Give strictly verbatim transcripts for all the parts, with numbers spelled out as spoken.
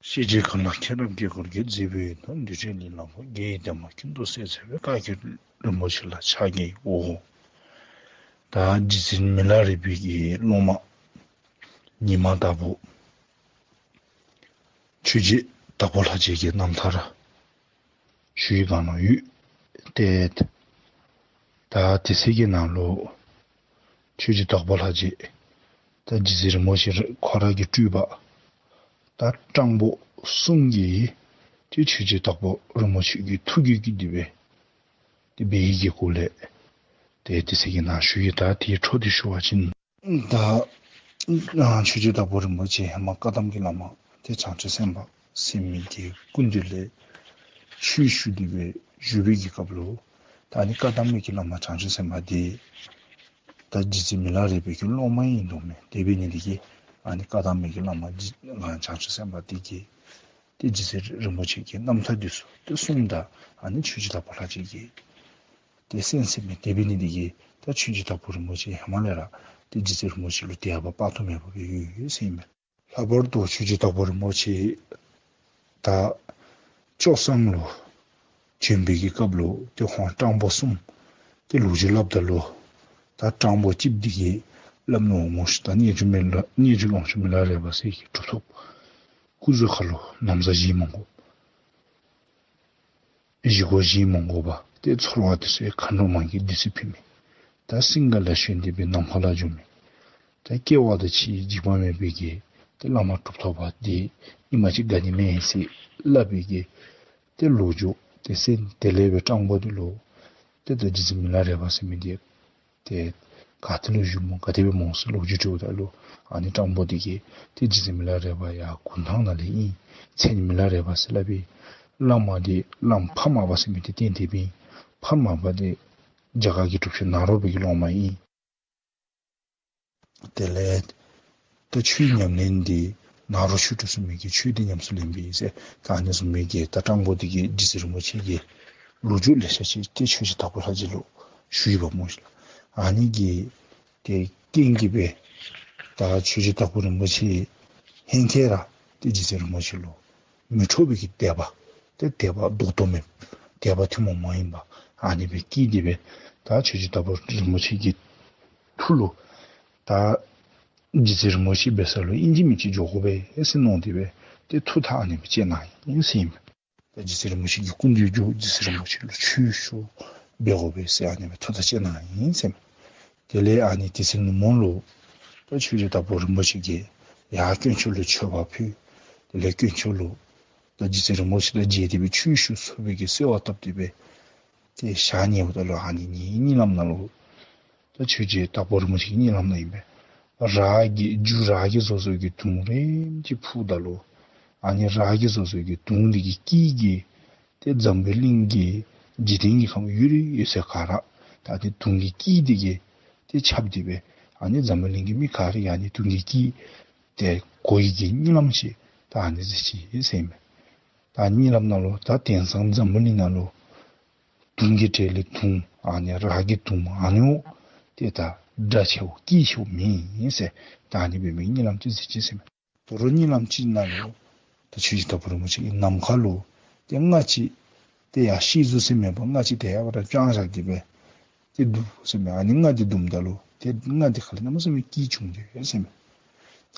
ཤེས་བྱའི་མཁའ་ལ་མཁྱེན་རབ་དཀྱིལ་འཁོར་གྱི། མཛེས་པའི་ཡིད་དང་འདུ་བྱེད་ལས་ལྷག་པ། དགེ་བའི་ལྡན་པ་ཀུན་ཏུ་གསལ་མཛད་པའི། བཀའ་བརྒྱུད་རིན་པོ་ཆེ་ལ་ཕྱག་བགྱིའོ། ད་རྗེ་བཙུན་མི་ལ་རས་པའི་གི་སློབ་མ་ཉི་མ་དྭགས་པོ་ཆོས་རྗེ་དྭགས་པོ་ལྷ་རྗེ་གི་རྣམ་ཐར་ཞུ་བའི་སྒང་ལུ་ཡོད། ཏེ་ད་དེ་ཚེ་གི་ནང་ལུ་ཆོས་རྗེ་དྭགས་པོ་ལྷ་རྗེ་ད་རྗེ་བཙུན་རིན་པོ་ཆེ་ཁོ་ར་གི་སྤྲུལ་པ་ད་སྤྲང་པོ་གསུམ་གྱིས་ཏེ་ཆོས་རྗེ་དྭགས་པོ་རིན་པོ་ཆེ་གི་ཐུགས་རྒྱུད་ཀྱི་དེ་སྦེ་ཏེ་འབད་བའི་གི་སྐོར་ལས་ཏེ་དེ་ཚེ་གི་ནང་ཞུ་ཡི། ད་དེའི་འཕྲོ་འདི་ཞུ་བ་ཅིན་ད་ཨ་ཆོས་རྗེ་དྭགས་པོ་རིན་པོ་ཆེ་ཧེ་མ་བཀའ་གདམས་ཀྱི་བླ་མ་ཏེ་བྱང་ཆུབ་སེམས་དཔའ་ཟེར་མི་གི་སྐུ་མདུན་ལས་ཆོས་ཞུ་སྟེ་སྦེ་བཞུགས་པའི་གི་སྐབས་ལུ་ད་ཨ་ནི་བཀའ་གདམས་མི་གི་བླ་མ་བྱང་ཆུབ་སེམས་དཔའ་དེ་ད་རྗེ་བཙུན་མི་ལ་རས་པའི་གི་སློབ་མ་ཨིན་དོ་མས། དེ་འབད་ནི་དེ་གིས་ཨ་ནི་བཀའ་གདམས་མི་གི་བླ་མ་རྗེ་བྱང་ཆུབ་སེམས་དཔའ་དེ་གིས་ཏེ་རྗེ་བཙུན་རིན་པོ་ཆེ་གི་རྣམ་ཐར་འདི་ཚུ་ཏེ་གསུངམ་ད་ཨ་ནི་ཆོས་རྗེ་དྭགས་པོ་ལྷ་རྗེ་གིས་ཏེ་གསན་གསནམ་མས། དེ་འབད་ནི་དེ་གིས་ད་ཆོས་རྗེ་དྭགས་པོ་རིན་པོ་ཆེ་ཧེ་མ་ལས་ར་ཏེ་རྗེ་བཙུན་རིན་པོ་ཆེ་ལུ་དད་པ་དཔག་ཏུ་མེད་པ་སྦེ་ཡོད་ཡོད་ཟེར་ཨིན་མས། ལྷག་པར་དུ་ཆོས་རྗེ་དྭགས་པོ་རིན་པོ་ཆེ་ད་ལྕོག་བཟང་ལུ་བྱོན་པའི་གི་སྐབས་ལུ་ཏེ་ཁོང་སྤྲང་པོ་གསུམ་ཏེ་ལོ་རྒྱུས་སླབ་ད་ལུ་ད་སྤྲང་པོ་གཅིག་འདི་གིས་སླབ་ནུག་སྨོ་ཤིག། ད་གནས་མཆོག་མི་ལ་གནས་མཆོག་ལོངས་སྤྱོད་མི་ལ་རས་པ་ཟེར་གྱི་གྲུབ་ཐོབ་སྐུ་གཟུགས་ཁ་ལུ་ན་བཟའ་བཞེས་མ་དགོ། བཞེས་སྒོ་བཞེས་མ་དགོ་པར་ཏེ་ཚོར་བ་དེ་ཚུ་མཁའ་འགྲོ་མ་གིས་བདུད་རྩི་ཕུལ་མི། ད་སིང་ག་ལས་བྱོན་ཏེ་སྦེ་ནམ་མཁའ་ལུ་འགྱོ་མི། ད་སྐྱེ་བ་དང་འཆི་འཇིགས་པ་མེད་པའི་གི་ཏེ་བླ་མ་གྲུབ་ཐོབ་པ་དེ་ཨིནམ་ཅིག་དགའ་ནི་མས་ཟེར་སླབ་པའི་གི་ཏེ་ལོ་རྒྱུས་དེ་གསན། དེ་ལས་སྦེ་སྤྲང་པོ་དེ་ལུ་ཏེ་ད་རྗེ་བཙུན་མི་ལ་རས་པ་ཟེར་མི་དེ་ཏེ་ག་ཏེ་ལུ་བཞུགས་སྨོ་ག་དེ་སྦེ་སྨོ་ཟེར་ལོ་རྒྱུས་དྲིཝ་ད་ལུ་ཨ་ནི་སྤྲང་པོ་དེ་གིས་ཏེ་རྗེ་བཙུན་མི་ལ་རས་པ་ཡར་གུང་ཐང་ནང་ལས་ཨིན། མཚན་མི་ལ་རས་པ་ཟེར་སླབ་པའི་བླ་མ་དེ་བླམ་འཕགས་མ་པ་ཟེར་མི་དེ་བསྟེན་ཏེ་སྦེ་ཨིན། འཕགས་མ་པ་དེ་རྒྱ་གར་གྱི་གྲུབ་ཆེན་ནཱ་རོ་པའི་གི་སློབ་མ་ཨིན། དེ་ལས་ད་ཆོས་ཉམས་ལེན་འདི་ནཱ་རོ་ཆོས་དྲུག་ཟེར་མི་གི་ཆོས་འདི་ཉམས་སུ་ལེན་པའི་ཟེར་ད་ཨ་ནི་བཟུམ་མའི་གི་ད་སྤྲང་པོ་དེ་གིས་རྗེ་བཙུན་རིན་པོ་ཆེ་གི་ལོ་རྒྱུས་ལེ་ཤ་ཅིག་ཏེ་ཆོས་རྗེ་དྭགས་པོ་ལྷ་རྗེ་ལུ་ཞུ་ཡི་པ་སྨོ་ཤིག། ཨ་ནི་གི་ཏེ་རྐྱེན་གྱིས་སྦེ་ད་ཆོས་རྗེ་དྭགས་པོ་རིན་པོ་ཆེ་ཧེང་སྐལ་ར་ཏེ་རྗེ་བཙུན་རིན་པོ་ཆེ་ལུ་མི་འཕྲོགས་པའི་གི་དད་པ་ཏེ་དད་པ་ལྡོག་ཕྱོགས་མེད་དད་པ་ཐུན་མོང་མ་ཡིན་པ་ཨ་ནི་སྦེ་སྐྱེས་ཏེ་སྦེ་ད་ཆོས་རྗེ་དྭགས་པོ་རིན་པོ་ཆེ་གི་ཐུགས་ལུ་ད་རྗེ་བཙུན་རིན་པོ་ཆེ་འབད་ས་ལུ་ཨིན་ཅི་མིན་ཅི་འགྱོ་དགོ་པས་ཟེར་མནོ་སྟེ་སྦེ་ཏེ་ཐུགས་ཐག་ཨ་ནི་སྦེ་བཅད་གནང་ཡི་ཟེར་ཨིན་མས། ད་རྗེ་བཙུན་རིན་པོ་ཆེ་གི་སྐུ་མདུན་འགྱོ་རྗེ་བཙུན་རིན་པོ་ཆེ་ལུ་ཆོས་ཞུ་འབད་དགོ་པས་ཟེར་ཨ་ནི་སྦེ་ཐུགས་ཐག་བཅད་གནང་ཡི་ཟེར་ཨིན་མས། དེ་ལས་ཨ་ནི་དེ་ཚེ་ནུབ་མོ་ལུ་ད་ཆོས་རྗེ་དྭགས་པོ་རིན་པོ་ཆེ་གིས་ཡར་དཀོན་མཆོག་ལུ་མཆོད་པ་ཕུལ། དེ་ལས་དཀོན་མཆོག་ལུ་ད་རྗེ་བཙུན་རིན་པོ་ཆེ་དང་མཇལ་ཏེ་སྦེ་ཆོས་ཞུ་ཚུགས་པའི་གི་གསོལ་བ་བཏབ་སྟེ་སྦེ་ཏེ་ཞག་ཉལཝ་ད་ལུ་ཨ་ནི་ཉིན་གཉིད་ལམ་ནང་ལུ་ད་ཆོས་རྗེ་དྭགས་པོ་རིན་པོ་ཆེ་གི་གཉིད་ལམ་ནང་ཨིན་པས། ར་གི་རྒྱུ་ར་གིས་བཟོ་བཟོཝ་གི་དུང་རིངམ་ཅིག་ཕུ་ད་ལུ་ཨ་ནི་ར་གིས་བཟོ་བཟོཝ་གི་དུང་འདི་གི་སྐད་ཀྱིས་ཏེ་འཛམ་བུ་གླིང་གི་འཇིག་རྟེན་གྱི་ཁམས་ཡུལ་ཡོད་ཚད་ག་ར་ད་ཨ་ནི་དུང་གི་སྐད་འདི་གིས་ཏེ་ཁྱབ་སྟེ་སྦེ་ཨ་ནི་འཛམ་བུ་གླིང་གི་མི་ག་ར་གིས་ཨ་ནི་དུང་གི་སྐད་དེ་གོ་བའི་གི་གཉིད་ལམ་ཅིག་ད་ཨ་ནི་ཟེར་ཅི་ཟེར་ཨིན་མས། ད་གཉིད་ལམ་ནང་ལུ་ད་དེང་སང་འཛམ་བུ་གླིང་ནང་ལུ་དུང་གི་གྲས་ལས་དུང་ཨ་ནི་ར་གི་དུང་ཨ་ནི་འོ་ཏེ་ད་སྒྲ་ཆེཝ་སྐད་ཆེཝ་མེད་ཟེར་ད་ཨ་ནི་སྦེ་མི་གཉིད་ལམ་ཅིག་ཟེར་ཅི་ཟེར་ཨིན་མས། དོ་རུང་གཉིད་ལམ་ཅིག་ནང་ལུ་ད་ཆོས་རྗེ་དྭགས་པོ་རིན་པོ་ཆེ་གིས་ནམ་མཁའ་ལུ་ཏེ་རྔ་ཅིག་ཏེ་ཡར་ཤེལ་གཟུགས་ཟེར་མེད་པར་རྔ་ཅིག་ཏེ་ཡར་བ་ར་དཔྱང་བཞག་སྟེ་སྦེ་ཏེ་བརྡུང་ཟེར་མས། ཨ་ནི་རྔ་འདི་བརྡུངམ་ད་ལུ་ཏེ་རྔ་འདི་ཁ་ལས་གནམ་མེད་ས་མེད་སྐད་བྱུང་སྟེ་ཟེར་མས།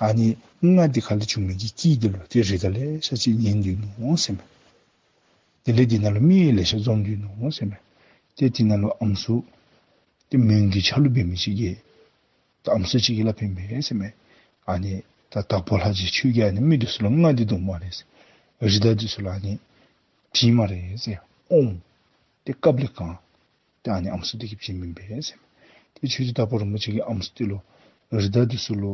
ཨ་ནི་རྔ་འདི་ཁ་ལས་བྱུང་མི་གི་སྐད་འདི་ལུ་ཏེ་རི་དྭགས་ལེ་ཤ་ཅིག་ཉན་སྡོད་ནུག་ཟེར་མས། དེ་ལས་དེ་ནང་ལུ་མི་ལེ་ཤ་འཛོམས་སྡོད་ནུག་ཟེར་མས། ཏེ་དེ་ནང་ལུ་ཨམ་སྲུ་ཏེ་མོན་གྱི་ཆ་ལུགས་འབད་མི་ཅིག་གིས་ད་ཨམ་སྲུ་ཅིག་གིས་སླབ་ཨིན་པས་ཟེར་མས། ཨ་ནི་ད་དྭགས་པོ་ལྷ་རྗེ་ཁྱོད་ཀྱིས་ཨ་ནི་མི་འདི་ཚུ་ལུ་རྔ་འདི་བརྡུང་སྨ་རེ་ཟེར། རི་དྭགས་འདི་ཚུ་ལུ་ཨ་ནི་བྲིད་སྨ་རེ་ཟེར། ཨོམ་ཏེ་དཀརཔོ་ལེབ་གང་ཏེ་ཨ་ནི་ཨམ་སྲུ་འདི་གིས་བྱིནམ་ཨིན་པས་ཟེར་མས། ཏེ་ཆོས་རྗེ་དྭགས་པོ་རིན་པོ་ཆེ་གིས་ཨམ་སྲུ་འདི་ལུ་རི་དྭགས་འདི་ཚུ་ལུ་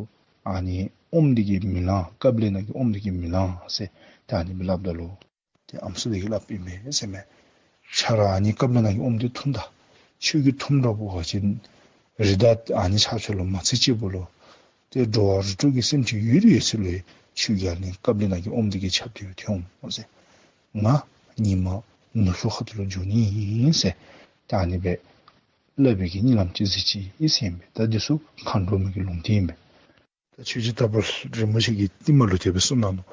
ཨ་ནི་ཨོམ་འདི་གིས་མི་ལང་། དཀརཔོ་ལེབ་ནང་གི་ཨོམ་འདི་གིས་མི་ལང་ཟེར་ཏེ་ཨ་ནི་སྦེ་སླབ་ད་ལུ་ཏེ་ཨམ་སྲུ་འདི་གིས་སླབ་ཨིན་པས་ཟེར་མས། ཁྱོད་ར་ཨ་ནི་དཀརཔོ་ལེབ་ནང་གི་ཨོམ་འདི་འཐུང་ད། ཁྱོད་ཀྱིས་འཐུངམ་འདྲཝ་འབད་བ་ཅིན་རི་དྭགས་ཨ་ནི་ཆ་ཁྱབ་ལུ་མ་ཚད་ཅིག་པོ་ལུ་ཏེ་འགྲོ་བ་རིགས་དྲུག་གི་སེམས་ཅན་ཡོད་རིགས་ཡོད་ཚད་ལུ་ཁྱོད་ཀྱིས་ཨ་ནི་དཀརཔོ་ལེབ་ནང་གི་ཨོམ་འདི་གིས་ཁྱབ་སྟེ་སྦེ་ཐོན་འོང་ཟེར། ང་ཉིན་མ་ནུབ་ཕྱོགས་ཁ་ཐུག་ལུ་འགྱོ་ནི་ཨིན་ཟེར་ད་ཨ་ནི་སྦེ་སླབ་པའི་གི་གཉིད་ལམ་ཅིག་ཟེར་ཅི་ཨིན་ཟེར་ཨིན་པས། ད་འདི་ཚུ་མཁའ་འགྲོ་མའི་གི་ལུང་བསྟན་ཨིན་པས། ད་ཆོས་རྗེ་དྭགས་པོ་རིན་པོ་ཆེ་གིས་རྟིང་མ་ལུ་དེ་སྦེ་གསུངས་གནང་ནུག།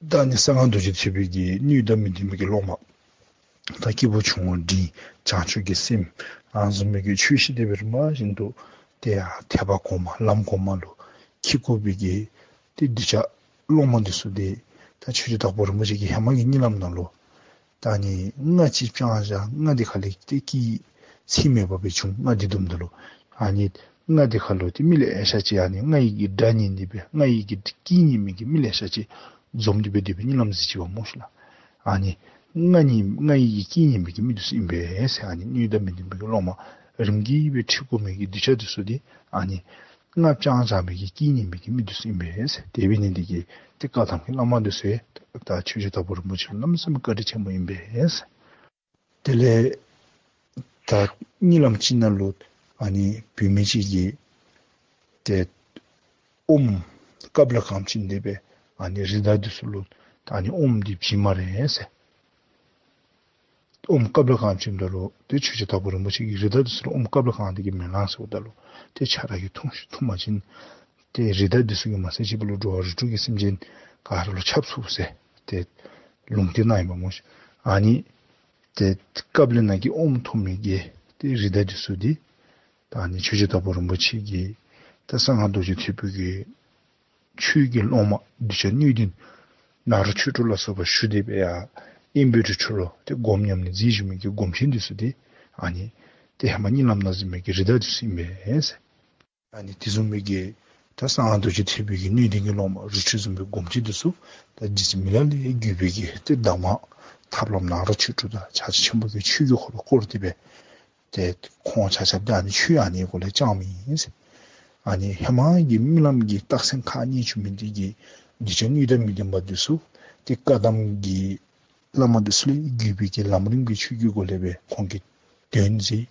ད་ནི་གསང་སྔགས་རྡོ་རྗེ་ཐེག་པའི་གི་སྣོད་དང་མི་ལྡན་པའི་གི་སློབ་མ། ད་སྐྱེས་བུ་ཆུང་ངུ་འབྲིང་བྱང་ཆུབ་ཀྱི་སེམས། ཨ་ནི་བཟུམ་མའི་གི་ཆོས་བཤད་དེ་སྦེ་རིམ་པ་བཞིན་དུ་ཏེ་ཡང་ཐེག་པ་གོང་མ་ལམ་གོང་མ་ལུ་འཁྱིད་དགོ་པའི་གི་ཏེ་གདུལ་བྱ་སློབ་མ་འདི་ཚུ་ཏེ་ད་ཆོས་རྗེ་དྭགས་པོ་རིན་པོ་ཆེ་གིས་ཧེ་མ་གི་གཉིད་ལམ་ནང་ལུ་ད་ནི་རྔ་ཅིག་བཅང་བཞག། རྔ་འདི་ཁ་ལས་ཏེ་སྐད་ཚིག་མེད་པ་སྦེ་བྱུང་། རྔ་འདི་བརྡུངམ་ད་ལུ་ཨ་ནི་རྔ་འདི་ཁ་ལུ་ཏེ་མི་ལེ་ཤ་ཅིག་ཨ་ནི་རྔ་ཡི་གི་སྒྲ་ཉན་ཏེ་སྦེ་རྔ་ཡི་གི་སྐད་ཉན་མི་གི་མི་ལེ་ཤ་ཅིག་འཛོམས་ཏེ་སྦེ་དེ་སྦེ་གཉིད་ལམ་གཟིགས་ཅི་པ་སྨོ་ཤིག་ལགས། ཨ་ནི་རྔ་ཉན་རྔ་ཡི་གི་སྐད་ཉན་མི་གི་མི་འདི་ཚུ་ཨིན་པས་ཟེར། ཨ་ནི་སྣོད་དང་མི་ལྡན་པའི་གི་སློབ་མ་རིམ་གྱིས་སྦེ་ཁྲིད་དགོ་མི་གི་གདུལ་བྱ་འདི་ཚུ་ཏེ་ཨ་ནི་རྔ་བཅང་བཞག་མི་གི་སྐད་ཉན་མི་གི་མི་འདི་ཚུ་ཨིན་པས་ཟེར། དེ་འབད་ནི་འདི་གིས་ཏེ་བཀའ་གདམས་ཀྱི་བླ་མ་འདི་ཚུ་ཡང་ད་ཆོས་རྗེ་དྭགས་པོ་རིན་པོ་ཆེ་ལུ་གནམ་མེད་ས་མེད་བཀའ་དྲིན་ཆེན་པོ་ཨིན་པས་ཟེར། དེ་ལས་ད་གཉིད་ལམ་ཅིག་ནང་ལུ་ཨ་ནི་བུད་མེད་ཅིག་གིས་ཏེ་ཨོམ་ཀབ་ལ་གང་བྱིན་ཏེ་སྦེ་ཨ་ནི་རི་དྭགས་འདི་ཚུ་ལུ་ད་ཨ་ནི་ཨོམ་འདི་བྱིན་སྨ་རེ་ཟེར། ཨོམ་ཀབ་ལ་གང་བྱིནམ་ད་ལུ་ཏེ་ཆོས་རྗེ་དྭགས་པོ་རིན་པོ་ཆེ་གིས་རི་དྭགས་འདི་ཚུ་ལུ་ཨོམ་ཀབ་ལ་གང་འདི་གིས་མི་ལང་ཟེརཝ་ད་ལུ་ཏེ་ཁྱོད་ར་གིས་འཐུང་ཤིག། འཐུང་པ་ཅིན་ཏེ་རི་དྭགས་འདི་ཚུ་གིས་མ་ཚད་ཅིག་འབད་རུང་འགྲོ་བ་རིགས་དྲུག་གི་སེམས་ཅན་ག་ར་ལུ་ཁྱབ་ཚུགས་ཟེར་ཏེ་ལུང་བསྟན་གནང་ཡི་པ་སྨོ་ཤིག། ཨ་ནི་ཏེ་ཀབ་ལ་ནང་གི་ཨོམ་འཐུང་མི་གི་ཏེ་རི་དྭགས་འདི་ཚུ་འདི་ད་ཨ་ནི་ཆོས་རྗེ་དྭགས་པོ་རིན་པོ་ཆེ་གིས་ད་གསང་སྔགས་རྡོ་རྗེ་ཐེག་པའི་གི་ཆོས་ཀྱི་སློབ་མ་གདུལ་བྱ་སྣོད་ལྡན་ནཱ་རོ་ཆོས་དྲུག་ལ་སོགས་པ་ཞུ་སྟེ་སྦེ་ཡར་ཨེ་བི་རུ་ཊ་ལུ་ཏེ་སྒོམ་ཉམས་ལེན་མཛད་བཞུགས་མི་གི་སྒོམ་ཆེན་འདི་ཚུ་ཏེ་ཨ་ནི་ཏེ་ཧེ་མ་གཉིད་ལམ་ནང་གཟིགས་མི་གི་རི་དྭགས་འདི་ཚུ་ཨིན་པས་ཟེར། ཨ་ནི་དེ་བཟུམ་མའི་གི་ད་གསང་སྔགས་རྡོ་རྗེ་ཐེག་པའི་གི་སྣོད་ལྡན་གྱི་སློབ་མ་རི་ཁྲོད་བཟུམ་མའི་སྒོམ་ཆེན་འདི་ཚུ་ད་རྗེ་བཙུན་མི་ལ་ལས་བརྒྱུད་པའི་གི་ཏེ་གདམས་ངག་ཐབས་ལམ་ནཱ་རོ་ཆོས་དྲུག་དང་ཕྱག་རྒྱ་ཆེན་པོ་གི་ཆོས་ཀྱི་འཁོར་ལོ་བསྐོར་ཏེ་སྦེ་ཏེ་ཁོང་ཆ་ཁྱབ་ད་ཨ་ནི་ཆོས་ཨ་ནི་སྒོ་ལས་བསྐྱངས་མི་ཨིན་ཟེར། ཨ་ནི་ཧེ་མ་གི་རྨི་ལམ་གྱི་རྟགས་མཚན་ཁག་གཉིས་བྱུང་མི་འདི་གིས་གདུལ་བྱ་སྣོད་དང་མི་ལྡན་པ་འདི་ཚུ་ཏེ་བཀའ་གདམས་ཀྱི་བླ་མ་འདི་ཚུ་ལས་བརྒྱུད་པའི་གི་ལམ་རིམ་གྱི་ཆོས་ཀྱི་སྒོ་ལས་སྦེ་ཁོང་གིས་དོན་མཛད།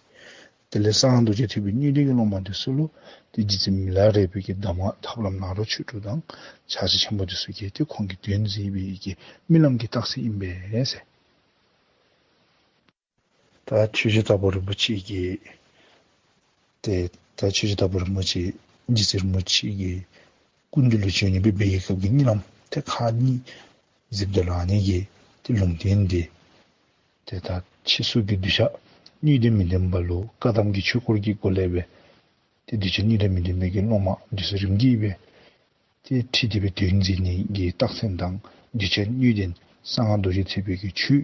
དེ་ལས་གསང་སྔགས་རྡོ་རྗེ་ཐེག་པའི་སྣོད་ལྡན་གྱི་སློབ་མ་འདི་ཚུ་ལུ་ཏེ་རྗེ་བཙུན་མི་ལ་རས་པའི་གི་གདམས་ངག་ཐབས་ལམ་ནཱ་རོ་ཆོས་དྲུག་དང་ཕྱག་རྒྱ་ཆེན་པོ་འདི་ཚུ་གིས་ཏེ་ཁོང་གིས་དོན་མཛད་པའི་གི་རྨི་ལམ་གྱི་རྟགས་མཚན་ཨིན་པས་ཟེར། ད་ཆོས་རྗེ་དྭགས་པོ་རིན་པོ་ཆེ་གིས་ཏེ་ད་ཆོས་རྗེ་དྭགས་པོ་རིན་པོ་ཆེ་རྗེ་བཙུན་རིན་པོ་ཆེ་གི་སྐུ་མདུན་ལུ་བྱོན་ནི་སྦེ་འབད་བའི་སྐབས་ཀྱི་གཉིད་ལམ་ཏེ་ཁག་གཉིས་གཟིགསཔ་ད་ལུ་ཨ་ནི་གི་ཏེ་ལུང་བསྟན་འདི་ཏེ་ད་ཕྱི་སོགས་ཀྱི་གདུལ་བྱ་སྣོད་ལྡན་མི་ལྡན་པ་ལུ་བཀའ་གདམས་ཀྱི་ཆོས་སྐོར་གྱི་སྒོ་ལས་སྦེ་ཏེ་གདུལ་བྱ་སྣོད་ལྡན་མི་ལྡན་པའི་གི་སློབ་མ་འདི་ཚུ་རིམ་གྱིས་སྦེ་ཏེ་ཁྲིད་དེ་སྦེ་དོན་མཛད་ནི་གི་རྟགས་མཚན་དང་གདུལ་བྱ་སྣོད་ལྡན་གསང་སྔགས་རྡོ་རྗེ་ཐེག་པའི་གི་ཆོས་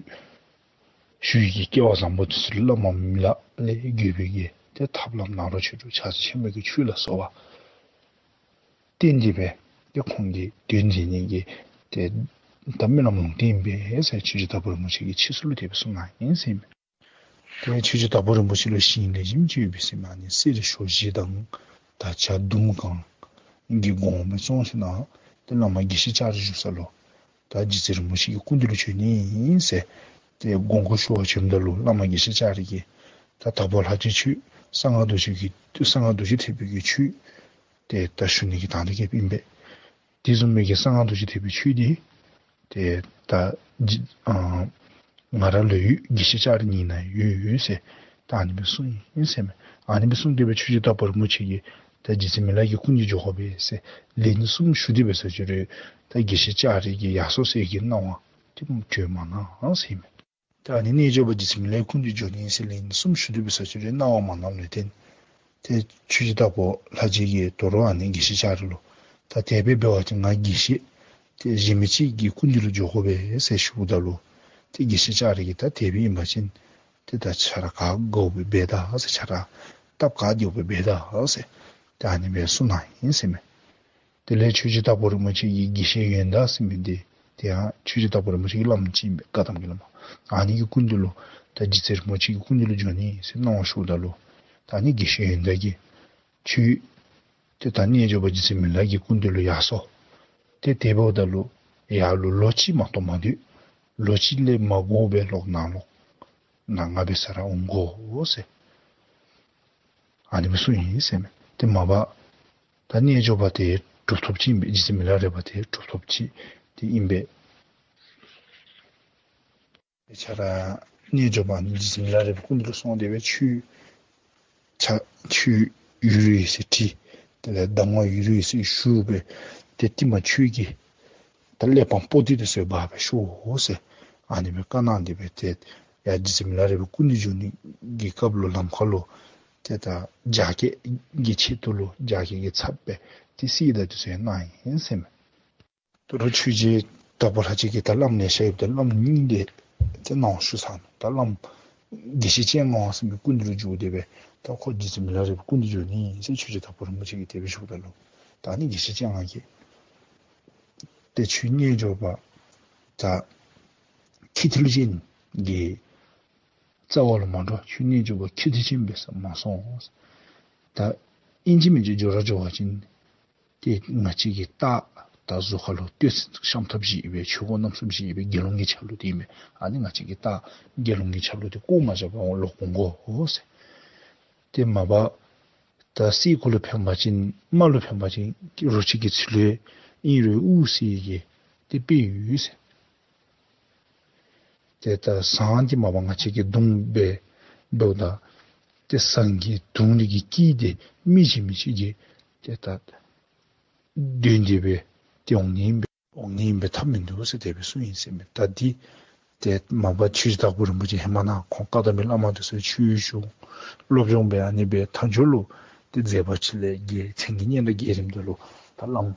ཞུ་བའི་གི་སྐལ་བ་བཟང་པོ་འདི་ཚུ་བླ་མ་མི་ལ་ལས་བརྒྱུད་པའི་གི་ཏེ་ཐབས་ལམ་ནཱ་རོ་ཆོས་དྲུག་ཕྱག་རྒྱ་ཆེན་པོའི་གི་ཆོས་ལ་སོགས་པ་བསྟན་ཏེ་སྦེ་ཏེ་ཁོང་གིས་དོན་མཛད་ནི་གི་ཏེ་ད་རྨི་ལམ་ལུང་བསྟན་ཨིན་པས་ཟེར་ཆོས་རྗེ་དྭགས་པོ་རིན་པོ་ཆེ་གིས་ཕྱིས་སུ་ལུ་དེ་སྦེ་གསུངས་གནང་ཡི་ཟེར་ཨིན་མས། ཏེ་ཆོས་རྗེ་དྭགས་པོ་རིན་པོ་ཆེ་ལུ་ཞིང་ལེགས་ཤོམ་ཅིག་ཡོད་པས་ཟེར་མས། ཨ་ནི་གསེར་ཞོ་བཞི་དང་ད་ཇ་ཟླུམ་གང་གི་དགོངས་པ་སྦེ་བཙོང་ཞིནམ་ལས་ཏེ་བླ་མ་དགེ་བཤེས་ལྕགས་རི་བཞུགས་ས་ལུ་ད་རྗེ་བཙུན་རིན་པོ་ཆེ་གི་སྐུ་མདུན་ལུ་བྱོན་ནི་ཨིན་ཟེར་ཏེ་དགོངས་སྐོར་ཞུ་བར་བྱོནམ་ད་ལུ་བླ་མ་དགེ་བཤེས་ལྕགས་རི་གིས་ད་དྭགས་པོ་ལྷ་རྗེ་ཁྱོད་གསང་སྔགས་རྡོ་རྗེ་གི་གསང་སྔགས་རྡོ་རྗེ་ཐེག་པའི་གི་ཆོས་ཏེ་ད་ཞུ་ནི་གི་དང་འདོད་བསྐྱེདཔ་ཨིན་པས། དེ་བཟུམ་མའི་གི་གསང་སྔགས་རྡོ་རྗེ་ཐེག་པའི་ཆོས་འདི་ཏེ་ད་རྗེ་ཨ་ང་ར་ལུ་ཡོད། དགེ་བཤེས་ལྕགས་རི་ཉིད་ནང་ཡོད་ཟེར་ད་ཨ་ནི་སྦེ་གསུངས་ཡི་ཟེར་མས། ཨ་ནི་སྦེ་གསུངས་ཏེ་སྦེ་ཆོས་རྗེ་དྭགས་པོ་རིན་པོ་ཆེ་གིས་ད་རྗེ་བཙུན་མི་ལ་གི་སྐུ་མདུན་འགྱོ་དགོ་པས་ཟེར་ལན་གསུམ་ཞུ་སྟེ་སྦེ་ས་ཅི་རུང་ད་དགེ་བཤེས་ལྕགས་རི་གིས་ཡར་སོང་ཟེར་གྱི་གནང་བ་དེ་བྱོན་མ་གནང་ཟེར་མས། ད་ཨ་ནི་རྣལ་འབྱོར་པ་རྗེ་བཙུན་མི་ལའི་སྐུ་མདུན་འགྱོ་ནི་ཟེར་ལན་གསུམ་ཞུ་སྟེ་སྦེ་ས་ཅི་རུང་གནང་བ་མ་གནངམ་ལས་བརྟེན་ཏེ་ཆོས་རྗེ་དྭགས་པོ་ལྷ་རྗེ་གིས་དོ་རུང་ཨ་ནི་དགེ་བཤེས་ལྕགས་རི་ལུ་ད་དེ་སྦེ་འབད་བ་ཅིན་ང་དགེ་བཤེས་ཏེ་གཞན་མི་ཅིག་གི་སྐུ་མདུན་ལུ་འགྱོ་དགོ་པས་ཟེར་ཞུཝ་ད་ལུ་ཏེ་དགེ་བཤེས་ལྕགས་རི་གིས་ད་དེ་སྦེ་ཨིན་པ་ཅིན་ཏེ་ད་ཁྱོད་ར་ག་དགོ་པའི་འབད་ད་ཟེར་ཁྱོད་ར་སྟབས་ག་དགོ་པའི་འབད་ད་ཟེར་ཏེ་ཨ་ནི་སྦེ་གསུངས་གནང་ཡི་ཟེར་མས། དེ་ལས་ཆོས་རྗེ་དྭགས་པོ་རིན་པོ་ཆེ་གི་དགེ་བཤེས་ཡོན་བདག་ཟེར་མི་འདི་དེ་ཡང་ཆོས་རྗེ་དྭགས་པོ་རིན་པོ་ཆེ་གི་བླམ་ཅིག་ཨིན་པས། བཀའ་གདམས་ཀྱི་བླམ། ཨ་ནི་གི་སྐུ་མདུན་ལུ་ད་རྗེ་བཙུན་རིན་པོ་ཆེ་གི་སྐུ་མདུན་ལུ་འགྱོ་ནི་ཟེར་གནང་བ་ཞུཝ་ད་ལུ་ད་ཨ་ནི་དགེ་བཤེས་ཡོན་བདག་གིས་ཁྱོད་ཏེ་ད་རྣལ་འབྱོར་པ་རྗེ་བཙུན་མི་ལ་གི་སྐུ་མདུན་ལུ་ཡར་སོང་། ཏེ་དེ་འབདཝ་ད་ལུ་ཡར་ལུ་ལོ་གཅིག་མ་གཏོགས་མ་སྡོད། ལོ་གཅིག་ལས་མ་འགོར་བར་ལོག་ནཱ་ལོག་ནཱ་ང་འབད་སར་འོང་དགོ་ཟེར་ཨ་ནི་སྦེ་གསུངས་ཡི་ཟེར་མས། ཏེ་མ་པ་ད་རྣལ་འབྱོར་པ་དེ་གྲུབ་ཐོབ་ཅིག་ཨིན་པས། རྗེ་བཙུན་མི་ལ་རས་པ་དེ་གྲུབ་ཐོབ་ཅིག་དེ་ཨིན་པས། ཁྱོད་ར་རྣལ་འབྱོར་པ་ཨ་ནི་རྗེ་བཙུན་མི་ལ་རས་པའི་སྐུ་མདུན་ལུ་སོང་སྟེ་སྦེ་ཆོས་ཆ་ཆོས་ཡོད་རུང་ཡོད་ཟེར་དྲིས། དེ་ལས་གདམས་ངག་ཡོད་རུང་ཡོད་ཟེར་ཞུ་སྦེ་ཏེ་རྟིང་མ་ཁྱོད་ཀྱིས་ ད་གླེགས་བམ་པོ་ཏི་འདི་ཚུ་འབག་སྦེ་ཤོག་ཟེར་ཨ་ནི་སྦེ་བཀའ་གནང་སྟེ་སྦེ་ཏེ་ཡར་རྗེ་བཙུན་མི་ལ་རས་པའི་སྐུ་མདུན་འབྱོན་ནི་གི་སྐབས་ལུ་ལམ་ཁ་ལུ་ཏེ་ད་རྒྱ་སྐྱེད་ཀྱི་ཆེད་དུ་ལུ་རྒྱ་སྐྱེད་ཀྱི་ཚབ་སྦེ་ཏེ་གསེར་དང་འདི་ཚུ་ཡང་གནང་ཡི་ཟེར་མས། དོ་རུང་ཆོས་རྗེ་དྭགས་པོ་ལྷ་རྗེ་གིས་ད་བླམ་ལེ་ཤ་ཡོདཔ་ད་བླམ་གཉིས་དེ་ཏེ་གནང་བ་ཞུ་ས་ནུག། ད་བླམ་དགེ་བཤེས་སྤྱན་སྔ་ཟེར་མི་སྐུ་མདུན་ལུ་འགྱོ་སྟེ་སྦེ་ད་ཁོ་རྗེ་བཙུན་མི་ལ་རས་པའི་སྐུ་མདུན་འབྱོན་ནི་ཨིན་ཟེར་ཆོས་རྗེ་དྭགས་པོ་རིན་པོ་ཆེ་གིས་དེ་སྦེ་ཞུཝ་ད་ལུ་ད་ཨ་ནི་དགེ་བཤེས་སྤྱན་སྔ་གིས་ཏེ་ཁྱོད་རྣལ་འབྱོར་པ་ད་ཁྱི་ཐིལ་ཅན་གྱི་རྩ་བ་ལུ་མ་འགྲོ། ཁྱོད་རྣལ་འབྱོར་པ་ཁྱི་ཐིལ་ཅན་སྦེ་ས་མ་སོང་། ད་ཨིན་ཅི་མིན་ཅི་འགྱོ་ར་འགྱོ་བ་ཅིན་ཏེ་ང་བཅས་ཀྱི་རྟ་ད་གཟུགས་ཁ་ལུ་སྟོད་ཤམ་ཐབས་བཞེས་སྦེ་ཆོས་གོས་རྣམ་གསུམ་བཞེས་སྦེ་དགེ་སློང་གི་ཆ་ལུགས་འདི་ཨིན་པས། ཨ་ནི་ང་བཅས་ཀྱི་རྟ་དགེ་སློང་གི་ཆ་ལུགས་འདི་བཀོ་མ་བཞག་པར་ལོག་འོང་དགོ་ཟེར། ཏེ་མ་པ་ད་སྲས་སྐུ་ལུ་ཕན་པ་ཅིན་རྨག་ལུ་ཕན་པ་ཅིན་རོ་ཁྱི་གི་ཚུལ་ལུ་ཨིན་རུང་དབུགས་བསིལ་གྱི་ཏེ་དཔེ་ཡོད་ཟེར། ཏེ་ད་ཟངས་འདི་མ་པ་ང་བཅས་ཀྱིས་བརྡུང་སྦེ་འབདཝ་ད་ཏེ་ཟངས་ཀྱི་དུང་འདི་གིས་སྐད་འདི་མི་ཤེས་མི་ཤེས་ཀྱི་ཏེ་ད་འདོན་ཏེ་སྦེ་ཏེ་འོང་ནི་ཨིན་པས། འོང་ནི་ཨིན་པས་ཐབས་མིན་འདུག་ཟེར་དེ་སྦེ་གསུངས་ཡི་ཟེར་མས། ད་འདི་ཏེ་མ་པ་ཆོས་རྗེ་དྭགས་པོ་རིན་པོ་ཆེ་ཧེ་མ་ནཱ་ཁོང་བཀའ་གདམས་པའི་བླ་མ་འདི་ཚུ་ཆོས་ཞུ་སློབ་སྦྱོང་འབད་ཨ་ནི་སྦེ་མཐའ་མཇུག་ལུ་ཏེ་མཛད་པ་ཅིག་ལས་རྒྱལ་མཚན་གྱི་སྙན་གྲགས་རྒྱས་རནམ་ད་ལུ་ད་བླམ་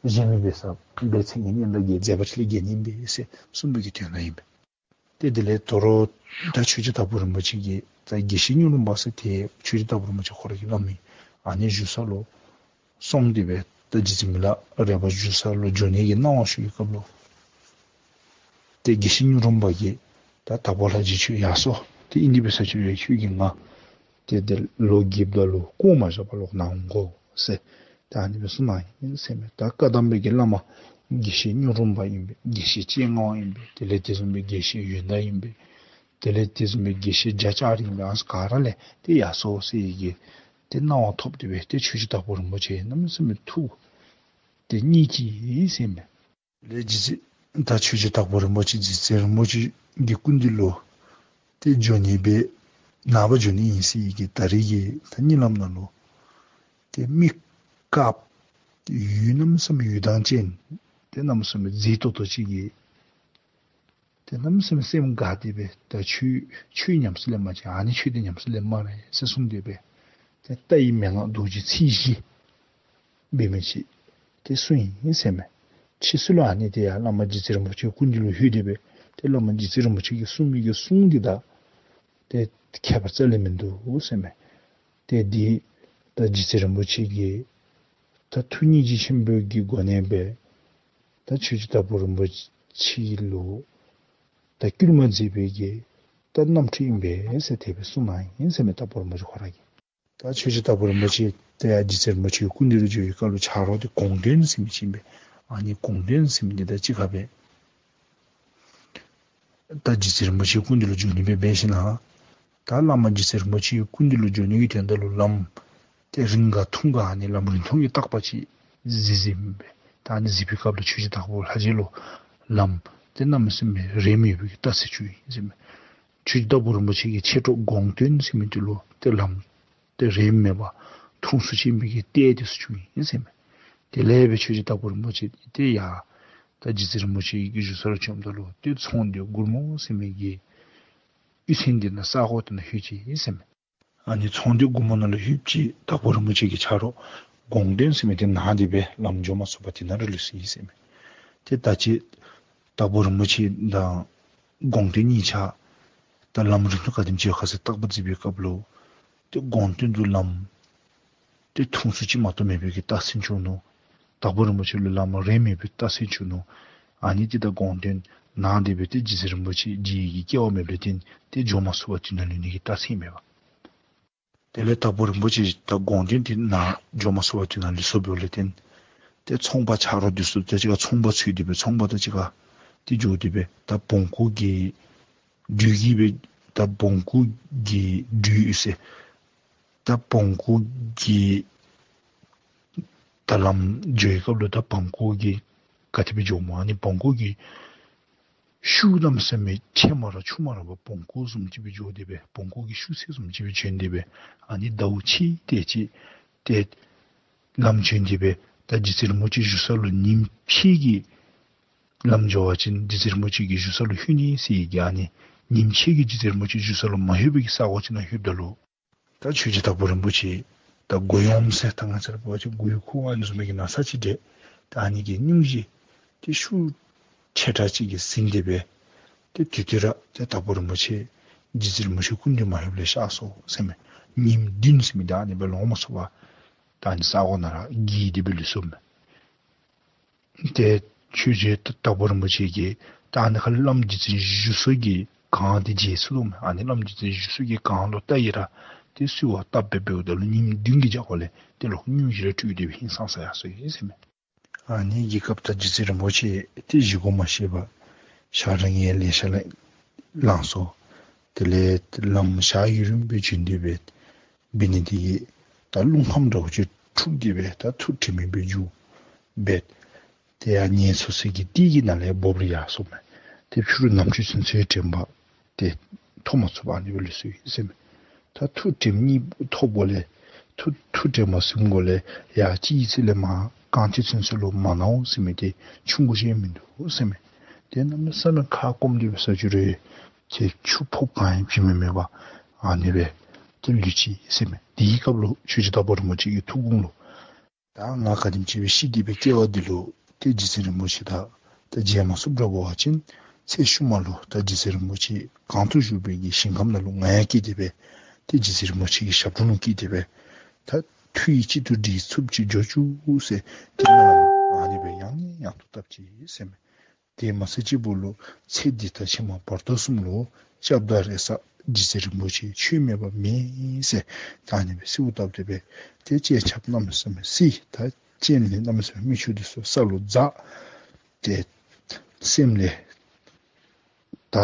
གཞན་མི་འབད་ས་སྦེ་མཚན་གྱི་སྙན་གྲགས་རྒྱས་མཛད་པ་ཅིག་ལས་རྒྱས་ནི་ཨིན་པས་ཟེར་གསུངས་པའི་གི་དོན་དག་ཨིན་པས། ཏེ་དེ་ལས་དོ་རུང་ད་ཆོས་རྗེ་དྭགས་པོ་རིན་པོ་ཆེ་གིས་ད་དགེ་བཤེས་སྨྱུག་རུམ་པ་ཟེར་ཏེ་ཆོས་རྗེ་དྭགས་པོ་རིན་པོ་ཆེ་ཁོ་ར་གི་བླམ་ཨིན། ཨ་ནི་བཞུགས་ས་ལུ་སོང་སྟེ་སྦེ་ད་རྗེ་བཙུན་མི་ལ་རས་པ་བཞུགས་ས་ལུ་འགྱོ་ནི་གི་གནང་བ་ཞུ་བའི་སྐབས་ལུ་ཏེ་དགེ་བཤེས་སྨྱུག་རུམ་པ་གིས་ད་དྭགས་པོ་ལྷ་རྗེ་ཁྱོད་ཡར་སོང་། ཏེ་ཨིན་ཏེ་འབད་ས་ཅིག་རུང་ཁྱོད་ཀྱིས་ང་ཏེ་དེ་ལོ་རྒསཔ་ད་ལུ་བཀོ་མ་བཞག་པར་ལོག་ནཱ་འོང་དགོ་ཟེར་ད་ཨ་ནི་སྦེ་གསུངས་གནང་ཡི་ཟེར་མས། ད་བཀའ་གདམས་པའི་གི་བླ་མ་དགེ་བཤེས་སྨྱུག་རུམ་པ་ཨིན་པས། དགེ་བཤེས་སྤྱན་སྔ་བ་ཨིན་པས། དེ་ལས་དེ་བཟུམ་སྦེ་དགེ་བཤེས་ཡོན་བདག་ཨིན་པས། དེ་ལས་དེ་བཟུམ་སྦེ་དགེ་བཤེས་རྒྱ་ལྕགས་རིང་ཨིན་པས། ཨ་ནི་ག་ར་ལས་ཏེ་ཡར་སོང་ཟེར་བའི་གི་ཏེ་གནང་བ་ཐོབ་སྟེ་སྦེ་ཏེ་ཆོས་རྗེ་དྭགས་པོ་རིན་པོ་ཆེ་གནམ་མེད་ས་མེད་ཐུགས་ཏེ་མཉེས་ཅི་ཟེར་མས། ལས་རྗེ་བཙུན་ད་ཆོས་རྗེ་དྭགས་པོ་རིན་པོ་ཆེ་རྗེ་བཙུན་རིན་པོ་ཆེ་གི་སྐུ་མདུན་ལུ་ཏེ་འགྱོ་ནི་སྦེ་ནངས་པ་འགྱོ་ནི་ཨིན་ཟེར་བའི་གི་ད་རིས་ཀྱི་ད་གཉིད་ལམ་ནང་ལུ་ཏེ་མི་དཀརཔོ་ཡུལ་གནམ་མེད་ས་མེད་ཡུལ་མདངས་ཅན་ཏེ་གནམ་མེད་ས་མེད་མཛེས་ཏོག་ཏོ་ཅིག་གིས་ཏེ་གནམ་མེད་ས་མེད་སེམས་དགའ་སྟེ་སྦེ་ད་ཁྱོད་ཁྱོད་ཉམས་སུ་ལེན་པ་ཅིན་ཨ་ནི་ཁྱོད་འདི་ཉམས་སུ་ལེན་སྨ་རེ་ཟེར་གསུངས་ཏེ་སྦེ་ཏེ་རྟ་ཡི་མན་ངག་རྡོ་རྗེ་ཚིག་བཞི་འབད་མི་ཅིག་ཏེ་གསུངས་ཡི་ཟེར་མས། ཕྱིས་སུ་ལུ་ཨ་ནི་ཏེ་ཡར་བླ་མ་རྗེ་བཙུན་རིན་པོ་ཆེ་སྐུ་མདུན་ལུ་ལྷོད་དེ་སྦེ་ཏེ་བླ་མ་རྗེ་བཙུན་རིན་པོ་ཆེ་གིས་གསུངས་མི་གི་གསུང་འདི་དང་ཏེ་ཁྱད་པར་རྩ་ལས་མིན་འདུག་ཟེར་མས། ཏེ་འདི་ད་རྗེ་བཙུན་རིན་པོ་ཆེ་གིས་ད་ཐུགས་སྙིང་རྗེ་ཆེན་པོའི་གི་སྒོ་ནས་སྦེ་ད་ཆོས་རྗེ་དྭགས་པོ་རིན་པོ་ཆེ་ལུ་ད་བསྐུལ་མ་མཛད་པའི་གི་ད་རྣམ་འཕྲུལ་ཨིན་པས་ཟེར་དེ་སྦེ་གསུངས་གནང་ཡི་ཟེར་མས། དྭགས་པོ་རིན་པོ་ཆེ་ཁོ་ར་གིས། ད་ཆོས་རྗེ་དྭགས་པོ་རིན་པོ་ཆེ་ཏེ་ཡར་རྗེ་བཙུན་རིན་པོ་ཆེའི་སྐུ་མདུན་ལུ་འགྱོ་བའི་སྐབས་ལུ་ཆ་རོགས་འདི་དགོངས་དོན་ཟེར་མི་ཅིག་ཨིན་པས། ཨ་ནི་དགོངས་དོན་ཟེར་མི་འདི་དང་གཅིག་ཁར་སྦེ་ད་རྗེ་བཙུན་རིན་པོ་ཆེའི་སྐུ་མདུན་ལུ་འགྱོ་ནི་སྦེ་འབད་ཞིནམ་ལས་ད་བླ་མ་རྗེ་བཙུན་རིན་པོ་ཆེའི་སྐུ་མདུན་ལུ་འགྱོ་ནི་གི་དོན་དག་ལུ་ལམ་ཏེ་རིང་ག་ཐུང་ག་ཨ་ནི་ལམ་རིང་ཐུང་གི་བརྟག་པ་ཅིག་གཟིགས་གཟིགསཔ་ཨིན་པས། ད་ཨ་ནི་གཟིགས་པའི་སྐབས་ལུ་ཆོས་རྗེ་དྭགས་པོ་ལྷ་རྗེ་ལུ་ལམ་ཏེ་གནམ་མེད་ས་མེད་རེམ་ཡོད་པའི་གི་རྟགས་མཚན་བྱུང་ཡི་ཟེར་མས། ཆོས་རྗེ་དྭགས་པོ་རིན་པོ་ཆེ་གི་མཆེད་གྲོགས་དགོངས་དོན་ཟེར་མི་འདི་ལུ་ཏེ་ལམ་ཏེ་རེམ་མེད་པར་ཐུང་སུ་ཅིག་ཨིན་པའི་གི་ལྟས་དེ་ཚུ་བྱུང་ཡི་ཟེར་མས། དེ་ལས་སྦེ་ཆོས་རྗེ་དྭགས་པོ་རིན་པོ་ཆེ་ཏེ་ཡར་ད་རྗེ་བཙུན་རིན་པོ་ཆེ་གི་བཞུགས་ས་ལུ་བྱོནམ་ད་ལུ་ཏེ་ཚོང་འདུས་སྒོར་མོ་ཟེར་མི་གི་གཡུས་ཚན་འདི་ནང་ས་གོ་འདི་ནང་ལྷོད་ཅི་ཟེར་མས། ཨ་ནི་ཚོང་འདུས་སྒོར་མོ་ནང་ལུ་ལྷོདཔ་ཅིག་དྭགས་པོ་རིན་པོ་ཆེ་གི་ཆ་རོགས་དགོངས་དོན་ཟེར་མི་འདི་ནཱ་དེ་སྦེ་ལམ་འགྱོ་མ་ཚུགས་པར་དེ་ནང་ར་ལུས་སོ་ཡི་ཟེར་མས། ཏེ་ད་ཅི་དྭགས་པོ་རིན་པོ་ཆེ་དང་དགོངས་དོན་གཉིས་ཆ་ད་ལམ་རིང་ཐུང་ག་དེམ་ཅིག་ཡོད་ག་ཟེར་བརྟག་པ་གཟིགས་པའི་སྐབས་ལུ་ཏེ་དགོངས་དོན་དུ་ལམ་ཏེ་ཐུང་སུ་ཅིག་མ་གཏོགས་མེད་པའི་གི་རྟགས་མཚན་བྱུང་ནུག། དྭགས་པོ་རིན་པོ་ཆེ་ལུ་ལམ་རེམ་མེད་པའི་རྟགས་མཚན་བྱུང་ནུག། ཨ་ནི་འདི་དང་དགོངས་དོན་ནཱ་དེ་སྦེ་ཏེ་རྗེ་བཙུན་རིན་པོ་ཆེ་རྗེ་ཡི་གི་སྐྱེ་བ་མེདཔ་ལས་བརྟེན་ཏེ་འགྱོ་མ་ཚུགས་པར་དེ་ནང་ལུས་ནི་གི་རྟགས་མཚན་མེད་པ། དེ་ལས་དྭགས་པོ་རིན་པོ་ཆེ་ད་དགོངས་དོན་དེ་ནཱ་འགྱོ་མ་ཚུགས་པར་དེ་ནང་ལུས་སོཔ་ལས་བརྟེན་ཏེ་ཚོང་པ་ཆ་རོགས་འདི་ཚུ་དང་གཅིག་ཁར་ཚོང་པ་ཚུད་དེ་སྦེ་ཚོང་པ་དང་གཅིག་ཁར་ཏེ་འགྱོ་སྟེ་སྦེ་ད་བོང་ཀུ་གི་སྦྲུལ་གྱི་སྦེ་ད་བོང་ཀུ་གི་སྦྲུལ་ཟེར་ད་བོང་ཀུ་གི་ད་ལམ་འགྱོ་བའི་སྐབས་ལུ་ད་བོང་ཀུ་གི་ག་དེ་སྦེ་འགྱོཝ་སྨོ། ཨ་ནི་བོང་ཀུ་གི་ཤུགས་གནམ་མེད་ས་མེད་ཆེ་མ་ར་ཆུང་མ་ར་བ་བོང་ཀུ་བཟུམ་ཅིག་སྦེ་འགྱོ་སྟེ་སྦེ་བོང་ཀུ་གི་ཤུགས་ཚད་བཟུམ་ཅིག་སྦེ་བྱོན་ཏེ་སྦེ་ཨ་ནི་ཟླཝ་གཅིག་དེ་ཅིག་ཏེ་ལམ་བྱོན་ཏེ་སྦེ་ད་རྗེ་བཙུན་རིན་པོ་ཆེ་བཞུགས་ས་ལུ་ཉིནམ་ཕྱེད་ཀྱི་ ལམ་འགྱོ་བ་ཅིན་རྗེ་བཙུན་རིན་པོ་ཆེ་གི་བཞུགས་ས་ལུ་ལྷོད་ནི་ཟེར་གི་ཨ་ནི་ཉིནམ་ཕྱེད་ཀྱི་རྗེ་བཙུན་རིན་པོ་ཆེ་བཞུགས་ས་ལུ་མ་ལྷོད་པའི་གི་ས་གོ་ཅིག་ནང་ལྷོདཔ་ད་ལུ་ད་ཆོས་རྗེ་དྭགས་པོ་རིན་པོ་ཆེ་ད་མགོ་ཡོམ་ཟེར་ད་ང་བཅས་ར་འབད་བ་ཅིན་མགོ་ཡུ་འཁོར་ཨ་ནི་བཟུམ་མའི་གི་ན་ཚ་ཅིག་འདྲེས། ད་ཨ་ནི་གི་སྙུང་གཞི་དེ་ཤུགས་ཆེ་དྲགས་ཅིག་གིས་ཟིན་ཏེ་སྦེ་ཏེ་དེ་དུས་ར་ཏེ་དྭགས་པོ་རིན་པོ་ཆེ་རྗེ་བཙུན་རིན་པོ་ཆེ་སྐུ་མདུན་མ་ལྷོདཔ་ལས་གཤགས་སོ་ཟེར་མས། ཉིནམ་བདུན་ཟེར་མི་ད་ཨ་ནི་སྦེ་ལོང་མ་ཚུགས་པར་ད་ཨ་ནི་ས་གོ་ནང་ར་འགྱེལ་ཏེ་སྦེ་ལུས་སོ་མས། ཏེ་ཆོས་རྗེ་དྭགས་པོ་རིན་པོ་ཆེ་གིས་ད་ཨ་ནི་ཁར་བླམ་རྗེ་བཙུན་བཞུགས་ས་གི་གང་དེ་མཇལ་ཚུགས་དོ་མས། ཨ་ནི་བླམ་རྗེ་བཙུན་བཞུགས་ས་གི་གང་ལུ་བལྟ་ཡི་ར་ཏེ་གསོལ་བ་བཏབ་སྦེ་འབདཝ་ད་ལུ་ཉིནམ་བདུན་གྱི་རྒྱབ་ཁ་ལས་ཏེ་ལོག་སྙུང་གཞི་ར་བྲོས་ཏེ་སྦེ་ཧིང་སངས་ས་ཡར་སོ་ཡི་ཟེར་མས། ཨ་ནི་གི་སྐབས་ད་རྗེ་བཙུན་རིན་པོ་ཆེ་ཏེ་བཞེས་སྒོ་མ་ཤེས་པར་ཞག་ར་ལྔའི་ལས་ཤ་ལས་ལངས་སོ། དེ་ལས་ལམ་ཞག་ཡུན་རིངམོ་སྦེ་བྱོན་ཏེ་སྦེ་འབད་ནི་དེ་གིས་ད་རླུང་ཁམས་འདྲཝ་ཅིག་འཁྲུགས་ཏེ་སྦེ་ད་ཐུགས་དྲན་མེད་སྦེ་འགྱོ་སྦེ་ཏེ་ཡར་ངལ་འཚོ་སའི་གི་ཏི་གི་ནང་ལས་འབོ་སྦེ་ཡར་སོ་མས། ཏེ་ཕྱི་རུ་ནམ་ཕྱེད་ཚུན་ཚོད་དྲན་པ་ཏེ་ཐོབ་མ་ཚུགས་པར་ཨ་ནི་སྦེ་ལུས་སོ་ཡི་ཟེར་མས། ད་ཐུགས་དྲན་གཉིད་ཐོབ་སྒོ་ལས་ཐུགས་ཐུགས་དྲན་པ་ཟིན་སྒོ་ལས་ཡར་གཅིག་གི་ཚེ་ལས་མར་རྐང་གཅིག་ཚུན་ཚོད་ལུ་མ་ནཝ་ཟེར་མི་དེ་ཆུང་ཀུ་ཅིག་མིན་འདུག་ཟེར་མས། ཏེ་གནམ་མེད་ས་མེད་ཁ་སྐོམ་སྟེ་སྦེ་ས་ཆུ་རེ་ཏེ་ཆུ་ཕོརཔ་གང་ཡང་བྱིན་མི་མེད་པར་ཨ་ནི་སྦེ་ཏེ་ལུས་ཅི་ཟེར་མས། དེའི་སྐབས་ལུ་ཆོས་རྗེ་དྭགས་པོ་རིན་པོ་ཆེ་གི་ཐུགས་དགོངས་ལུ་ད་ང་ག་དེམ་ཅིག་སྦེ་ཤི་སྟེ་སྦེ་སྐྱེ་བ་འདི་ལུ་ཏེ་རྗེ་བཙུན་རིན་པོ་ཆེ་དང་ད་མཇལ་མ་ཚུགསཔ་འདྲ་བ་ཅིན་ཚེ་ཤུལ་མ་ལུ་ད་རྗེ་བཙུན་རིན་པོ་ཆེ་གང་དུ་བཞུགས་པའི་གི་ཞིང་ཁམས་ནང་ལུ་ང་ཡང་སྐྱེས་ཏེ་སྦེ་ཏེ་རྗེ་བཙུན་རིན་པོ་ཆེ་གི་ཞབས་དྲུང་ལུ་སྐྱེས་ཏེ་སྦེ་ད་ཐུགས་ཡིད་གཅིག་ཏུ་འདྲེས་ཚུགསཔ་ཅིག་འགྱོ་བཅུག་ཟེར་ཏེ་ང་ཨ་ནི་སྦེ་ཡང་ནས་ཡང་དུ་བཏབ་ཅི་ཟེར་མས། དེ་མ་ཚད་གཅིག་པོ་ལུ་ཚེ་འདི་དང་ཕྱི་མ་བར་དོ་གསུམ་ལུ་སྐྱབས་དང་རེ་ས་རྗེ་བཙུན་རིན་པོ་ཆེ་ཁྱོད་མེད་པ་མེད་ཟེར་ད་ཨ་ནི་སྦེ་གསོལཝ་བཏབ་སྟེ་སྦེ་ཏེ་སྤྱན་ཆབ་གནམ་མེད་ས་མེད་བསིལ། ད་སྤྱན་ལས་གནམ་མེད་ས་མེད་མིག་ཆུ་འདི་ཚུ་ས་ལུ་འཛག། ཏེ་སེམས་ལས་ད་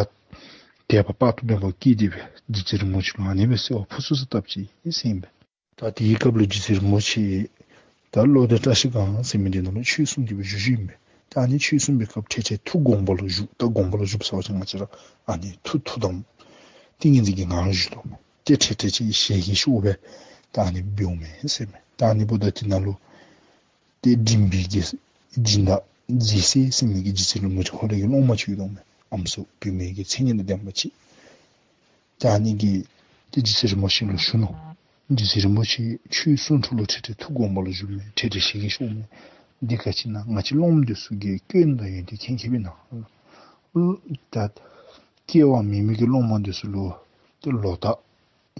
དད་པ་དཔག་ཏུ་མེད་པ་སྐྱེས་ཏེ་སྦེ་རྗེ་བཙུན་རིན་པོ་ཆེ་ལུ་ཨ་ནི་སྦེ་གསོལ་བ་ཕུར་ཚུགས་སུ་བཏབ་ཅི་ཟེར་ཨིན་པས། ད་དེའི་སྐབས་ལུ་རྗེ་བཙུན་རིན་པོ་ཆེ་ད་བློ་ལྡན་བཀྲ་ཤིས་སྒང་ཟེར་མི་འདི་ནང་ལུ་ཆོས་གསུང་སྟེ་སྦེ་བཞུགས་བཞུགསཔ་ཨིན་པས། ད་ཨ་ནི་ཆོས་གསུང་པའི་སྐབས་ཐེངས་ཐེངས་ཐུགས་དགོངས་པ་ལུ་བཞུགས། ད་དགོངས་པ་ལུ་བཞུགས་ཟེར་བ་ཅིན་ང་བཅས་ར་ཨ་ནི་ཐུགས་ཐུགས་དམ་ཏིང་ངེ་འཛིན་གྱི་ངང་ལུ་བཞུགས་དོ། ཏེ་ཐེངས་ཐེངས་ཅིག་ཞལ་གྱིས་ཤོབ་སྦེ་ད་ཨ་ནི་འབདཝ་མས་ཟེར་མས། ད་ཨ་ནི་འབདཝ་ད་དེ་ནང་ལུ་ཏེ་འབྲིང་པའི་གི་སྦྱིན་བདག་མཛེས་སྲས་ཟེར་མི་གི་རྗེ་བཙུན་རིན་པོ་ཆེ་ཁོ་རའི་གི་སློབ་མ་ཅིག་ཡོད་དོ་མས། ཨམ་སྲུ་བུད་མེད་ཀྱི་མཚན་ཉིད་དང་ལྡན་པ་ཅིག། ད་ཨ་ནི་གིས་ཏེ་རྗེ་བཙུན་རིན་པོ་ཆེ་ལུ་ཞུ་ནུག། རྗེ་བཙུན་རིན་པོ་ཆེ་ཁྱོད་གསུང་ཐུགས་ལུ་ཁྲེལ་ཏེ་ཐུགས་དགོངས་པ་ལུ་བཞུགསཔ་མས། ཁྲེལ་ཏེ་ཞལ་གྱིས་ཤོབ་མས། འདི་ག་ཅི་ཨིན་ན། ང་བཅས་སློབ་མ་འདི་ཚུ་གི་སྐྱོན་དང་ཡོན་ཏན་མཁྱེན་མཁྱེནམ་ཨིན་ན། ད་སྐྱེ་བ་མེད་མི་གི་སློབ་མ་འདི་ཚུ་ལུ་ཏེ་ལོག་ལྟ་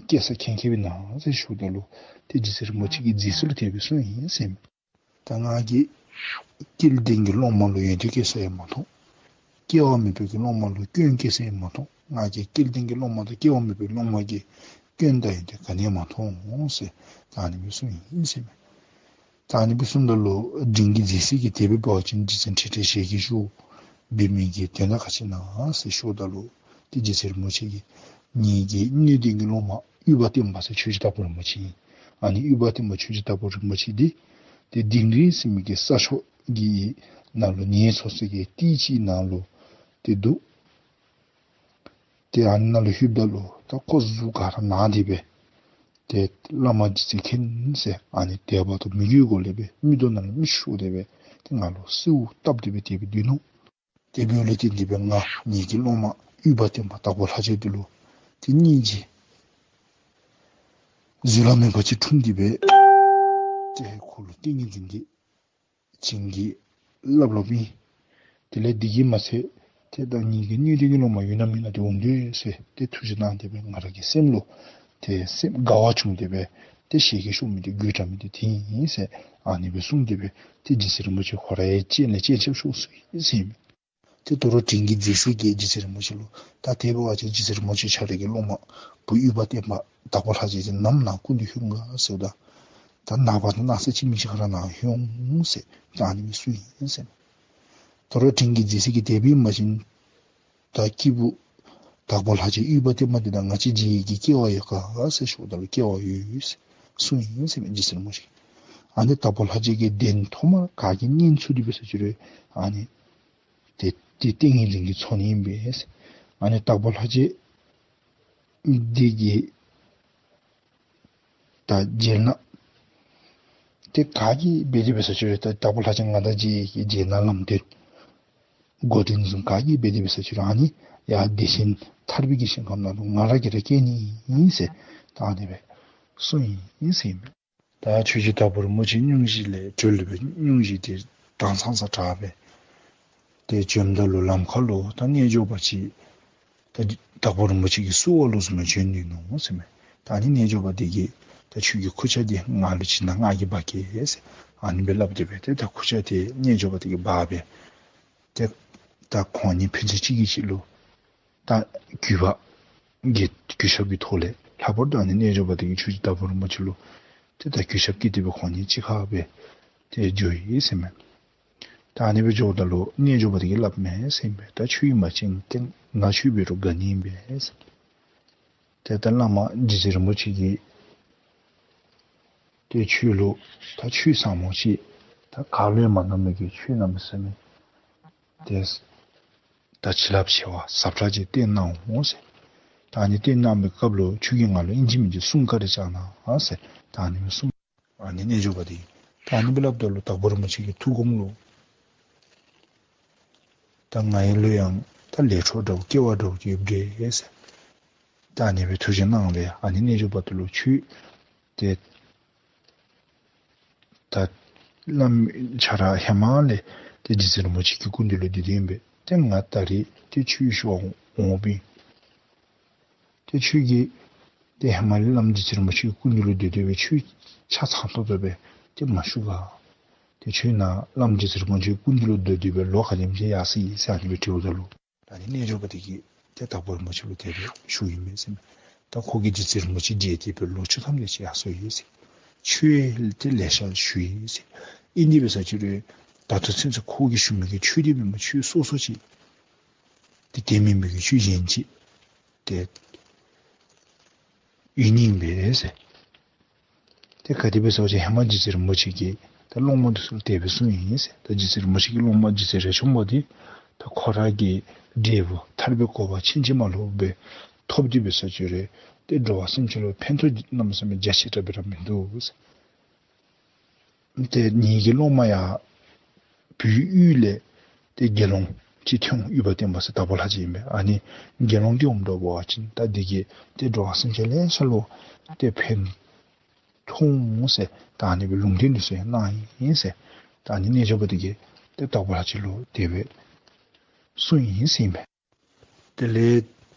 སྐྱེ་ས་མཁྱེན་མཁྱེནམ་ཨིན་ན་ཟེར་ཞུཝ་ད་ལུ་ཏེ་རྗེ་བཙུན་རིན་པོ་ཆེ་གིས་མཛེས་སྲས་ལུ་དེ་སྦེ་གསུངས་ཡི་ཟེར་མས། ད་ང་གིས་སྐྱེ་ལྡན་གྱི་སློབ་མ་ལུ་ཡོན་ཏན་སྐྱེ་ས་ཡང་མ་མཐོང་། སྐྱེ་བ་མེད་པའི་གི་སློབ་མ་ལུ་སྐྱོན་སྐྱེ་ས་ཡང་མ་མཐོང་། ང་གིས་སྐྱེ་ལྡན་གྱི་སློབ་མ་དང་སྐྱེ་བ་མེད་པའི་སློབ་མ་གི་སྐྱོན་དང་ཡོན་ཏན་ག་ནི་ཡང་མ་མཐོང་ཟེར་ད་ཨ་ནི་སྦེ་གསུངས་ཡི་ཟེར་མས། ད་ཨ་ནི་སྦེ་གསུངམ་ད་ལུ་འབྲིང་གི་མཛེས་སྲས་ཀྱིས་དེ་སྦེ་འབད་བ་ཅིན་རྗེ་བཙུན་ཁྲེལ་ཏེ་ཞལ་གྱིས་ཤོབ་འབད་མི་གི་དོན་དག་ག་ཅི་ཨིན་ན་ཟེར་ཞུཝ་ད་ལུ་ཏེ་རྗེ་བཙུན་རིན་པོ་ཆེ་གིས་ངེ་གི་སྣོད་ལྡན་གྱི་སློབ་མ་དབུས་པ་བསྟན་པ་ཟེར་ཆོས་རྗེ་དྭགས་པོ་རིན་པོ་ཆེ་ཨིན། ཨ་ནི་དབུས་པ་བསྟན་པ་ཆོས་རྗེ་དྭགས་པོ་རིན་པོ་ཆེ་འདི་ཏེ་དིང་རི་ཟེར་མི་གི་ས་ཕྱོགས་ཀྱི་ནང་ལུ་ངལ་འཚོ་ས་གི་ཏི་ཅིག་ནང་ལུ་ཏེ་འདུག། ཏེ་ཨ་ནཱ་ལུ་ལྷོདཔ་ད་ལུ་ད་ཁོ་གཟུགས་ག་ར་ན་སྟེ་སྦེ་ཏེ་བླ་མ་རྗེ་བཙུན་མཁྱེན་ཟེར་ཨ་ནི་དད་པ་དང་མོས་གུས་སྒོ་ལས་སྦེ་མིག་ཏོ་ནང་ལས་མིག་ཆུ་ཤོར་ཏེ་སྦེ་ཏེ་ང་ལུ་གསོལཝ་བཏབ་སྟེ་སྦེ་དེ་སྦེ་སྡོད་ནུག། དེ་འབདཝ་ལས་བརྟེན་ཏེ་སྦེ་ང་ངེ་གི་སློབ་མ་དབུས་པ་བསྟན་པ་དྭགས་པོ་ལྷ་རྗེ་འདི་ལུ་ཏེ་སྙིང་རྗེ་བཟོད་གླགས་མེད་པ་ཅིག་འཁྲུངས་ཏེ་སྦེ་ཏེ་ཁོ་ལུ་ཏིང་ངེ་འཛིན་གྱི་བྱིན་གྱིས་བརླབས་བརླབསཔ་ཨིན། དེ་ལས་འདི་གིས་མ་ཚད་ཏེ་ད་ངེ་གི་སྣོད་ལྡན་གྱི་སློབ་མ་ཡོད་ན་མེད་ན་ཏེ་འོང་དོ་ཟེར་ཏེ་ཐུགས་རྗེ་གནང་སྟེ་སྦེ་ང་ར་གི་སེམས་ལུ་ཏེ་སེམས་དགའ་བ་བྱུང་སྟེ་སྦེ་ཏེ་ཞལ་གྱིས་ཤོབ་མི་འདི་དགོད་བྲ་མི་འདི་དེ་ཨིན་ཟེར་ཨ་ནི་སྦེ་གསུངས་ཏེ་སྦེ་ཏེ་རྗེ་བཙུན་རིན་པོ་ཆེ་ཁོ་རའི་སྤྱན་ལས་སྤྱན་ཆབ་ཤོར་སོ་ཡི་ཟེར་ཨིན་མས། ཏེ་དོ་རུང་འབྲིང་གི་མཛེས་སྲས་ཀྱིས་རྗེ་བཙུན་རིན་པོ་ཆེ་ལུ་ད་དེ་འབད་བ་ཅིན་རྗེ་བཙུན་རིན་པོ་ཆེ་ཁྱོད་རའི་གི་སློབ་མ་བུ་དབུས་པ་བསྟན་པ་དྭགས་པོ་ལྷ་རྗེ་འདི་ནམ་ནཱ་སྐུ་མདུན་ལྷོད་ག་ཟེརཝ་ད་ད་ནངས་པ་དང་གནངས་ཚེ་ཅིག་མི་ཅིག་ཁར་ནཱ་ལྷོད་འོང་ཟེར་ད་ཨ་ནི་སྦེ་གསུངས་ཡི་ཟེར་མས། དོ་རུང་འབྲིང་གི་མཛེས་སྲས་ཀྱིས་དེ་འབད་བ་ཅིན་ད་སྐྱེས་བུ་དྭགས་པོ་ལྷ་རྗེ་དབུས་པ་བསྟན་པ་འདི་དང་ང་བཅས་མཇལ་ནི་གི་སྐལ་བ་ཡོད་ག་ཟེར་ཞུཝ་ད་ལུ་སྐལ་བ་ཡོད་ཟེར་གསུངས་ཡི་ཟེར་མས་རྗེ་བཙུན་རིན་པོ་ཆེ། ཨ་ནི་དྭགས་པོ་ལྷ་རྗེ་གི་གདན་ཐོག་མར་ག་གིས་མཉེས་ཚུགས་ཏེ་སྦེ་ཟེར་ཞུ་རུང་ཨ་ནི་ཏེ་ཏེ་ཏིང་ངེ་འཛིན་གྱི་ཚོགས་ནི་ཨིན་པས། ཨ་ནི་དྭགས་པོ་ལྷ་རྗེ་འདི་གིས་ད་མཇལ་ན་ཏེ་ག་གིས་འབད་དེ་སྦེ་ཟེར་ཞུ་རུང་ད་དྭགས་པོ་ལྷ་རྗེ་ང་དང་མཇལ་གྱི་མཇལ་ན་ལམ་སྟོན་ འགོ་འདྲེན་བཟུམ་ག་གིས་འབད་དེ་འབད་ས་ཅིག་རུང་ཨ་ནི་ཡར་བདེ་ཆེན་ཐར་པའི་གི་ཞིང་ཁམས་ནང་ལུ་ང་ར་གིས་ར་སྐྱེལ་ནི་ཨིན་ཟེར་ད་ཨ་ནི་སྦེ་གསུངས་ཡི་ཟེར་ཨིན་པས། ད་ཆོས་རྗེ་དྭགས་པོ་རིན་པོ་ཆེ་སྙུང་གཞི་ལས་གྲོལ་སྦེ་སྙུང་གཞི་དེ་དྭངས་སང་སང་དྲག་སྦེ་ཏེ་བྱོནམ་ད་ལུ་ལམ་ཁ་ལུ་ད་རྣལ་འབྱོར་པ་ཅིག་ད་དྭགས་པོ་རིན་པོ་ཆེ་གིས་བསུ་བ་ལུ་བཟུམ་སྦེ་བྱོན་ནུག་ཟེར་མས། ད་ཨ་ནི་རྣལ་འབྱོར་པ་དེ་གིས་ད་ཁྱོད་ཀྱི་ཁུར་ཆ་འདི་ང་ལུ་བྱིན་ད་ང་གིས་འབག་གེ་ཟེར་ཨ་ནི་སྦེ་སླབ་སྟེ་སྦེ་ཏེ་ད་ཁུར་ཆ་དེ་རྣལ་འབྱོར་པ་དེ་གིས་འབག་སྦེ་ཏེ་ད་ཁོང་གཉིས་ཕན་ཚུན་གཅིག་གིས་གཅིག་ལུ་ད་གུས་པ་གི་གུས་ཞབས་ཀྱི་ཐོག་ལས་ལྷག་པར་དུ་ཨ་ནི་རྣལ་འབྱོར་པ་དེ་གིས་ཆོས་རྗེ་དྭགས་པོ་རིན་པོ་ཆེ་ལུ་ཏེ་ད་གུས་ཞབས་བསྐྱེད་དེ་སྦེ་ཁོང་གཉིས་གཅིག་ཁར་སྦེ་ཏེ་འགྱོ་ཡི་ཟེར་མས། ད་ཨ་ནི་སྦེ་འགྱོཝ་ད་ལུ་རྣལ་འབྱོར་པ་དེ་གིས་སླབ་མས་ཟེར་ཨིན་པས། ད་ཁྱོད་ཡིད་མ་ཆེས་ཏེ་ང་ཁྱོད་འབད་རུང་དགའ་ནི་ཨིན་པས་ཟེར། ཏེ་ད་བླ་མ་རྗེ་བཙུན་རིན་པོ་ཆེ་གིས་ཏེ་ཁྱོད་ལུ་ད་ཆོས་ཟབ་མོ་ཅིག་ད་ག་ལུ་ཡང་མ་གནང་མི་གི་ཆོས་གནངམ་ཟེར་མས། ཏེ་ད་བྱིན་རླབས་ཆེ་བ་ཟབ་དྲགས་ཅིག་སྟོན་གནང་འོང་ཟེར། ད་ཨ་ནི་སྟོན་གནང་བའི་སྐབས་ལུ་ཁྱོད་ཀྱིས་ང་ལུ་ཨིན་ཅི་མིན་ཅི་གསུང་བཀའ་དྲིན་བསྐྱང་གནང་ཟེར་ད་ཨ་ནི་སྦེ་གསུངས། ཨ་ནི་རྣལ་འབྱོར་པ་དེ་གིས་ད་ཨ་ནི་སྦེ་སླབ་ད་ལུ་དྭགས་པོ་རིན་པོ་ཆེ་གི་ཐུགས་དགོངས་ལུ་ད་ང་ཡི་ལུ་ཡང་ད་ལས་འཕྲོ་འདྲཝ་སྐྱེ་བ་འདྲཝ་ཅིག་ཡོདཔ་འདྲས་ཟེར། ད་ཨ་ནི་སྦེ་ཐུགས་བཞེད་གནང་སྦེ་ཨ་ནི་རྣལ་འབྱོར་པ་དེ་ལུ་ཁྱོད་ཏེ་ད་བླམ་ཁྱོད་ར་ཧེ་མ་ལས་ཏེ་རྗེ་བཙུན་རིན་པོ་ཆེ་གི་སྐུ་མདུན་ལུ་སྡོད་དེ་ཨིན་པས། ཏེ་ང་ད་རེས་ཏེ་ཆོས་ཞུ་བར་འོངམ་ཨིན། ཏེ་ཁྱོད་ཀྱིས་ཏེ་ཧེ་མ་ལས་བླམ་རྗེ་བཙུན་རིན་པོ་ཆེ་གི་སྐུ་མདུན་ལུ་སྡོད་སྡོད་སྦེ་ཆོས་ཆ་ཚང་ཏོག་ཏོ་སྦེ་ཏེ་མ་ཞུ་ག། ཏེ་ཁྱོད་ནཱ་བླམ་རྗེ་བཙུན་རིན་པོ་ཆེ་གི་སྐུ་མདུན་ལུ་སྡོད་སྡོད་སྦེ་ལོ་ག་དེམ་ཅིག་ཡར་སོ་ཡི་ཟེར་ཨ་ནི་སྦེ་དྲིཝ་ད་ལུ། ཨ་ནི་རྣལ་འབྱོར་པ་དེ་གིས་ཏེ་དྭགས་པོ་རིན་པོ་ཆེ་ལུ་དེ་སྦེ་ཞུཝ་ཨིན་མས་ཟེར་མས། ད་ཁོ་གིས་རྗེ་བཙུན་རིན་པོ་ཆེ་མཇལ་ཏེ་སྦེ་ལོ་བཅུ་ཐམ་དེ་ཅིག་ཡར་སོ་ཡི་ཟེར། ཆོས་ཏེ་ལེ་ཤ་ཞུ་ཡི་ཟེར། ཨིན་དེ་འབད་ས་ཅིག་རུང་ད་ལྟོ་ཚུན་ཚོད་ཁོ་གིས་ཞུ་མི་གི་ཆོས་དེ་མེན་པར་ཆོས་སོ་སོ་ཅིག་ཏེ་དེ་མེན་པའི་གི་ཆོས་གཞན་ཅིག་ཏེ་ཡོད་ནི་ཨིན་པས་ཟེར། ཏེ་ག་དེ་སྦེ་ཟེར་བ་ཅིན་ཧེ་མ་རྗེ་བཙུན་རིན་པོ་ཆེ་གིས་ད་སློབ་མ་དེ་ཚུ་ལུ་དེ་སྦེ་གསུངས་ཡི་ཟེར། ད་རྗེ་བཙུན་རིན་པོ་ཆེ་གི་སློབ་མ་རྗེ་བཙུན་རས་ཆུང་པ་དེ་ད་ཁོ་ར་གི་འབྲས་བུ་ཐར་པའི་གོ་འཕང་ཕྱིན་ཅི་མ་ལོག་པ་སྦེ་ཐོབ་སྟེ་འབད་ས་ཅིག་རུང་ཏེ་འགྲོ་བ་སེམས་ཅན་ལུ་ཕན་ཐོགས་གནམ་མེད་ས་མེད་རྒྱ་ཆེ་དྲགས་སྦེ་ར་མིན་འདུག་ཟེར། ཏེ་ངེ་གི་སློབ་མ་ཡང་བོད་དབུས་ལས་ཏེ་དགེ་སློང་ཅིག་ཐོན་འོང་། དབུས་པ་བསྟན་པ་ཟེར་དྭགས་པོ་ལྷ་རྗེ་ཨིན་པས། ཨ་ནི་དགེ་སློང་འདི་འོངམ་ད་འབད་བ་ཅིན་ད་འདི་གིས་ཏེ་འགྲོ་བ་སེམས་ཅན་ལེ་ཤ་ལུ་ཏེ་ཕན་ཐོགས་འོང་ཟེར་ད་ཨ་ནི་སྦེ་ལུང་བསྟན་འདི་ཚུ་ཡང་གནང་ཡི་ཟེར། ད་ཨ་ནི་རྣལ་འབྱོར་པ་དེ་གིས་ཏེ་དྭགས་པོ་ལྷ་རྗེ་ལུ་དེ་སྦེ་གསུངས་ཡི་ཟེར་ཨིན་པས། དེ་ལས་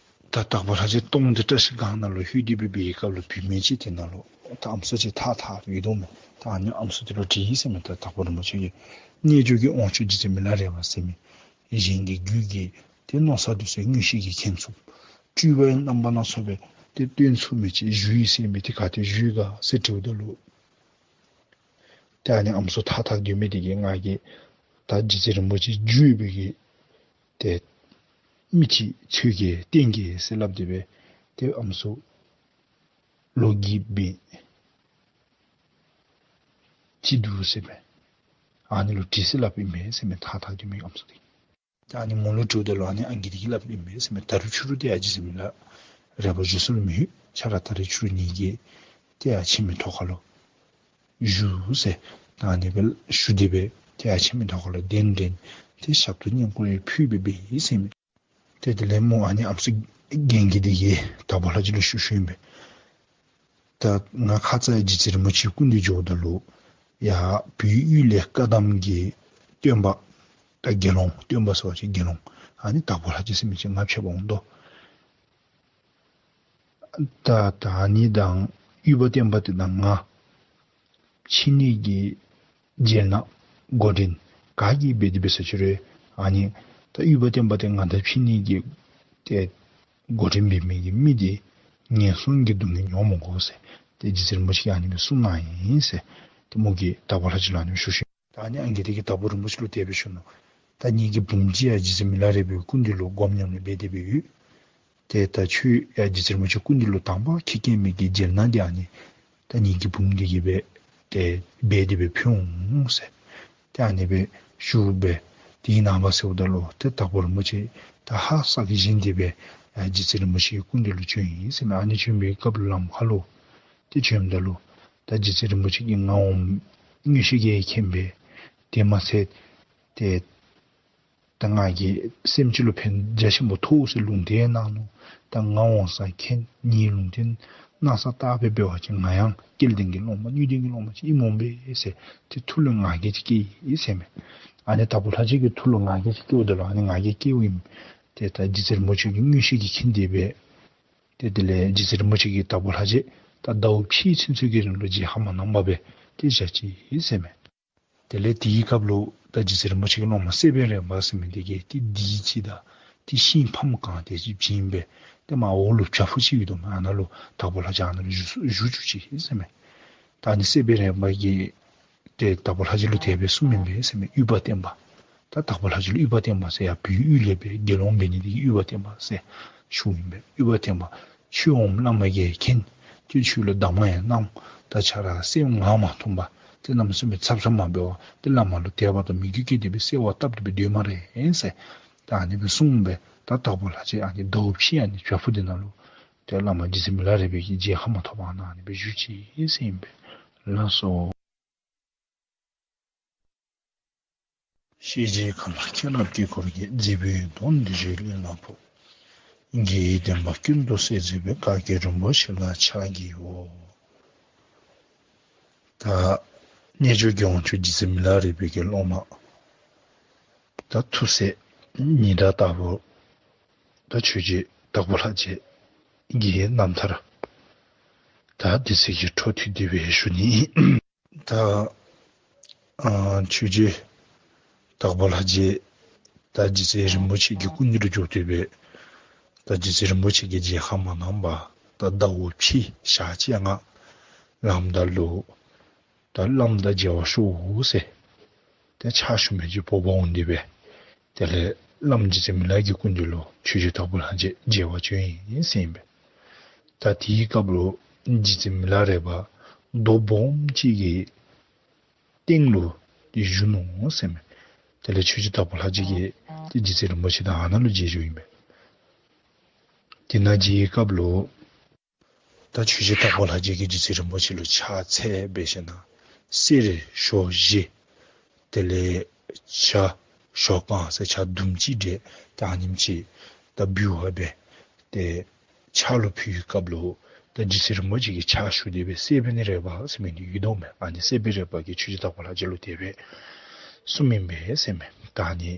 ད་དྭགས་པོ་ལྷ་རྗེ་སྟོང་སྡེ་བཀྲ་ཤིས་སྒང་ནང་ལུ་ལྷོད་དེ་སྦེ་འབད་བའི་སྐབས་ལུ་བུད་མེད་ཅིག་དེ་ནང་ལུ་ད་ཨམ་སྲུ་ཅིག་ཐགས་ཐགས་ཡོད་དོ་མས། ད་ཨ་ནི་ཨམ་སྲུ་དེ་ལུ་དྲིས་ཡི་ཟེར་མས། ད་དྭགས་པོ་རིན་པོ་ཆེ་གིས་རྣལ་འབྱོར་གྱི་དབང་ཕྱུག་རྗེ་བཙུན་མི་ལ་རས་པ་ཟེར་མི་གཞན་གྱི་རྒྱུད་ཀྱི་ཏེ་མནོ་བསམ་དེ་ཚུ་མངོན་ཤེས་ཀྱིས་མཁྱེན་ཚུགསཔ་སྤྲུལ་པའི་རྣམ་པ་སྣ་ཚོགས་སྦེ་ཏེ་སྟོན་ཚུགས་མི་ཅིག་བཞུགས་ཡི་ཟེར་མི་དེ་ག་ཏེ་བཞུགས་ག་ཟེར་དྲིཝ་ད་ལུ་ཏེ་ཨ་ནི་ཨམ་སྲུ་ཐགས་ཐགས་སྡོད་མི་དེ་གིས་ང་གིས་ད་རྗེ་བཙུན་རིན་པོ་ཆེ་བཞུགས་པའི་གི་ཏེ་མི་ཅིག་ཁྱོད་ཀྱིས་བསྟན་གེ་ཟེར་སླབ་སྟེ་སྦེ་ཏེ་ཨམ་སྲུ་ལོ་རྒས་པའི་ཅིག་འདུག་ཟེར་མས། ཨ་ནི་ལུ་དྲིས་ཟེར་སླབ་ཨིན་མས་ཟེར་མས། ཐགས་ཐགས་སྡོད་མི་ཨམ་སྲུ་དེ་གིས། ད་ཨ་ནི་མོ་ལུ་དྲིཝ་ད་ལུ་ཨ་ནི་ཨང་རྒས་དེ་གིས་སླབ་ཨིན་མས་ཟེར་མས། ད་རུང་ཕྱི་རུ་ཏེ་ཡར་རྗེ་བཙུན་མི་ལ་རས་པ་བཞུགས་ས་ལུ་མི་ལྷོད། ཁྱོད་ར་ད་རུང་ཕྱི་རུ་ངེ་གི་ཏེ་ཡར་ཕྱི་མི་ཐོག་ཁ་ལུ་བཞུགས་ཟེར། ད་ཨ་ནི་སྦེ་ཞུ་སྟེ་སྦེ་ཏེ་ཡར་ཕྱི་མི་ཐོག་ཁ་ལུ་གདན་འདྲེན་ཏེ་ཞབས་ཏོག་བསྙེན་བཀུར་ཡང་ཕུལ་སྦེ་འབད་ཡི་ཟེར་མས། ཏེ་དེ་ལས་མོ་ཨ་ནི་ཨམ་སྲུ་རྒན་གྱི་དེ་གིས་དྭགས་པོ་ལྷ་རྗེ་ལུ་ཞུ་ཞུཝ་ཨིན་པས། ད་ང་ཁ་ཙ་ཡར་རྗེ་བཙུན་རིན་པོ་ཆེའི་སྐུ་མདུན་འགྱོཝ་ད་ལུ་ཡར་བོད་དབུས་ལས་བཀའ་གདམས་ཀྱི་སྟོན་པ་ད་དགེ་སློང་སྟོན་པ་ཟེར་བ་ཅིན་དགེ་སློང་ཨ་ནི་དྭགས་པོ་ལྷ་རྗེ་ཟེར་མི་ཅིག་ང་ཕྱད་པར་འོང་དོ། ད་ད་ཨ་ནི་དང་དབུས་པ་བསྟན་པ་དེ་དང་ང་ཕྱད་ནི་གི་མཇལ་ན་འགོ་འདྲེན་ག་གིས་འབད་དེ་འབད་ས་ཅིག་རུང་ཨ་ནི་ད་དབུས་པ་བསྟན་པ་དེ་ང་དང་ཕྱད་ནི་གི་ཏེ་འགོ་འདྲེན་འབད་མི་གི་མི་དེ་ངན་སོང་གི་སྡུག་བསྔལ་མྱོང་མི་དགོ་ཟེར་ཏེ་རྗེ་བཙུན་རིན་པོ་ཆེ་གིས་ཨ་ནི་སྦེ་གསུངས་གནང་ཡི་ཟེར་ཏེ་མོ་གིས་དྭགས་པོ་ལྷ་རྗེ་ལུ་ཨ་ནི་སྦེ་ཞུ་ཞུཝ་ཨིན། ད་ཨ་ནི་ཨང་རྒས་དེ་གིས་དྭགས་པོ་རིན་པོ་ཆེ་ལུ་དེ་སྦེ་ཞུ་ནུག། ད་ངེ་གི་བུམོ་ཅིག་ཡར་རྗེ་བཙུན་མི་ལ་རས་པའི་སྐུ་མདུན་ལུ་སྒོམ་ཉམས་ལེན་འབད་དེ་སྦེ་ཡོད། ཏེ་ད་ཁྱོད་ཡར་རྗེ་བཙུན་རིན་པོ་ཆེའི་སྐུ་མདུན་ལུ་དང་པ་ཁྱེད་བསྐྱལ་མི་གི་མཇལ་ན་དེ་ཨ་ནི་ད་ངེ་གི་བུམོ་དེ་གིས་འབད་དེ་འབད་དེ་སྦེ་ཕུལ་འོང་ཟེར། ཏེ་ཨ་ནི་སྦེ་ཞུ་སྦེ་དེ་ནངས་པ་ཟེརཝ་ད་ལུ་ཏེ་དྭགས་པོ་རིན་པོ་ཆེ་ད་ཧ་སག་གིས་བཞེངས་ཏེ་སྦེ་ཡར་རྗེ་བཙུན་རིན་པོ་ཆེའི་སྐུ་མདུན་ལུ་བྱོན་ཡི་ཟེར་མས། ཨ་ནི་བྱོན་པའི་སྐབས་ལུ་ལམ་ཁ་ལུ་ཏེ་བྱོནམ་ད་ལུ་ད་རྗེ་བཙུན་རིན་པོ་ཆེ་གིས་ང་འོངམ་མངོན་ཤེས་ཀྱིས་མཁྱེན་པས། དེ་མ་ཚད་ཏེ་ ད་ང་གིས་སེམས་ཅན་ལུ་ཕན་རྒྱ་ཆེན་པོ་ཐོགས་ཟེར་ལུང་བསྟན་གནང་ནུག། ད་ང་འོང་ས་མཁྱེན། ངེའི་ལུང་བསྟན་གནང་ས་བལྟ་སྦེ་འབད་བ་ཅིན་ང་ཡང་སྐལ་ལྡན་གྱི་སློབ་མ་དངོས་བདེན་གྱི་སློབ་མ་ཅིག་ཨིནམ་འོང་པས་ཟེར། ཏེ་ཐུགས་ལུ་ང་རྒྱལ་ཅིག་སྐྱེས་ཡི་ཟེར་མས། ཨ་ནི་དྭགས་པོ་ལྷ་རྗེ་གི་ཐུགས་ལུ་ང་རྒྱལ་ཅིག་སྐྱེཝ་ད་ལུ་ཨ་ནི་ང་རྒྱལ་སྐྱེཝ་ཨིན། ཏེ་ད་རྗེ་བཙུན་རིན་པོ་ཆེ་གིས་མངོན་ཤེས་ཀྱིས་མཁྱེན་ཏེ་སྦེ་ཏེ་དེ་ལས་རྗེ་བཙུན་རིན་པོ་ཆེ་གིས་དྭགས་པོ་ལྷ་རྗེ་ད་ཟླཝ་ཕྱེད་ཚུན་ཚོད་ཀྱི་རིང་ལུ་མཇལ་ཁ་མ་གནང་པར་སྦེ་ཏེ་བཞག་ཅི་ཟེར་མས། དེ་ལས་དེའི་སྐབས་ལུ་ད་རྗེ་བཙུན་རིན་པོ་ཆེ་གི་སློབ་མ་སེ་པན་རས་པ་ཟེར་མི་དེ་གིས་ཏེ་ལྡེ་ཅིག་དང་ཏེ་ཤིང་ཕམ་གང་དེ་ཅིག་བྱིན་སྦེ་ཏེ་མར་འོག་ལུ་བྱག་ཕུག་ཅིག་ཡོད་དོ་མས། ཨ་ནཱ་ལུ་དྭགས་པོ་ལྷ་རྗེ་ཨ་ནཱ་ལུ་བཞུགས་བཞུགས་བཅུག་ཅི་ཟེར་མས། ད་ཨ་ནི་སེ་པན་རས་པ་གིས་ཏེ་དྭགས་པོ་ལྷ་རྗེ་ལུ་དེ་སྦེ་གསུངམ་ཨིན་པས་ཟེར་མས། དབུས་པ་བསྟན་པ། ད་དྭགས་པོ་ལྷ་རྗེ་ལུ་དབུས་པ་བསྟན་པ་ཟེར་ཡར་བོད་དབུས་ལས་སྦེ་དགེ་སློང་འབད་ནི་དེ་གིས་དབུས་པ་བསྟན་པ་ཟེར་ཞུཝ་ཨིན་པས། དབུས་པ་བསྟན་པ། ཁྱོད་འོངམ་བླ་མ་གིས་མཁྱེན། ཏེ་ཁྱོད་ལུ་གདམས་ངག་ཡང་གནང་། ད་ཁྱོད་ར་སེམས་ངལ་མ་འཐུམ་པར་ཏེ་གནམ་མེད་ས་མེད་འཚབ་འཚབ་མ་འབད་བར་ཏེ་བླ་མ་ལུ་དད་པ་དང་མོས་གུས་བསྐྱེད་དེ་སྦེ་གསོལ་བ་བཏབ་སྟེ་སྦེ་སྡོད་སྨ་རེ་ཟེར། ད་ཨ་ནི་སྦེ་གསུངས་སྦེ་ད་དྭགས་པོ་ལྷ་རྗེ་ཨ་ནི་ཟླཝ་ཕྱེད་ཨ་ནི་བྱག་ཕུག་དེ་ནང་ལུ་ཏེ་བླ་མ་རྗེ་བཙུན་མི་ལ་རས་པའི་གི་མཇལ་ཁ་མ་ཐོབ་པར་ཨ་ནཱ་ཨ་ནི་སྦེ་བཞུགས་ཅི་ཟེར་ཨིན་པས། ལགས་སོ། ཤེས་བྱའི་མཁའ་ལ་མཁྱེན་རབ་དཀྱིལ་འཁོར་རྒྱས། རྗེ་བོའི་གདུང་བདེ་སྤྱོད་གླིང་ལ་ཕོག། རྒྱལ་བའི་བསྟན་པ་ཀུན་ཏུ་གསལ་མཛད་པའི། བཀའ་བརྒྱུད་རིན་པོ་ཆེ་ལ་ཕྱག་བགྱིའོ། ད་རྣལ་འབྱོར་གྱི་དབང་ཕྱུག་རྗེ་བཙུན་མི་ལ་རས་པའི་གི་སློབ་མ་ད་ཐུགས་སྲས་ཉི་ཟླ་ལྟ་བུ་ད་ཆོས་རྗེ་དྭགས་པོ་ལྷ་རྗེ་གི་རྣམ་ཐར་ད་དེ་ཚེ་གི་འཕྲོ་མཐུད་དེ་སྦེ་ཞུ་ནི། ད་ཨ་ཆོས་རྗེ་དྭགས་པོ་ལྷ་རྗེ་ད་རྗེ་བཙུན་རིན་པོ་ཆེ་གི་སྐུ་མདུན་ལུ་འགྱོ་སྟེ་སྦེ་ད་རྗེ་བཙུན་རིན་པོ་ཆེ་གིས་མཇལ་ཁ་མ་གནང་པར་ད་ཟླཝ་ཕྱེད་ཞག་གཅིག་ཡང་ལངམ་ད་ལུ་ད་བླམ་དང་མཇལ་བར་ཤོག་ཟེར་ཏེ་ཕྱག་ཞུ་མི་ཅིག་འབོ་འབོ་འོང་སྟེ་སྦེ་དེ་ལས་བླམ་རྗེ་བཙུན་མི་ལ་གི་སྐུ་མདུན་ལུ་ཆོས་རྗེ་དྭགས་པོ་ལྷ་རྗེ་མཇལ་བར་བྱོན་ཡི་ཟེར་ཨིན་པས། ད་དེའི་སྐབས་ལུ་རྗེ་བཙུན་མི་ལ་རས་པ་རྡོ་སྦོམ་ཅིག་གི་སྟེང་ལུ་ཏེ་བཞུགས་ནུག་ཟེར་མས། དེ་ལས་ཆོས་རྗེ་དྭགས་པོ་ལྷ་རྗེ་གིས་ཏེ་རྗེ་བཙུན་རིན་པོ་ཆེ་དང་ཨ་ནཱ་ལུ་མཇལ་བྱོན་ཡི་མས། དེ་ནང་མཇལ་བའི་སྐབས་ལུ་ད་ཆོས་རྗེ་དྭགས་པོ་ལྷ་རྗེ་གིས་རྗེ་བཙུན་རིན་པོ་ཆེ་ལུ་ཕྱག་འཚལ་སྦེ་ཞིནམ་ན་གསེར་ཞོ་བཞི་དེ་ལས་ཇ་ཞོ་གང་ཟེར་ཇ་དུམ་གཅིག་འདྲ་ད་ཨ་ནེམ་ཅིག་ད་འབུལ་བ་འབད་དེ་ཕྱག་ལུ་ཕུལ་བའི་སྐབས་ལུ་ད་རྗེ་བཙུན་རིན་པོ་ཆེ་གིས་ཕྱག་ཞུ་སྟེ་སྦེ་སེ་པན་རས་པ་ཟེར་མི་འདི་ཡོད་དོ་མས། ཨ་ནི་སེ་པན་རས་པ་གིས་ཆོས་རྗེ་དྭགས་པོ་ལྷ་རྗེ་ལུ་དེ་སྦེ་གསུངམ་ཨིན་པས་ཟེར་མས། ད་ཨ་ནི་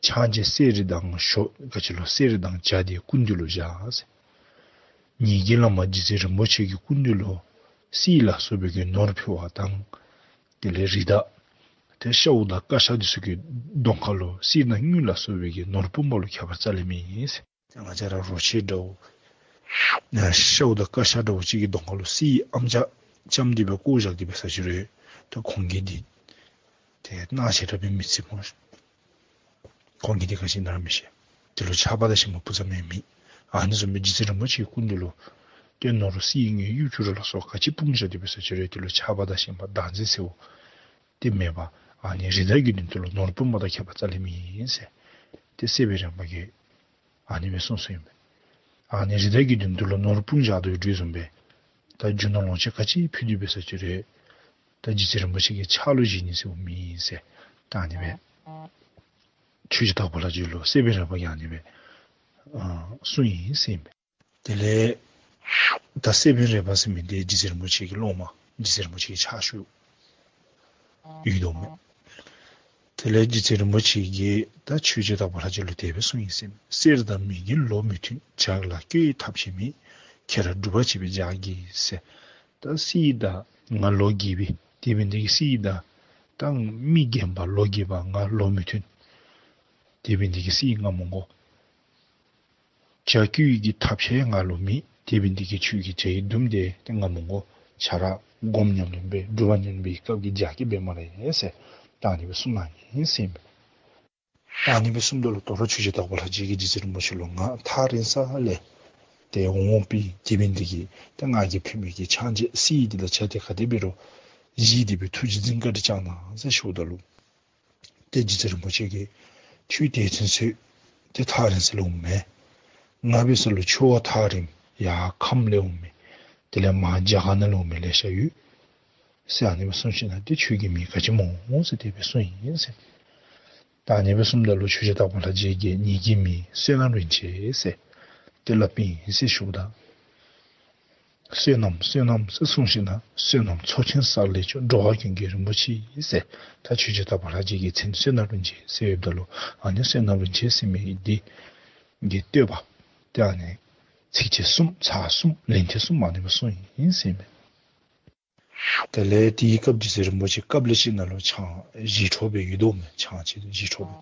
ཕྱག་རྗེས་གསེར་དང་ཞོ་ག་ཅི་ལོ་གསེར་དང་ཇ་འདི་སྐུ་མདུན་ལུ་བཞག་ཟེར། ངེ་གི་བླ་མ་རྗེ་བཙུན་རིན་པོ་ཆེ་གི་སྐུ་མདུན་ལུ་གསེར་ལ་སོགས་པའི་གི་ནོར་ཕུལ་བ་དང་དེ་ལས་རི་དྭགས་ཏེ་ཤཝ་དང་ཀ་ཤ་འདི་ཚུ་གི་གདོང་ཁ་ལུ་གསེར་དང་དངུལ་ལ་སོགས་པའི་གི་ནོར་བུམ་པ་ལུ་ཁྱད་པར་རྩ་ལས་མེད་ཟེར། ཏེ་ང་བཅས་ར་རོ་ཁྱི་འདྲཝ་ཤཝ་དང་ཀ་ཤ་འདྲཝ་ཅིག་གི་གདོང་ཁ་ལུ་གསེར་ཨམ་ཅག་བཅམ་སྟེ་སྦེ་བཀོ་བཞག་སྟེ་འབད་ས་ཅིག་རུང་ད་ཁོང་གིས་འདི་ཏེ་སྣང་ཞེན་ར་སྦེ་མི་བརྩི་སྨོ། ཁོང་གིས་འདི་ག་ཅི་ཨིན་ན་ར་མི་ཤེས། འདི་ལུ་ཆགས་པ་དང་ཞེན་པ་སྤུ་ཙམ་ཡང་མེད། ཨ་ནི་བཟུམ་སྦེ་རྗེ་བཙུན་རིན་པོ་ཆེའི་སྐུ་མདུན་ལུ་ཏེ་ནོར་གསེར་དངུལ་གཡུ་བྱུ་རུ་ལ་སོགས་ག་ཅི་སྤུངས་བཞག་སྟེ་འབད་ས་ཅིག་རུང་དེ་ལུ་ཆགས་པ་དང་ཞེན་པ་བདག་འཛིན་ཟེརཝ་དེ་མེད་པར་ཨ་ནི་རི་དྭགས་ཀྱི་མདུན་དུ་ལུ་ནོར་བུམ་པ་དང་ཁྱད་པར་རྩ་ལས་མེད་ཟེར་ཏེ་སེ་པན་རས་པ་གིས་ཨ་ནི་སྦེ་གསུངས་གསུངསམ་ཨིན་པས། ཨ་ནི་རི་དྭགས་ཀྱི་མདུན་དུ་ལུ་ནོར་སྤུངས་བཞག་དོ་ཡོད་དོ་བཟུམ་སྦེ་ད་རྒྱུ་ནོར་ལོངས་སྤྱོད་ག་ཅི་ཕུལ་ཏེ་འབད་ས་ཅིག་རུང་ད་རྗེ་བཙུན་རིན་པོ་ཆེ་གི་ཕྱག་ལུ་བཞེས་ནི་ཟེརཝ་མེད་ཟེར་ད་ཨ་ནི་སྦེ་ཆོས་རྗེ་དྭགས་པོ་ལྷ་རྗེ་ལུ་སེ་པན་རས་པ་གིས་ཨ་ནི་སྦེ་ཨ་གསུངས་ཡི་ཟེར་ཨིན་པས། དེ་ལས་ད་སེ་པན་རས་པ་ཟེར་མི་འདི་རྗེ་བཙུན་རིན་པོ་ཆེ་གི་སློབ་མ་རྗེ་བཙུན་རིན་པོ་ཆེ་གི་ཕྱག་ཞུ་ཡོད་དོ་མས། དེ་ལས་རྗེ་བཙུན་རིན་པོ་ཆེ་གིས་ད་ཆོས་རྗེ་དྭགས་པོ་ལྷ་རྗེ་ལུ་དེ་སྦེ་གསུངས་ཡི་ཟེར། གསེར་དང་མི་རྒན་ལོ་མི་མཐུན། ཇ་ལ་སྐྱོ་བའི་ཐབས་ཤེས་མེད། ཁྱེད་རང་སྒྲུབ་པ་བྱེད་པའི་ལྗགས་ཀྱིས་ཟེར། ད་གསེར་དང་ང་ལོ་རྒས་པའི་དེ་འབད་ནི་དེ་གིས་གསེར་དང་ད་མི་རྒན་པ་ལོ་རྒས་པ་ང་ལོ་མི་མཐུན། དེ་འབད་ནི་དེ་གིས་གསེར་ང་མི་དགོ། ཇ་སྐྱོ་བའི་གི་ཐབས་ཤེས་ང་ལུ་མེད། དེ་འབད་ནི་དེ་གིས་ཁྱོད་ཀྱི་ཇའི་དུམ་དེ་ཏེ་ང་མི་དགོ། ཁྱོད་ར་སྒོམ་ཉམས་ལེན་འབད་སྒྲུབ་པ་ཉམས་ལེན་འབད་བའི་སྐབས་ཀྱི་ལྗགས་ཀྱིས་འབད་སྨ་རེ་ཟེར་ད་ཨ་ནི་སྦེ་གསུངས་གནང་ཡི་ཟེར་ཨིན་པས། ད་ཨ་ནི་སྦེ་གསུངམ་ད་ལུ་དོ་རུང་ཆོས་རྗེ་དྭགས་པོ་ལྷ་རྗེ་གིས་རྗེ་བཙུན་རིན་པོ་ཆེ་ལུ་ང་ཐག་རིང་ས་ལས་ཏེ་འོངམ་ཨིན། དེ་འབད་ནི་དེ་གིས་ཏེ་ང་གིས་ཕུལ་མི་གི་ཕྱག་རྗེས་གསེར་འདི་དང་ཇ་འདི་ག་དེ་འབད་རུང་བཞེས་ཏེ་སྦེ་ཐུགས་རྗེ་བཀའ་དྲིན་བསྐྱང་གནང་ཟེར་ཞུཝ་ད་ལུ་ཏེ་རྗེ་བཙུན་རིན་པོ་ཆེ་གིས་ཁྱོད་དེ་ཚུན་ཚོད་ཏེ་ཐག་རིང་ས་ལུ་འོངམ་མས། ང་འབད་ས་ལུ་ཁྱོད་བ་ཐག་རིངམ་ཡར་ཁམས་ལས་འོངམ་མས། དེ་ལས་མར་རྒྱ་གར་ནང་ལས་འོངམ་མས་ལེ་ཤ་ཡོད་ཟེར་ཨ་ནི་སྦེ་གསུངས་ཞིནམ་ན་ཏེ་ཁྱོད་ཀྱི་མིང་ག་ཅི་སྨོ་ཟེར་དེ་སྦེ་གསུངས་ཡི་ཟེར། ད་ཨ་ནི་སྦེ་གསུངམ་ད་ལུ་ཆོས་རྗེ་དྭགས་པོ་ལྷ་རྗེ་གིས་ངེ་གི་མིང་བསོད་ནམས་རིན་ཆེན་ཟེར་ཏེ་སླབ་ཨིན་ཟེར་ཞུཝ་ད། བསོད་ནམས་བསོད་ནམས་ཟེར་གསུངས་ཞིནམ་ལས་བསོད་ནམས་མཚོ་ཆེན་བསགས་ལས་བྱུང་། འགྲོ་བ་ཀུན་གྱི་རིན་པོ་ཆེ་ཟེར། ད་ཆོས་རྗེ་དྭགས་པོ་ལྷ་རྗེ་གི་མཚན་བསོད་ནམས་རིན་ཆེན་ཟེར་ཡོདཔ་ད་ལུ་ཨ་ནི་བསོད་ནམས་རིན་ཆེན་ཟེར་མི་འདི་གི་བསྟོད་པ་ཏེ་ཨ་ནི་ཚིགས་བཅད་གསུམ་ཚར་གསུམ་ལན་ཐེངས་གསུམ་ཨ་ནི་སྦེ་གསུངས་ཡི་ཟེར་མས། དེ་ལས་དེའི་སྐབས་རྗེ་བཙུན་རིན་པོ་ཆེ་ཀབ་ལེ་ཅིག་ནང་ལུ་ཆང་བཞེས་འཕྲོ་སྦེ་ཡོད་དོ་མས། ཆང་ཅིག་བཞེས་འཕྲོ་སྦེ།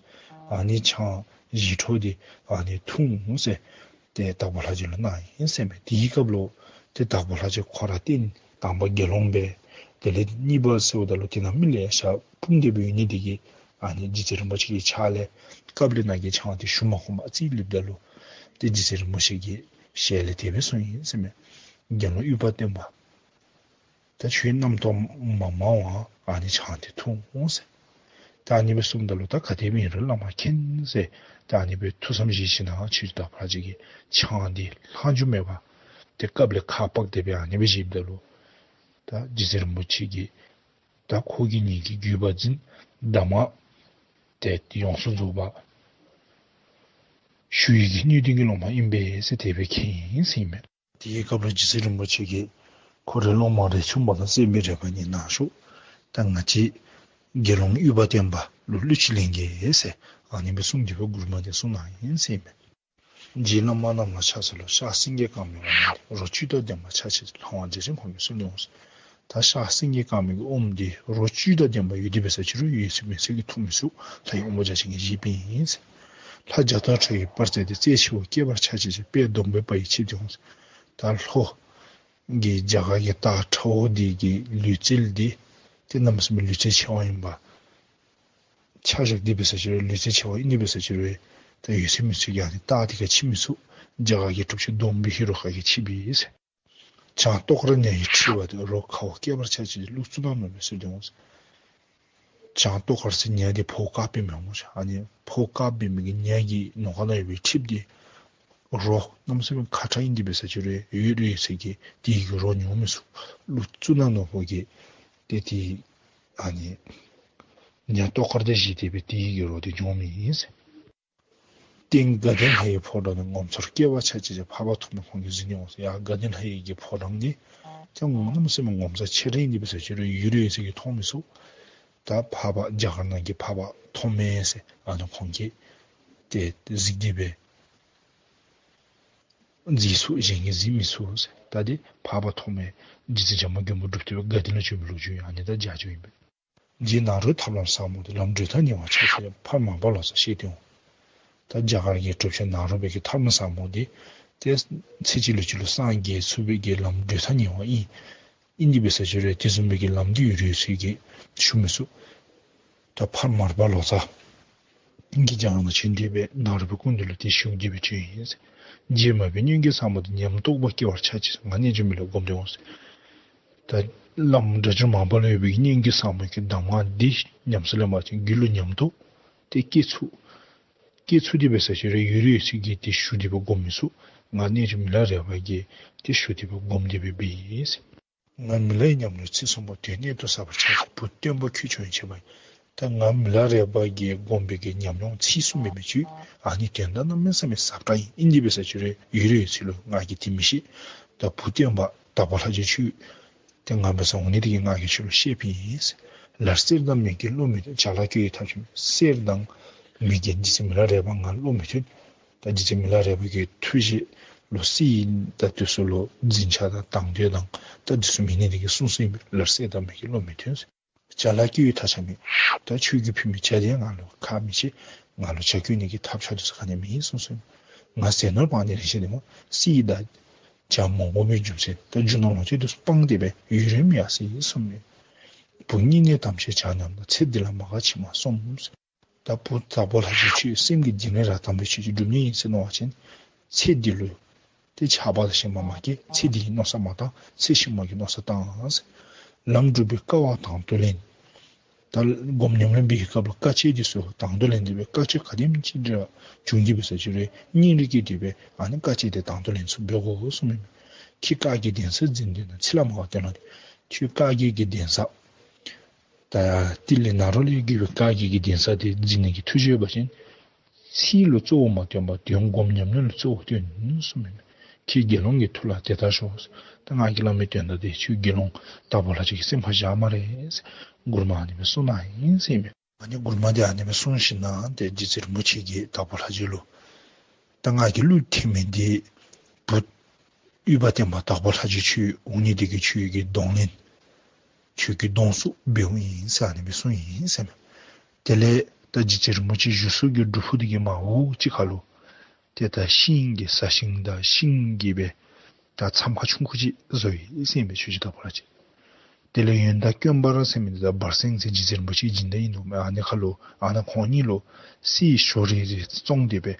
ཨ་ནི་ཆང་བཞེས་འཕྲོ་འདི་ཨ་ནི་འཐུང་ཟེར་ཏེ་དྭགས་པོ་ལྷ་རྗེ་ལུ་གནང་ཡི་ཟེར་མས། དེའི་སྐབས་ལུ་ཏེ་དྭགས་པོ་ལྷ་རྗེ་ཁོ་ར་ཏེ་དང་པ་དགེ་སློང་སྦེ་དེ་ལས་གཉིས་པ་ཟེརཝ་ད་ལུ་དེ་ནང་མི་ལེ་ཤ་སྤུངས་ཏེ་སྦེ་ཡོད་ནི་དེ་གིས་ཨ་ནི་རྗེ་བཙུན་རིན་པོ་ཆེ་གི་ཕྱག་ལས་ཀབ་ལེ་ནང་གི་ཆང་འདི་ཞུ་མ་ཁོམ་པར་རྩིས་ལེབ་ད་ལུ་ཏེ་རྗེ་བཙུན་རིན་པོ་ཆེ་གི་ཞལ་ལས་དེ་སྦེ་གསུངས་ཡི་ཟེར་མས། དགེ་སློང་ཨུཏྤ་བསྟན་པ། ད་ཁྱོད་རྣམ་རྟོག་མ་མང་བར་ཨ་ནི་ཆང་འདི་འཐུང་འོང་ཟེར། ད་ཨ་ནི་སྦེ་གསུངམ་ད་ལུ་ད་ག་དེ་སྦེ་ཨིན་རུང་བླ་མ་མཁྱེན་ཟེར། ད་ཨ་ནི་སྦེ་ཐུགས་བསམ་བཞེས་ཞིནམ་ལས་ཆོས་རྗེ་དྭགས་པོ་ལྷ་རྗེ་གིས་ཆང་འདི་ལྷག་རྒྱུ་མེད་པར་ཏེ་ཀབ་ལེ་ཁ་ཕབ་སྟེ་སྦེ་ཨ་ནི་སྦེ་བཞེསཔ་ད་ལུ་ད་རྗེ་བཙུན་རིན་པོ་ཆེ་གིས་ད་ཁོ་གིས་ངེ་གི་བརྒྱུད་པ་འཛིན་གདམས་ངག་ཏེ་ཡོངས་སུ་རྫོགས་པ་ཞུ་ཡི་གི་སྣོད་ལྡན་གྱི་སློབ་མ་ཨིན་པས་ཟེར་དེ་སྦེ་མཁྱེན་ཡི་ཟེར་ཨིན་མས། དེའི་སྐབས་ལུ་རྗེ་བཙུན་རིན་པོ་ཆེ་གིས་ཁོ་རའི་སློབ་མ་རས་ཆུང་པ་དང་སྲས་མོའི་རས་པ་གཉིས་ནཱ་ཤོག། ད་ང་བཅས་དགེ་སློང་ཨུཏྤ་བསྟན་པ་ལུ་གླུ་ཅིག་ལེན་གེ་ཟེར་ཨ་ནི་སྦེ་གསུངས་ཏེ་སྦེ་མགུར་མ་འདི་གསུངས་གནང་ཡི་ཟེར་ཨིན་མས། རྗེ་བླ་མ་རྣམས་ལ་ཕྱག་འཚལ་ལོ། ཤར་སེང་གེ་དཀར་མོའི་དབང་ལྡན་ཏེ། རོ་བཅུད་དང་ལྡན་པ་ཆ་ཤས་ཀྱིས། ལྷ་དབང་རྗེ་བཙུན་ཁོང་གིས་གསོལ་ཏེ་འོང་ཟེར། ད་ཤར་སེང་གེ་དཀར་མོའི་གི་ཨོམ་འདི་རོ་བཅུད་དང་ལྡན་པ་ཡོད་དེ་འབད་ས་ཅིག་རུང་ཡོད་ཚད་མེད་ཚད་ཀྱིས་འཐུང་མི་ཚུགས། ལྷ་ཡི་དབང་པོ་བརྒྱ་བྱིན་གྱིས་བཞེས་པའི་ཨིན་ཟེར། ལྷ་བརྒྱ་སྟོང་ཕྲག་གིས་སྤར་རྩེ་སྟེ། རྩེ་ཆེ་བ་བསྐལ་པར་ཆ་ཤས་ཀྱིས། དཔལ་སྡོང་པོའི་བ་ཡིས་ཆིབས་ཏེ་འོང་ཟེར། ད་ལྷོ་གི་རྒྱ་གར་གྱི་སྟག་ཁྲ་བོ་འདི་གི་ལུས་རྩལ་འདི་ཏེ་གནམ་མེད་ས་མེད་ལུས་རྩལ་ཆེ་བ་ཨིན་པས། ཆ་བཞག་སྟེ་འབད་ས་ཅིག་རུང་ལུས་རྩལ་ཆེ་བ་ཨིན་ཏེ་འབད་ས་ཅིག་རུང་ད་ཡོད་ཚད་མེད་ཚད་ཀྱིས་ཨ་ནི་སྟག་འདི་ཁར་ཆིབས་མི་ཚུགས། རྒྱ་གར་གྱི་གྲུབ་ཆེན་སྡོང་པོ་ཧེ་རུ་ཀ་གིས་ཆིབས་པའི་ཨིན་ཟེར། བྱང་ཏོག་དཀར་ཉ་ཡིས་འཁྲིལ་བ་སྟེ། རོ་ཁ་བ་བསྐལ་པར་ཆ་ཤས་ཀྱིས། ལུག་གཙུག་ན་ནོར་བུས་གསོལ་ཏེ་འོང་ཟེར། བྱང་ཏོག་དཀར་ཟེར་ཉ་འདི་ཕོཝ་དཀརཔོ་ཨིན་མས་སྨོ་ཤ། ཨ་ནི་ཕོཝ་དཀརཔོ་ཨིན་མི་གི་ཉ་གི་ནོར་ཁ་ནང་ཡོད་པའི་ཁྲིབས་འདི་རོ་གནམ་མེད་ས་མེད་ཁ་ཁྲ་ཨིན་ཏེ་འབད་ས་ཅིག་རུང་ཡོད་རུང་ཡོད་ཚད་ཀྱིས་དེ་གི་རོ་ཉོ་མི་ཚུགས། ལུག་གཙུག་ན་ནོར་བུ་གིས་ཏེ་དེ་ཨ་ནི་ཉ་ཏོག་དཀར་དེ་བཞེས་ཏེ་སྦེ་དེ་གི་རོ་དེ་ཉོ་མི་ཨིན་ཟེར། སྟེང་དགའ་ལྡན་ལྷ་ཡི་ཕོ་བྲང་ནི། ངོ་མཚར་བསྐལ་པར་ཆ་ཤས་ཀྱིས། འཕགས་པ་ཐོགས་མེད་ཁོང་གིས་གཟིགས་ནས་འོང་ཟེར། ཡར་དགའ་ལྡན་ལྷ་ཡི་གི་ཕོ་བྲང་འདི་ཏེ་ངོ་མ་གནམ་མེད་ས་མེད་ངོ་མཚར་ཆེ་དྲགས་ཨིན་ཏེ་འབད་ས་ཅིག་རུང་ཡོད་རུང་ཡོད་ཚད་ཀྱིས་མཐོང་མི་ཚུགས། ད་འཕགས་པ་རྒྱ་གར་ནང་གི་འཕགས་པ་ཐོགས་མེད་ཟེར་ཨ་ནི་ཁོང་གིས་ཏེ་གཟིགས་ཏེ་སྦེ་གཟིགས་ཚུགས། གཞན་གྱིས་གཟིགས་མི་ཚུགས་ཟེར། ད་དེ་འཕགས་པ་ཐོགས་མེད་རྗེ་བཙུན་བྱམས་པ་མགོན་པོ་སྒྲུབ་སྡེ་སྦེ་དགའ་ལྡན་ལུ་བྱོན་པའི་ལོ་རྒྱུས་ཨ་ནི་ད་རྒྱ་ཆོས་ཨིན་པས། རྗེ་ནཱ་རོའི་ཐབས་ལམ་ཟབ་མོ་འདི། ལམ་འགྲོས་དང་ཉེ་བར་ཆ་ཤས་ཀྱིས། ཕར་མར་པ་ལོ་ཙཱ་བཤད་དེ་འོང་། ད་རྒྱ་གར་གྱི་གྲུབ་ཆེན་ནཱ་རོ་པའི་གི་ཐབས་ལམ་ཟབ་མོ་འདི་ཏེ་ཚེ་གཅིག་ལུས་གཅིག་ལུ་སངས་རྒྱས་ཚུགས་པའི་གི་ལམ་འགྲོས་དང་ཉེ་བ་ཨིན། ཨིན་ཏེ་འབད་ས་ཅིག་རུང་དེ་བཟུམ་མའི་གི་ལམ་འདི་ཡོད་རུང་ཡོད་ཚད་ཀྱིས་ཞུ་མི་ཚུགས། ད་ཕར་མར་པ་ལོ་ཙཱ་གིས་རྒྱ་གར་ནང་བྱོན་ཏེ་སྦེ་ནཱ་རོ་པའི་སྐུ་མདུན་ལུ་ཏེ་ཞུ་སྟེ་སྦེ་བྱོན་ཡི་ཟེར། རྗེ་མར་པའི་སྙན་བརྒྱུད་ཟབ་མོ་འདི། ཉམས་རྟོགས་པ་སྐྱེ་བར་ཆ་ཤས་ཀྱིས། ང་རྣལ་འབྱོར་མི་ལ་བསྒོམས་ཏེ་འོང་ཟེར། ད་བླམ་སྒྲ་སྒྱུར་མར་པ་ལུ་ཡོད་པའི་སྙན་བརྒྱུད་ཟབ་མོ་གི་གདམས་ངག་འདི་ཉམས་སུ་ལེན་པ་ཅིན་རྒྱུད་ལུ་ཉམས་རྟོགས་ཏེ་སྐྱེ་ཚུགས། སྐྱེ་ཚུགས་ཏེ་འབད་ས་ཅིག་རུང་ཡོད་རུང་ཡོད་ཚད་ཀྱིས་ཏེ་ཞུ་སྟེ་སྦེ་སྒོམ་མི་ཚུགས། ང་རྣལ་འབྱོར་མི་ལ་རས་པ་གིས་ཏེ་ཞུ་སྟེ་སྦེ་སྒོམ་སྟེ་སྦེ་འབད་ཡི་ཟེར། ང་མི་ལ་ཡི་ཉམས་ལེན་ཚིག་གསུམ་པོ། དོན་གནད་དུ་ཟབ་པར་ཆ་ཤས་ཀྱིས། བུ་སྟོན་པ་ཁྱོད་བྱོན་བྱེད་པ་ཡིན། ད་ང་མི་ལ་རས་པ་གིས་སྒོམ་པའི་གི་ཉམས་མྱོང་ཚིག་གསུམ་འབད་མི་ཅིག་ཨ་ནི་དོན་དག་གནམ་མེད་ས་མེད་ཟབ་དྲགས་ཨིན། ཨིན་ཏེ་འབད་ས་ཅིག་རུང་ཡོད་རུང་ཡོད་ཚད་ལུ་ང་གིས་དེ་མི་ཤེས། ད་བུ་སྟོན་པ་དྭགས་པོ་ལྷ་རྗེ་ཁྱོད་ཏེ་ང་འབད་སར་འོང་ནི་དེ་གིས་ང་གིས་ཁྱོད་ལུ་བཤད་པའི་ཨིན་ཟེར། ལར་གསེར་དང་མེ་གི་བློ་མི་མཐུན། བྱ་ལ་སྐྱེ་བོའི་ཐབས་ཤེས་མེད། གསེར་དང་མེ་གི་རྗེ་བཙུན་མི་ལ་རས་པ་ང་བློ་མི་མཐུན། ད་རྗེ་བཙུན་མི་ལ་རས་པ་གི་ཐུགས་བཞེད་ལུ་གསེར་ད་དེ་ཚུ་ལུ་འཛིན་ཆ་དང་དང་དོད་དང་ད་དེ་ཚུ་མེད་ནི་དེ་གིས་གསུངས་གསུངསམ་ཨིན་པས། ལར་གསེར་དང་མེ་གི་བློ་མི་མཐུན་ཟེར། བྱ་ལ་སྐྱེ་བོའི་ཐབས་ཤེས་མེད། ད་ཁྱོད་ཀྱིས་ཕུལ་མི་བྱ་དེ་ང་ལུ་ཁག་མི་ཆེ། ང་ལུ་བྱ་སྐྱེ་ནི་གི་ཐབས་ཆག་དེ་ཚུ་ག་ནི་མེད་གསུངས་གསུངསམ་ཨིན་པས། ང་ཟས་ནོར་བག་ནི་རིན་ཆེན་ལྡན་མོ། གསེར་དང་བྱ་མ་དགོ་པའི་རྒྱུ་མཚན་ད་རྒྱུ་ནོར་ལོངས་སྤྱོད་དེ་ཚུ་སྤངས་ཏེ་སྦེ་ཡུན་རིང་མི་ཡར་སོ་ཡི་གསུངསམ་ཨིན་པས། བུ་སྙིང་ནས་དམ་བཅའ་བྱ་ཉམས་དང་། ཚེ་འདི་ལ་མ་དགའ་ཕྱི་མ་སོམས་ཟེར། ད་བུ་དྭགས་པོ་ལྷ་རྗེ་ཁྱོད་སེམས་ཀྱི་གདིང་རིམ་ར་དམ་པའི་ཆོས་ཅིག་སྒྲུབ་ནི་ཨིན་ཟེར་མནོ་བ་ཅིན་ཚེ་འདི་ལུ་ཏེ་ཆགས་པ་དང་ཞེན་པ་མ་སྐྱེ། ཚེ་འདི་གི་མནོ་བསམ་མ་བཏང་། ཚེ་ཕྱི་མ་གི་མནོ་བསམ་བཏང་ཟེར། ལམ་སྒྲུབ་པའི་དཀའ་བ་དང་དུ་ལེན། ད་སྒོམ་ཉམས་ལེན་པའི་སྐབས་ལུ་དཀའ་སྤྱད་དེ་ཚུ་དང་དུ་ལེན་ཏེ་སྦེ་དཀའ་སྤྱད་ག་དེམ་ཅིག་འདྲ་བྱུང་སྟེ་འབད་ས་ཅིག་རུང་སྙིང་རུས་བསྐྱེད་དེ་སྦེ་ཨ་ནི་དཀའ་སྤྱད་དེ་དང་དུ་ལེན་ཚུགསཔ་འབད་དགོ་གསུངསམ་ཨིན་པས། ཁྱེད་བཀའ་བརྒྱད་གདན་ས་འཛིན་འདོད་ན། ཚེ་ལ་མ་དགའ་སྟོན་ལོང་དེ། ཁྱོད་བཀའ་བརྒྱད་ཀྱི་གདན་ས་ ད་ཡ་ཏི་ལི་ནཱ་རོ་ལས་བརྒྱུད་པའི་བཀའ་བརྒྱུད་ཀྱི་གདན་ས་དེ་འཛིན་ནི་གི་ཐུགས་བཞེད་འབད་བ་ཅིན་ཚིག་ལུ་གཙོ་བོ་མ་བཏོན་པར་དོན་སྒོམ་ཉམས་ལེན་ལུ་གཙོ་བོ་བཏོན་གསུངམ་མས། ཁྱེད་དགེ་སློང་གི་ཐུགས་ལ་དེ་ལྟར་ཞོག། ད་ང་གིས་སླབ་མི་དོན་དག་དེ་ཁྱོད་དགེ་སློང་དྭགས་པོ་ལྷ་རྗེ་གི་སེམས་ཁར་བཞག་སྨ་རེ་ཟེར་མགུར་མ་ཨ་ནི་སྦེ་གསུངས་གནང་ཡི་ཟེར་ཨིན་པས། ཨ་ནི་མགུར་མ་དེ་ཨ་ནི་སྦེ་གསུངས་ཞིནམ་ལས་ཏེ་རྗེ་བཙུན་རིན་པོ་ཆེ་གིས་དྭགས་པོ་ལྷ་རྗེ་ལུ་ད་ང་གིས་གླུ་འཐེན་མི་འདི་བུ་ཨུཏྤ་ལྡན་པ་དྭགས་པོ་ལྷ་རྗེ་ཁྱོད་འོང་ནི་དེ་གིས་ཁྱོད་ཀྱི་གདོང་ལེན་ཁྱོད་ཀྱི་གདོང་བསུ་འབདཝ་ཨིན་ཟེར་ཨ་ནི་སྦེ་གསུངས་ཡི་ཟེར་མས། དེ་ལས་ད་རྗེ་བཙུན་རིན་པོ་ཆེ་བཞུགས་ས་གི་སྒྲུབ་ཕུག་དེ་གི་མར་འོག་ཅིག་ཁ་ལུ་ཏེ་ད་ཤིང་གི་ས་ཞིང་དང་ཤིང་གི་སྦེ་ད་མཚམས་ཁང་ཆུང་ཀུ་ཅིག་བཟོ་ཡི་ཟེར་ཨིན་པས་ཆོས་རྗེ་དྭགས་པོ་ལྷ་རྗེ། དེ་ལས་ཡོན་བདག་དཀོན་པ་ར་ཟེར་མི་འདི་དང་འབར་སེང་ཟེར་རྗེ་བཙུན་རིན་པོ་ཆེའི་སྦྱིན་བདག་ཨིན་ནོ། ཨ་ནི་ཁ་ལུ་ཨ་ནི་ཁོང་གཉིས་ལུ་གསེར་ཞོ་རེ་རེ་བཙོང་སྟེ་སྦེ་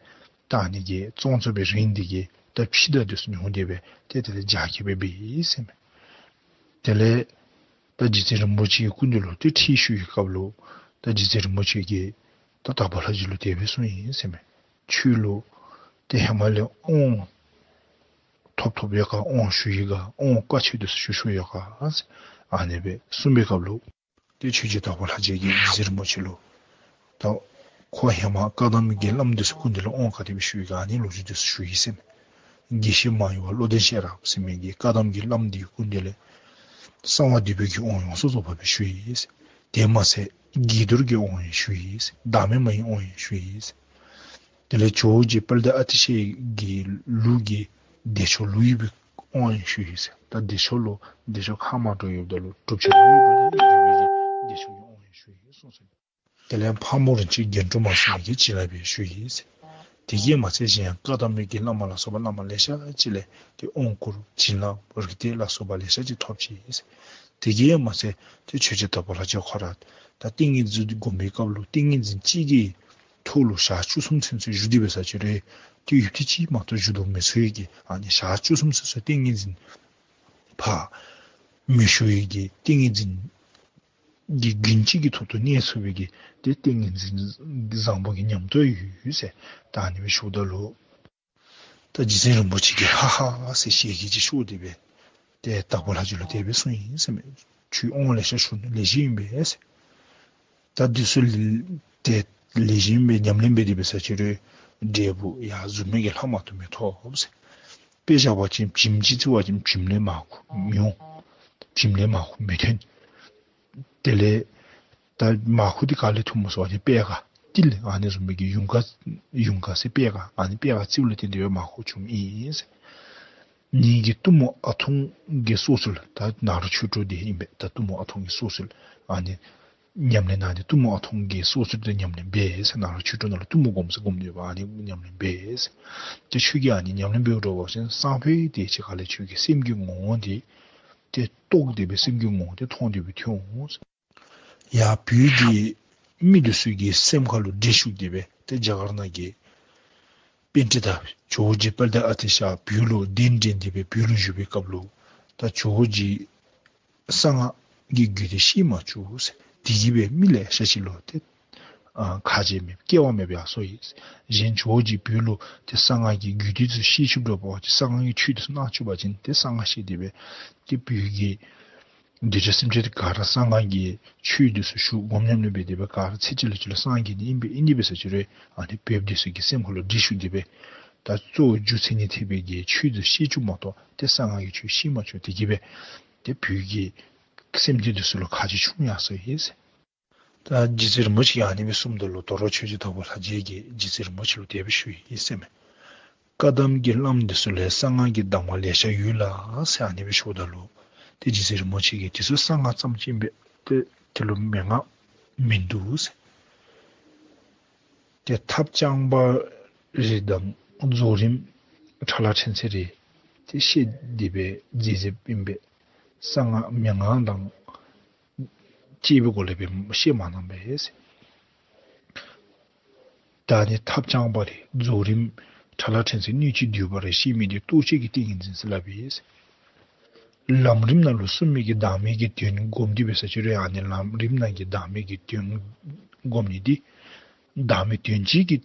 ད་ཨ་ནི་གི་བཙོང་ཚུགས་པའི་རིན་དེ་གིས་ད་ཕྱེ་དང་དེ་ཚུ་ཉོ་སྟེ་སྦེ་ཏེ་དེ་ལས་རྒྱགས་ཁྱི་སྦེ་འབད་ཡི་ཟེར་མས། དེ་ལས་ད་རྗེ་བཙུན་རིན་པོ་ཆེའི་སྐུ་མདུན་ལུ་ཏེ་ཁྲིད་ཞུ་བའི་སྐབས་ལུ་ད་རྗེ་བཙུན་རིན་པོ་ཆེ་གིས་ད་དྭགས་པོ་ལྷ་རྗེ་ལུ་དེ་སྦེ་གསུངས་ཡི་ཟེར་མས། ཁྱོད་ལུ་ཏེ་ཧེ་མ་ལས་དབང་ཐོབ་ཐོབ་ཡོད་ག། དབང་ཞུ་ཡི་ག། དབང་བཀའ་ཆོས་དེ་ཚུ་ཞུ་ཞུ་ཡོད་ག་ཟེར་ཨ་ནི་སྦེ་གསུངས་པའི་སྐབས་ལུ་ཏེ་ཆོས་རྗེ་དྭགས་པོ་ལྷ་རྗེ་གིས་རྗེ་བཙུན་རིན་པོ་ཆེ་ལུ་ད་ཁོ་ཧེ་མ་བཀའ་གདམས་ཀྱི་བླམ་དེ་ཚུ་སྐུ་མདུན་ལུ་དབང་ག་དེ་སྦེ་ཞུ་ཡི་ག་ཨ་ནི་ལོ་རྒྱུས་དེ་ཚུ་ཞུ་ཡི་ཟེར་མས། དགེ་བཤེས་མ་ཡུམ་བློ་ལྡན་ཤེས་རབ་ཟེར་མི་གིས་བཀའ་གདམས་ཀྱི་བླམ་དེའི་སྐུ་མདུན་ལས་གསང་བ་འདུས་པའི་གི་དབང་ཡོངས་སུ་རྫོགས་པ་སྦེ་ཞུ་ཡི་ཟེར། དེ་མ་ཚད་དགྱེས་རྡོར་གྱི་དབང་ཡང་ཞུ་ཡི་ཟེར། བདག་མེད་མ་ཡི་དབང་ཡང་ཞུ་ཡི་ཟེར། དེ་ལས་ཇོ་བོ་རྗེ་དཔལ་ལྡན་ཨ་ཏི་ཤའི་གི་ལུགས་ཀྱི་བདེ་མཆོག་ལུ་ཡི་བའི་དབང་ཡང་ཞུ་ཡི་ཟེར། ད་བདེ་མཆོག་ལུ་བདེ་མཆོག་ཁ་མ་འགྲོ་ཡོདཔ་ད་ལུ་གྲུབ་ཆེན་ལུ་ཡི་བའི་བདེ་མཆོག་གི་དབང་ཡང་ཞུ་ཡི་གསུངས་སོ། དེ་ལས་ཕག་མོ་རིན་ཆེན་རྒྱན་དྲུག་མ་ཟེར་མི་གིས་བྱིན་རླབས་ཡང་ཞུ་ཡི་ཟེར། དེ་གིས་མ་ཚད་གཞན་ཡང་བཀའ་གདམས་པའི་གི་བླ་མ་ལ་སོགས་པ་བླ་མ་ལེ་ཤ་ཅིག་ལས་ཏེ་དབང་བསྐུར་བྱིན་རླབས་རིག་གཏེར་ལ་སོགས་པ་ལེ་ཤ་ཅིག་ཐོབ་ཅི་ཟེར། དེ་གིས་མ་ཚད་ཏེ་ཆོས་རྗེ་དྭགས་པོ་ལྷ་རྗེ་ཁོ་ར་ད་ཏིང་ངེ་འཛིན་སྒོམ་པའི་སྐབས་ལུ་ཏིང་ངེ་འཛིན་གཅིག་གི་ཐོག་ལུ་ཞག་བཅུ་གསུམ་ཚུན་ཚོད་བཞུགས་ཏེ་འབད་ས་ཅིག་རུང་ཏེ་ཡུདཔ་ཐེངས་གཅིག་མ་གཏོགས་བཞུགས་དོ་མི་ཚུགས་ཡི་གི། ཨ་ནི་ཞག་བཅུ་གསུམ་ཚུན་ཚོད་ཏིང་ངེ་འཛིན་ཕར་མི་ཞུགས་ཡི་གི། ཏིང་ངེ་འཛིན་གྱི་རྒྱུན་གཅིག་གི་ཐོག་ཏུ་གནས་ཚུགས་པའི་གི་ཏེ་ཏིང་ངེ་འཛིན་བཟང་པོ་གི་ཉམས་རྟོགས་ཡོད་ཟེར། ད་ཨ་ནི་སྦེ་ཞུཝ་ད་ལུ་ད་རྗེ་བཙུན་རིན་པོ་ཆེ་གིས་ཧ་ཧ་ཟེར་ཞལ་གྱིས་ཅིག་ཤོར་ཏེ་སྦེ་ཏེ་དྭགས་པོ་ལྷ་རྗེ་ལུ་དེ་སྦེ་གསུངས་ཡི་ཟེར་མས། ཁྱོད་དབང་ལེ་ཤ་ཞུ་ནི་ལེགས་ཤོམ་ཨིན་པས་ཟེར། ད་འདི་ཚུ་ལས་ཏེ་ལེགས་ཤོམ་སྦེ་ཉམས་ལེན་འབད་དེ་འབད་ས་ཅིག་རུང་འབྲས་བུ་ཡར་གཟུགས་མེད་ཀྱི་ལྷ་མ་གཏོགས་མི་ཐོབ་ཟེར། དཔེ་བཞག་པ་ཅིན་བྱེམ་ཅིག་བཙུགས་པ་ཅིན་བྱེམ་ལས་མར་ཁུ་མི་འོང་། བྱེམ་ལས་མར་ཁུ་མི་ཐོན། དེ་ལས་ད་མར་ཁུ་འདི་ག་ལས་ཐོནམ་སྨོ་ཟེར་བ་ཅིན་པད་ཁ་ཏིལ་ཨ་ནི་བཟུམ་མའི་གི་ཡུངས་ཀ་ཡུངས་ཀ་ཟེར་པད་ཁ་ཨ་ནི་པད་ཁ་བཙིརཝ་ལས་བརྟེན་ཏེ་སྦེ་མར་ཁུ་བྱུངམ་ཨིན་ཟེར། ངེ་གི་གཏུམ་མོ་ཨ་ཐུང་གི་སྲོག་རྩོལ། ད་ནཱ་རོ་ཆོས་དྲུག་འདི་ཨིན་པས། ད་གཏུམ་མོ་ཨ་ཐུང་གི་སྲོག་རྩོལ་ཨ་ནི་ཉམས་ལེན་གནང་སྟེ་གཏུམ་མོ་ཨ་ཐུང་གི་སྲོག་རྩོལ་འདི་ཉམས་ལེན་འབད་ཟེར། ནཱ་རོ་ཆོས་དྲུག་ནང་ལུ་གཏུམ་མོ་སྒོམ་ཟེར་སྒོམ་ནི་ཡོདཔ་ཨ་ནི་ཉམས་ལེན་འབད་ཟེར། ཏེ་ཁྱོད་ཀྱིས་ཨ་ནི་ཉམས་ལེན་འབད་འགྱོ་བ་ཅིན་སང་ཕོད་དེ་ཅིག་ཁ་ལས་ཁྱོད་ཀྱི་སེམས་ཀྱི་ངོ་བོ་འདི་ཏེ་རྟོགས་ཏེ་སྦེ་སེམས་ཀྱི་ངོ་བོ་འདི་མཐོང་སྟེ་སྦེ་ཐོན་འོང་ཟེར། ཡར་བོད་ཀྱི་མི་འདི་ཚུ་གི་སེམས་ཁ་ལུ་འདྲེ་ཞུགས་ཏེ་སྦེ་ཏེ་རྒྱ་གར་ནང་གི་པཎྜི་ཏ་ཇོ་བོ་རྗེ་དཔལ་ལྡན་ཨ་ཏི་ཤ་བོད་ལུ་གདན་འདྲེན་ཏེ་སྦེ་བོད་ལུ་བཞུགས་པའི་སྐབས་ལུ་ད་ཇོ་བོ་རྗེ་གསང་སྔགས་ཀྱི་རྒྱུད་སྡེ་ཤེས་མ་བཅུག་ཟེར། དེ་གིས་སྦེ་མི་ལེ་ཤ་ཅིག་ལུ་ཏེ་ཨ་ཁ་རྗེ་མེད་སྐལ་བ་མེདཔ་ཡར་སོ་ཡི། གཞན་ཇོ་བོ་རྗེ་བོད་ལུ་ཏེ་གསང་སྔགས་ཀྱི་རྒྱུད་སྡེ་ཚུ་ཤེས་བཅུག་འགྱོ་བ་ཅིན་གསང་སྔགས་ཀྱི་ཆོས་དེ་ཚུ་གནང་བཅུག་པ་ཅིན་ཏེ་གསང་སྔགས་ཤེས་ཏེ་སྦེ་ཏེ་བོད་ཀྱི་གདུལ་བྱ་སེམས་ཅན་དེ་ག་ར་གསང་སྔགས་ཀྱི་ཆོས་དེ་ཚུ་ཞུ་སྒོམ་ཉམས་ལེན་འབད་དེ་སྦེ་ག་ར་ཚེ་གཅིག་ལུ་གཅིག་ལུ་སངས་རྒྱས་ནི་ཨིན་པས། ཨིན་ཏེ་འབད་ས་ཅིག་རུང་ཨ་ནི་བོདཔ་དེ་ཚུ་གི་སེམས་ཁ་ལུ་འདྲེ་ཞུགས་ཏེ་སྦེ་ད་གཙོ་བོ་རྒྱུ་མཚན་ཉིད་ཐེག་པའི་གི་ཆོས་དེ་ཤེས་བཅུག་མ་གཏོགས་ཏེ་གསང་སྔགས་ཀྱི་ཆོས་ཤེས་མ་བཅུག། དེ་གིས་སྦེ་ཏེ་བོད་ཀྱི་སེམས་ཅན་དེ་ཚུ་ལུ་ཁ་རྗེ་ཆུང་ཡར་སོ་ཡི་ཟེར། ད་རྗེ་བཙུན་རིན་པོ་ཆེ་གིས་ཨ་ནི་སྦེ་གསུངམ་ད་ལུ་དོ་རུང་ཆོས་རྗེ་དྭགས་པོ་ལྷ་རྗེ་གིས་རྗེ་བཙུན་རིན་པོ་ཆེ་ལུ་དེ་སྦེ་ཞུ་ཡི་ཟེར་མས། བཀའ་གདམས་ཀྱི་བླམ་འདི་ཚུ་ལས་གསང་སྔགས་ཀྱི་གདམས་ངག་ལེ་ཤ་ཡོད་ལགས་ཟེར་ཨ་ནི་སྦེ་ཞུཝ་ད་ལུ་ཏེ་རྗེ་བཙུན་རིན་པོ་ཆེ་གིས་དེ་ཚུ་གསང་སྔགས་ཙམ་ཅིག་ཨིན་པས། ཏེ་དེ་ལུ་མན་ངག་མིན་འདུག་ཟེར། ཏེ་ཐབས་རྐྱང་པ་རེ་དང་རྫོགས་རིམ་ཕྲ་ལ་ཕྲན་ཚེགས་རེ་ཏེ་བཤད་དེ་སྦེ་མཛད་མཛདཔ་ཨིན་པས། གསང་སྔགས་མན་ངག་དང་བཅས་པའི་སྒོ་ལས་སྦེ་བཤད་མ་གནང་པས། ད་ནི་ཐབས་རྐྱང་པ་རེ་རྫོགས་རིམ་ཕྲ་ལ་ཕྲན་ཚེགས་སྣོད་བཅུད་བསྡུས་པ་རེ་བཤད་མི་དེ་རྟོགས་བཅས་ཀྱི་ཏིང་ངེ་འཛིན་ཟེར་སླབ་ཨིན། ལམ་རིམ་ནང་ལུ་གསུངས་མི་གི་བདག་མེད་ཀྱི་དོན་སྒོམ་སྟེ་འབད་ས་ཅིག་རུང་ཨ་ནི་ལམ་རིམ་ནང་གི་བདག་མེད་ཀྱི་དོན་སྒོམ་ནི་དེ་བདག་མེད་དོན་བྱེད་ཀྱི་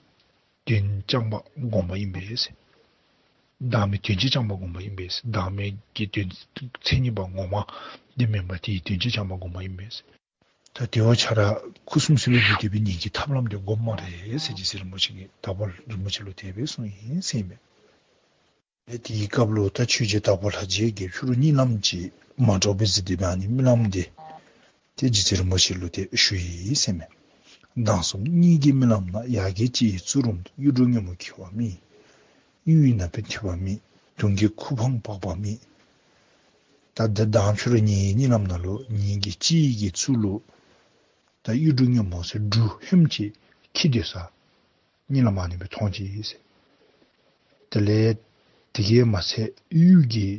དོན་རྐྱང་པ་སྒོམ་པ་ཨིན་པས། བདག་མེད་དོན་བྱེད་རྐྱང་པ་སྒོམ་པ་ཨིན་པས། བདག་མེད་ཀྱི་དོན་མཚན་ཉིད་པ་ངོ་མ་དེ་མེན་པར་དེའི་དོན་བྱེད་རྐྱང་པ་སྒོམ་པ་ཨིན་པས། ད་དེ་བ་ཆ་ར་སྐུ་སུམ་ཅུ་ལུ་འགྱུར་ཏེ་སྦེ་ཉིད་ཀྱི་ཐབས་ལམ་དེ་སྒོམ་སྨ་རེ་ཟེར་རྗེ་བཙུན་རིན་པོ་ཆེ་གིས་དྭགས་པོ་རིན་པོ་ཆེ་ལུ་དེ་སྦེ་གསུངས་ཡི་ཟེར་ཨིན་མས། ཨེ་དེའི་སྐབས་ལུ་ད་ཆོས་རྗེ་དྭགས་པོ་ལྷ་རྗེ་གིས་ཕྱི་རུ་གཉིད་ལམ་ཅིག་མ་འདྲཝ་སྦེ་གཟིགས་ཏེ་སྦེ་ཨ་ནི་རྨི་ལམ་དེ་ཏེ་རྗེ་བཙུན་རིན་པོ་ཆེ་ལུ་ཏེ་ཞུ་ཡི་ཟེར་ཨིན་མས། མདང་གསུམ་གཉིད་ཀྱི་རྨི་ལམ་ན། ཡ་གི་ལྕེ་ཡིས་གཙུག་རུམ་དུ། གཡུ་འབྲུག་སྔོན་མོ་འཁྱིལ་བ་རྨིས། གཡུ་ཡི་ན་བུན་འཐིབས་པ་རྨིས། དུང་གི་ཁུ་འཕང་འབག་པ་རྨིས། ད་ད་མདང་ཕྱི་རུ་ངེའི་གཉིད་ལམ་ནང་ལུ་ངེ་གི་ལྕེ་ཡི་གི་གཙུག་ལུ་ད་གཡུ་འབྲུག་སྔོན་མོ་ཟེར་འབྲུག་ཧོནམ་ཅིག་འཁྱིལ་སྡོད་ས་གཉིད་ལམ་ཨ་ནི་སྦེ་མཐོང་ཅི་ཟེར། དེ་ལས་དེ་གིས་མ་ཚད་གཡུ་གི་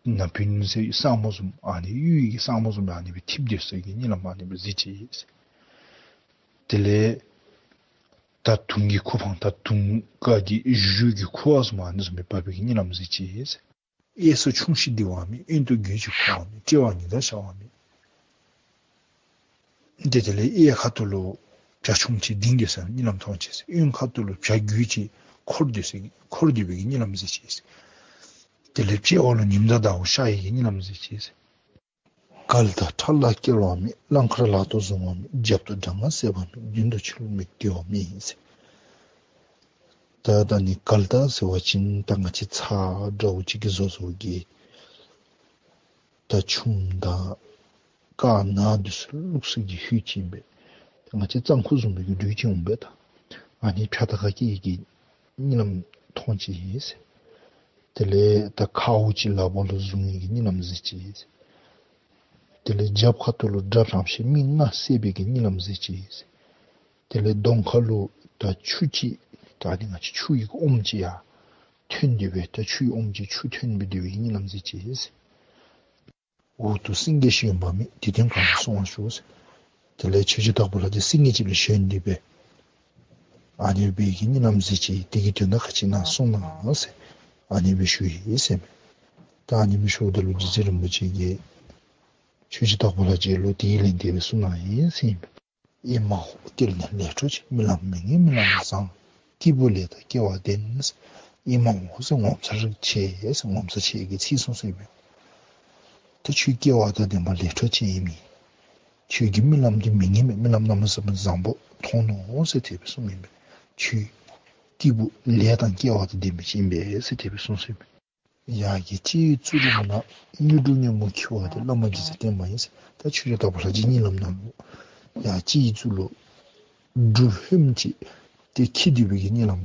ན་བུན་ཟེར་སྲང་མོ་བཟུམ་ཨ་ནི་གཡུ་ཡི་གི་སྲང་མོ་བཟུམ་ཨ་ནི་སྦེ་འཐིབས་སྡོད་ས་གི་གཉིད་ལམ་ཨ་ནི་སྦེ་གཟིགས་ཅི་ཟེར། དེ་ལས་ད་དུང་གི་ཁུ་འཕང་ད་དུང་དཀར་གྱི་གཞུ་གི་ཁུ་བ་བཟུམ་ཨ་ནི་བཟུམ་སྦེ་འབབ་པའི་གི་གཉིད་ལམ་གཟིགས་ཅི་ཟེར། གཡས་སུ་ཁྱུང་ཆེན་ལྡིང་བ་རྨིས། གཡོན་དུ་རྒོད་ཅིག་འཁོར་བ་རྨིས། དཔྲལ་བ་ཉི་ཟླ་ཤར་བ་རྨིས། དེ་དེ་ལས་གཡས་ཁ་ཐུག་ལུ་བྱ་ཁྱུང་ཅིག་ལྡིང་སྡོད་ས་གཉིད་ལམ་མཐོང་ཅི་ཟེར། གཡོན་ཁ་ཐུག་ལུ་བྱ་རྒོད་ཅིག་འཁོར་སྡོད་ས་འཁོར་སྡོད་པའི་གི་གཉིད་ལམ་གཟིགས་ཅི་ཟེར། དེ་ལས་དཔྲལ་བ་ལུ་ཉི་ཟླ་ཟླཝ་ཤར་བའི་གི་གཉིད་ལམ་གཟིགས་ཅི་ཟེར། གལ་ཏེ་ཁྲ་ལ་སྐྱེལ་བ་རྨིས། གླང་མཁར་ལག་ཏུ་བཟུང་བ་རྨིས། རྒྱབ་ཏུ་དགྲ་ང་བསད་པ་རྨིས། མདུན་དུ་ཆུ་ལུད་མི་བཏུལ་བ་རྨིས་ཟེར། ད་ད་ནི་གལ་ཏེ་ཟེར་བ་ཅིན་ད་ང་བཅས་ཚ་འདྲཝ་ཅིག་གིས་བཟོ་བཟོཝ་གི་ད་ཆུམ་དང་དཀར་ནག་འདི་ཚུ་བླུགས་ས་གི་ཧོད་ཅིག་ཨིན་པས། ད་ང་བཅས་གཙང་ཁུག་བཟུམ་སྦེ་གི་སྦྲུལ་ཅིག་འོང་པས་ད། ཨ་ནི་ཕྱག་ད་ག་སྐྱེལ་གྱི་གཉིད་ལམ་མཐོང་ཅི་ཟེར། དེ་ལས་ད་ཁཝ་ཅིག་ལག་པ་ལུ་བཟུང་བའི་གི་གཉིད་ལམ་གཟིགས་ཅི་ཟེར། དེ་ལས་རྒྱབ་ཁ་ཐུག་ལུ་དགྲ་ལྷག་ཤེས་མི་ལྔ་བསད་པའི་གི་གཉིད་ལམ་གཟིགས་ཅི་ཟེར། དེ་ལས་གདོང་ཁ་ལུ་ད་ཆུ་ཅིག་ད་ཨ་ནི་ང་བཅས་ཆུ་ཡི་ཨོམ་ཅིག་ཡར་ཐོན་ཏེ་སྦེ་ད་ཆུ་ཡི་ཨོམ་ཅིག་ཆུ་ཐོན་སྦེ་སྡོད་པའི་གི་གཉིད་ལམ་གཟིགས་ཅི་ཟེར། འོག་ཏུ་སེང་གེ་ཞོན་པ་རྨིས། དེ་དོན་གང་ལ་གསུང་བར་ཞུ་ཟེར། དེ་ལས་ཆོས་རྗེ་དྭགས་པོ་ལྷ་དེ་སེང་གེ་ཅིག་ལུ་ཞོན་ཏེ་སྦེ་ཨ་ནི་སྦེ་གི་གཉིད་ལམ་གཟིགས་ཅི། དེ་གི་དོན་དག་ག་ཅི་ཨིན་ན་གསུང་གནང་ཟེར་ཨ་ནི་སྦེ་ཞུ་ཡི་ཟེར་མས། ད་ཨ་ནི་སྦེ་ཞུཝ་ད་ལུ་རྗེ་བཙུན་རིན་པོ་ཆེ་གིས་ཆོས་རྗེ་དྭགས་པོ་ལྷ་རྗེ་ལུ་དེའི་ལན་དེ་སྦེ་གསུངས་གནང་ཡི་ཟེར་ཨིན་མས། ཨེ་མ་ཧོ། སྐྱེལ་ནས་ལས་འཕྲོ་ཆེ། རྨི་ལམ་མི་ངན་རྨི་ལམ་བཟང་། སྐྱེས་བུ་ལས་དང་སྐལ་བ་ལྡན། ཨེ་མ་ཧོ་ཟེར་ངོ་མཚར་ཆེ་ཟེར་ངོ་མཚར་ཆེ་གི་ཚིག་གསུངས་ཟེར་མས། ད་ཁྱོད་སྐལ་བ་དང་ལྡན་པ་ལས་འཕྲོ་ཅན་ཨིན་མས། ཁྱོད་ཀྱི་རྨི་ལམ་འདི་མི་ངན་མས། རྨི་ལམ་གནམ་མེད་ས་མེད་བཟང་པོ་མཐོང་ནུག་ཟེར་དེ་སྦེ་གསུངས་ཨིན་མས། ཁྱོད་སྐྱེས་བུ་ལས་དང་སྐལ་བ་དང་ལྡན་པ་ཅིག་ཨིན་པས་ཟེར་དེ་སྦེ་གསུངས་ཟེར་མས། ཡ་གི་ལྕེ་ཡི་གཙུག་རུམ་ན། གཡུ་འབྲུག་སྔོན་མོ་འཁྱིལ་བ་དེ། བླ་མ་རྗེ་བཙུན་བསྟན་པ་ཡིན་ཟེར། ད་ཆོས་རྗེ་དྭགས་པོ་ལྷ་རྗེ་གཉིད་ལམ་ནང་ལུ་ཡ་ལྕེ་ཡི་གཙུག་ལུ་འབྲུག་ཧོནམ་ཅིག་དེ་འཁྱིལ་སྡོད་པའི་གི་གཉིད་ལམ་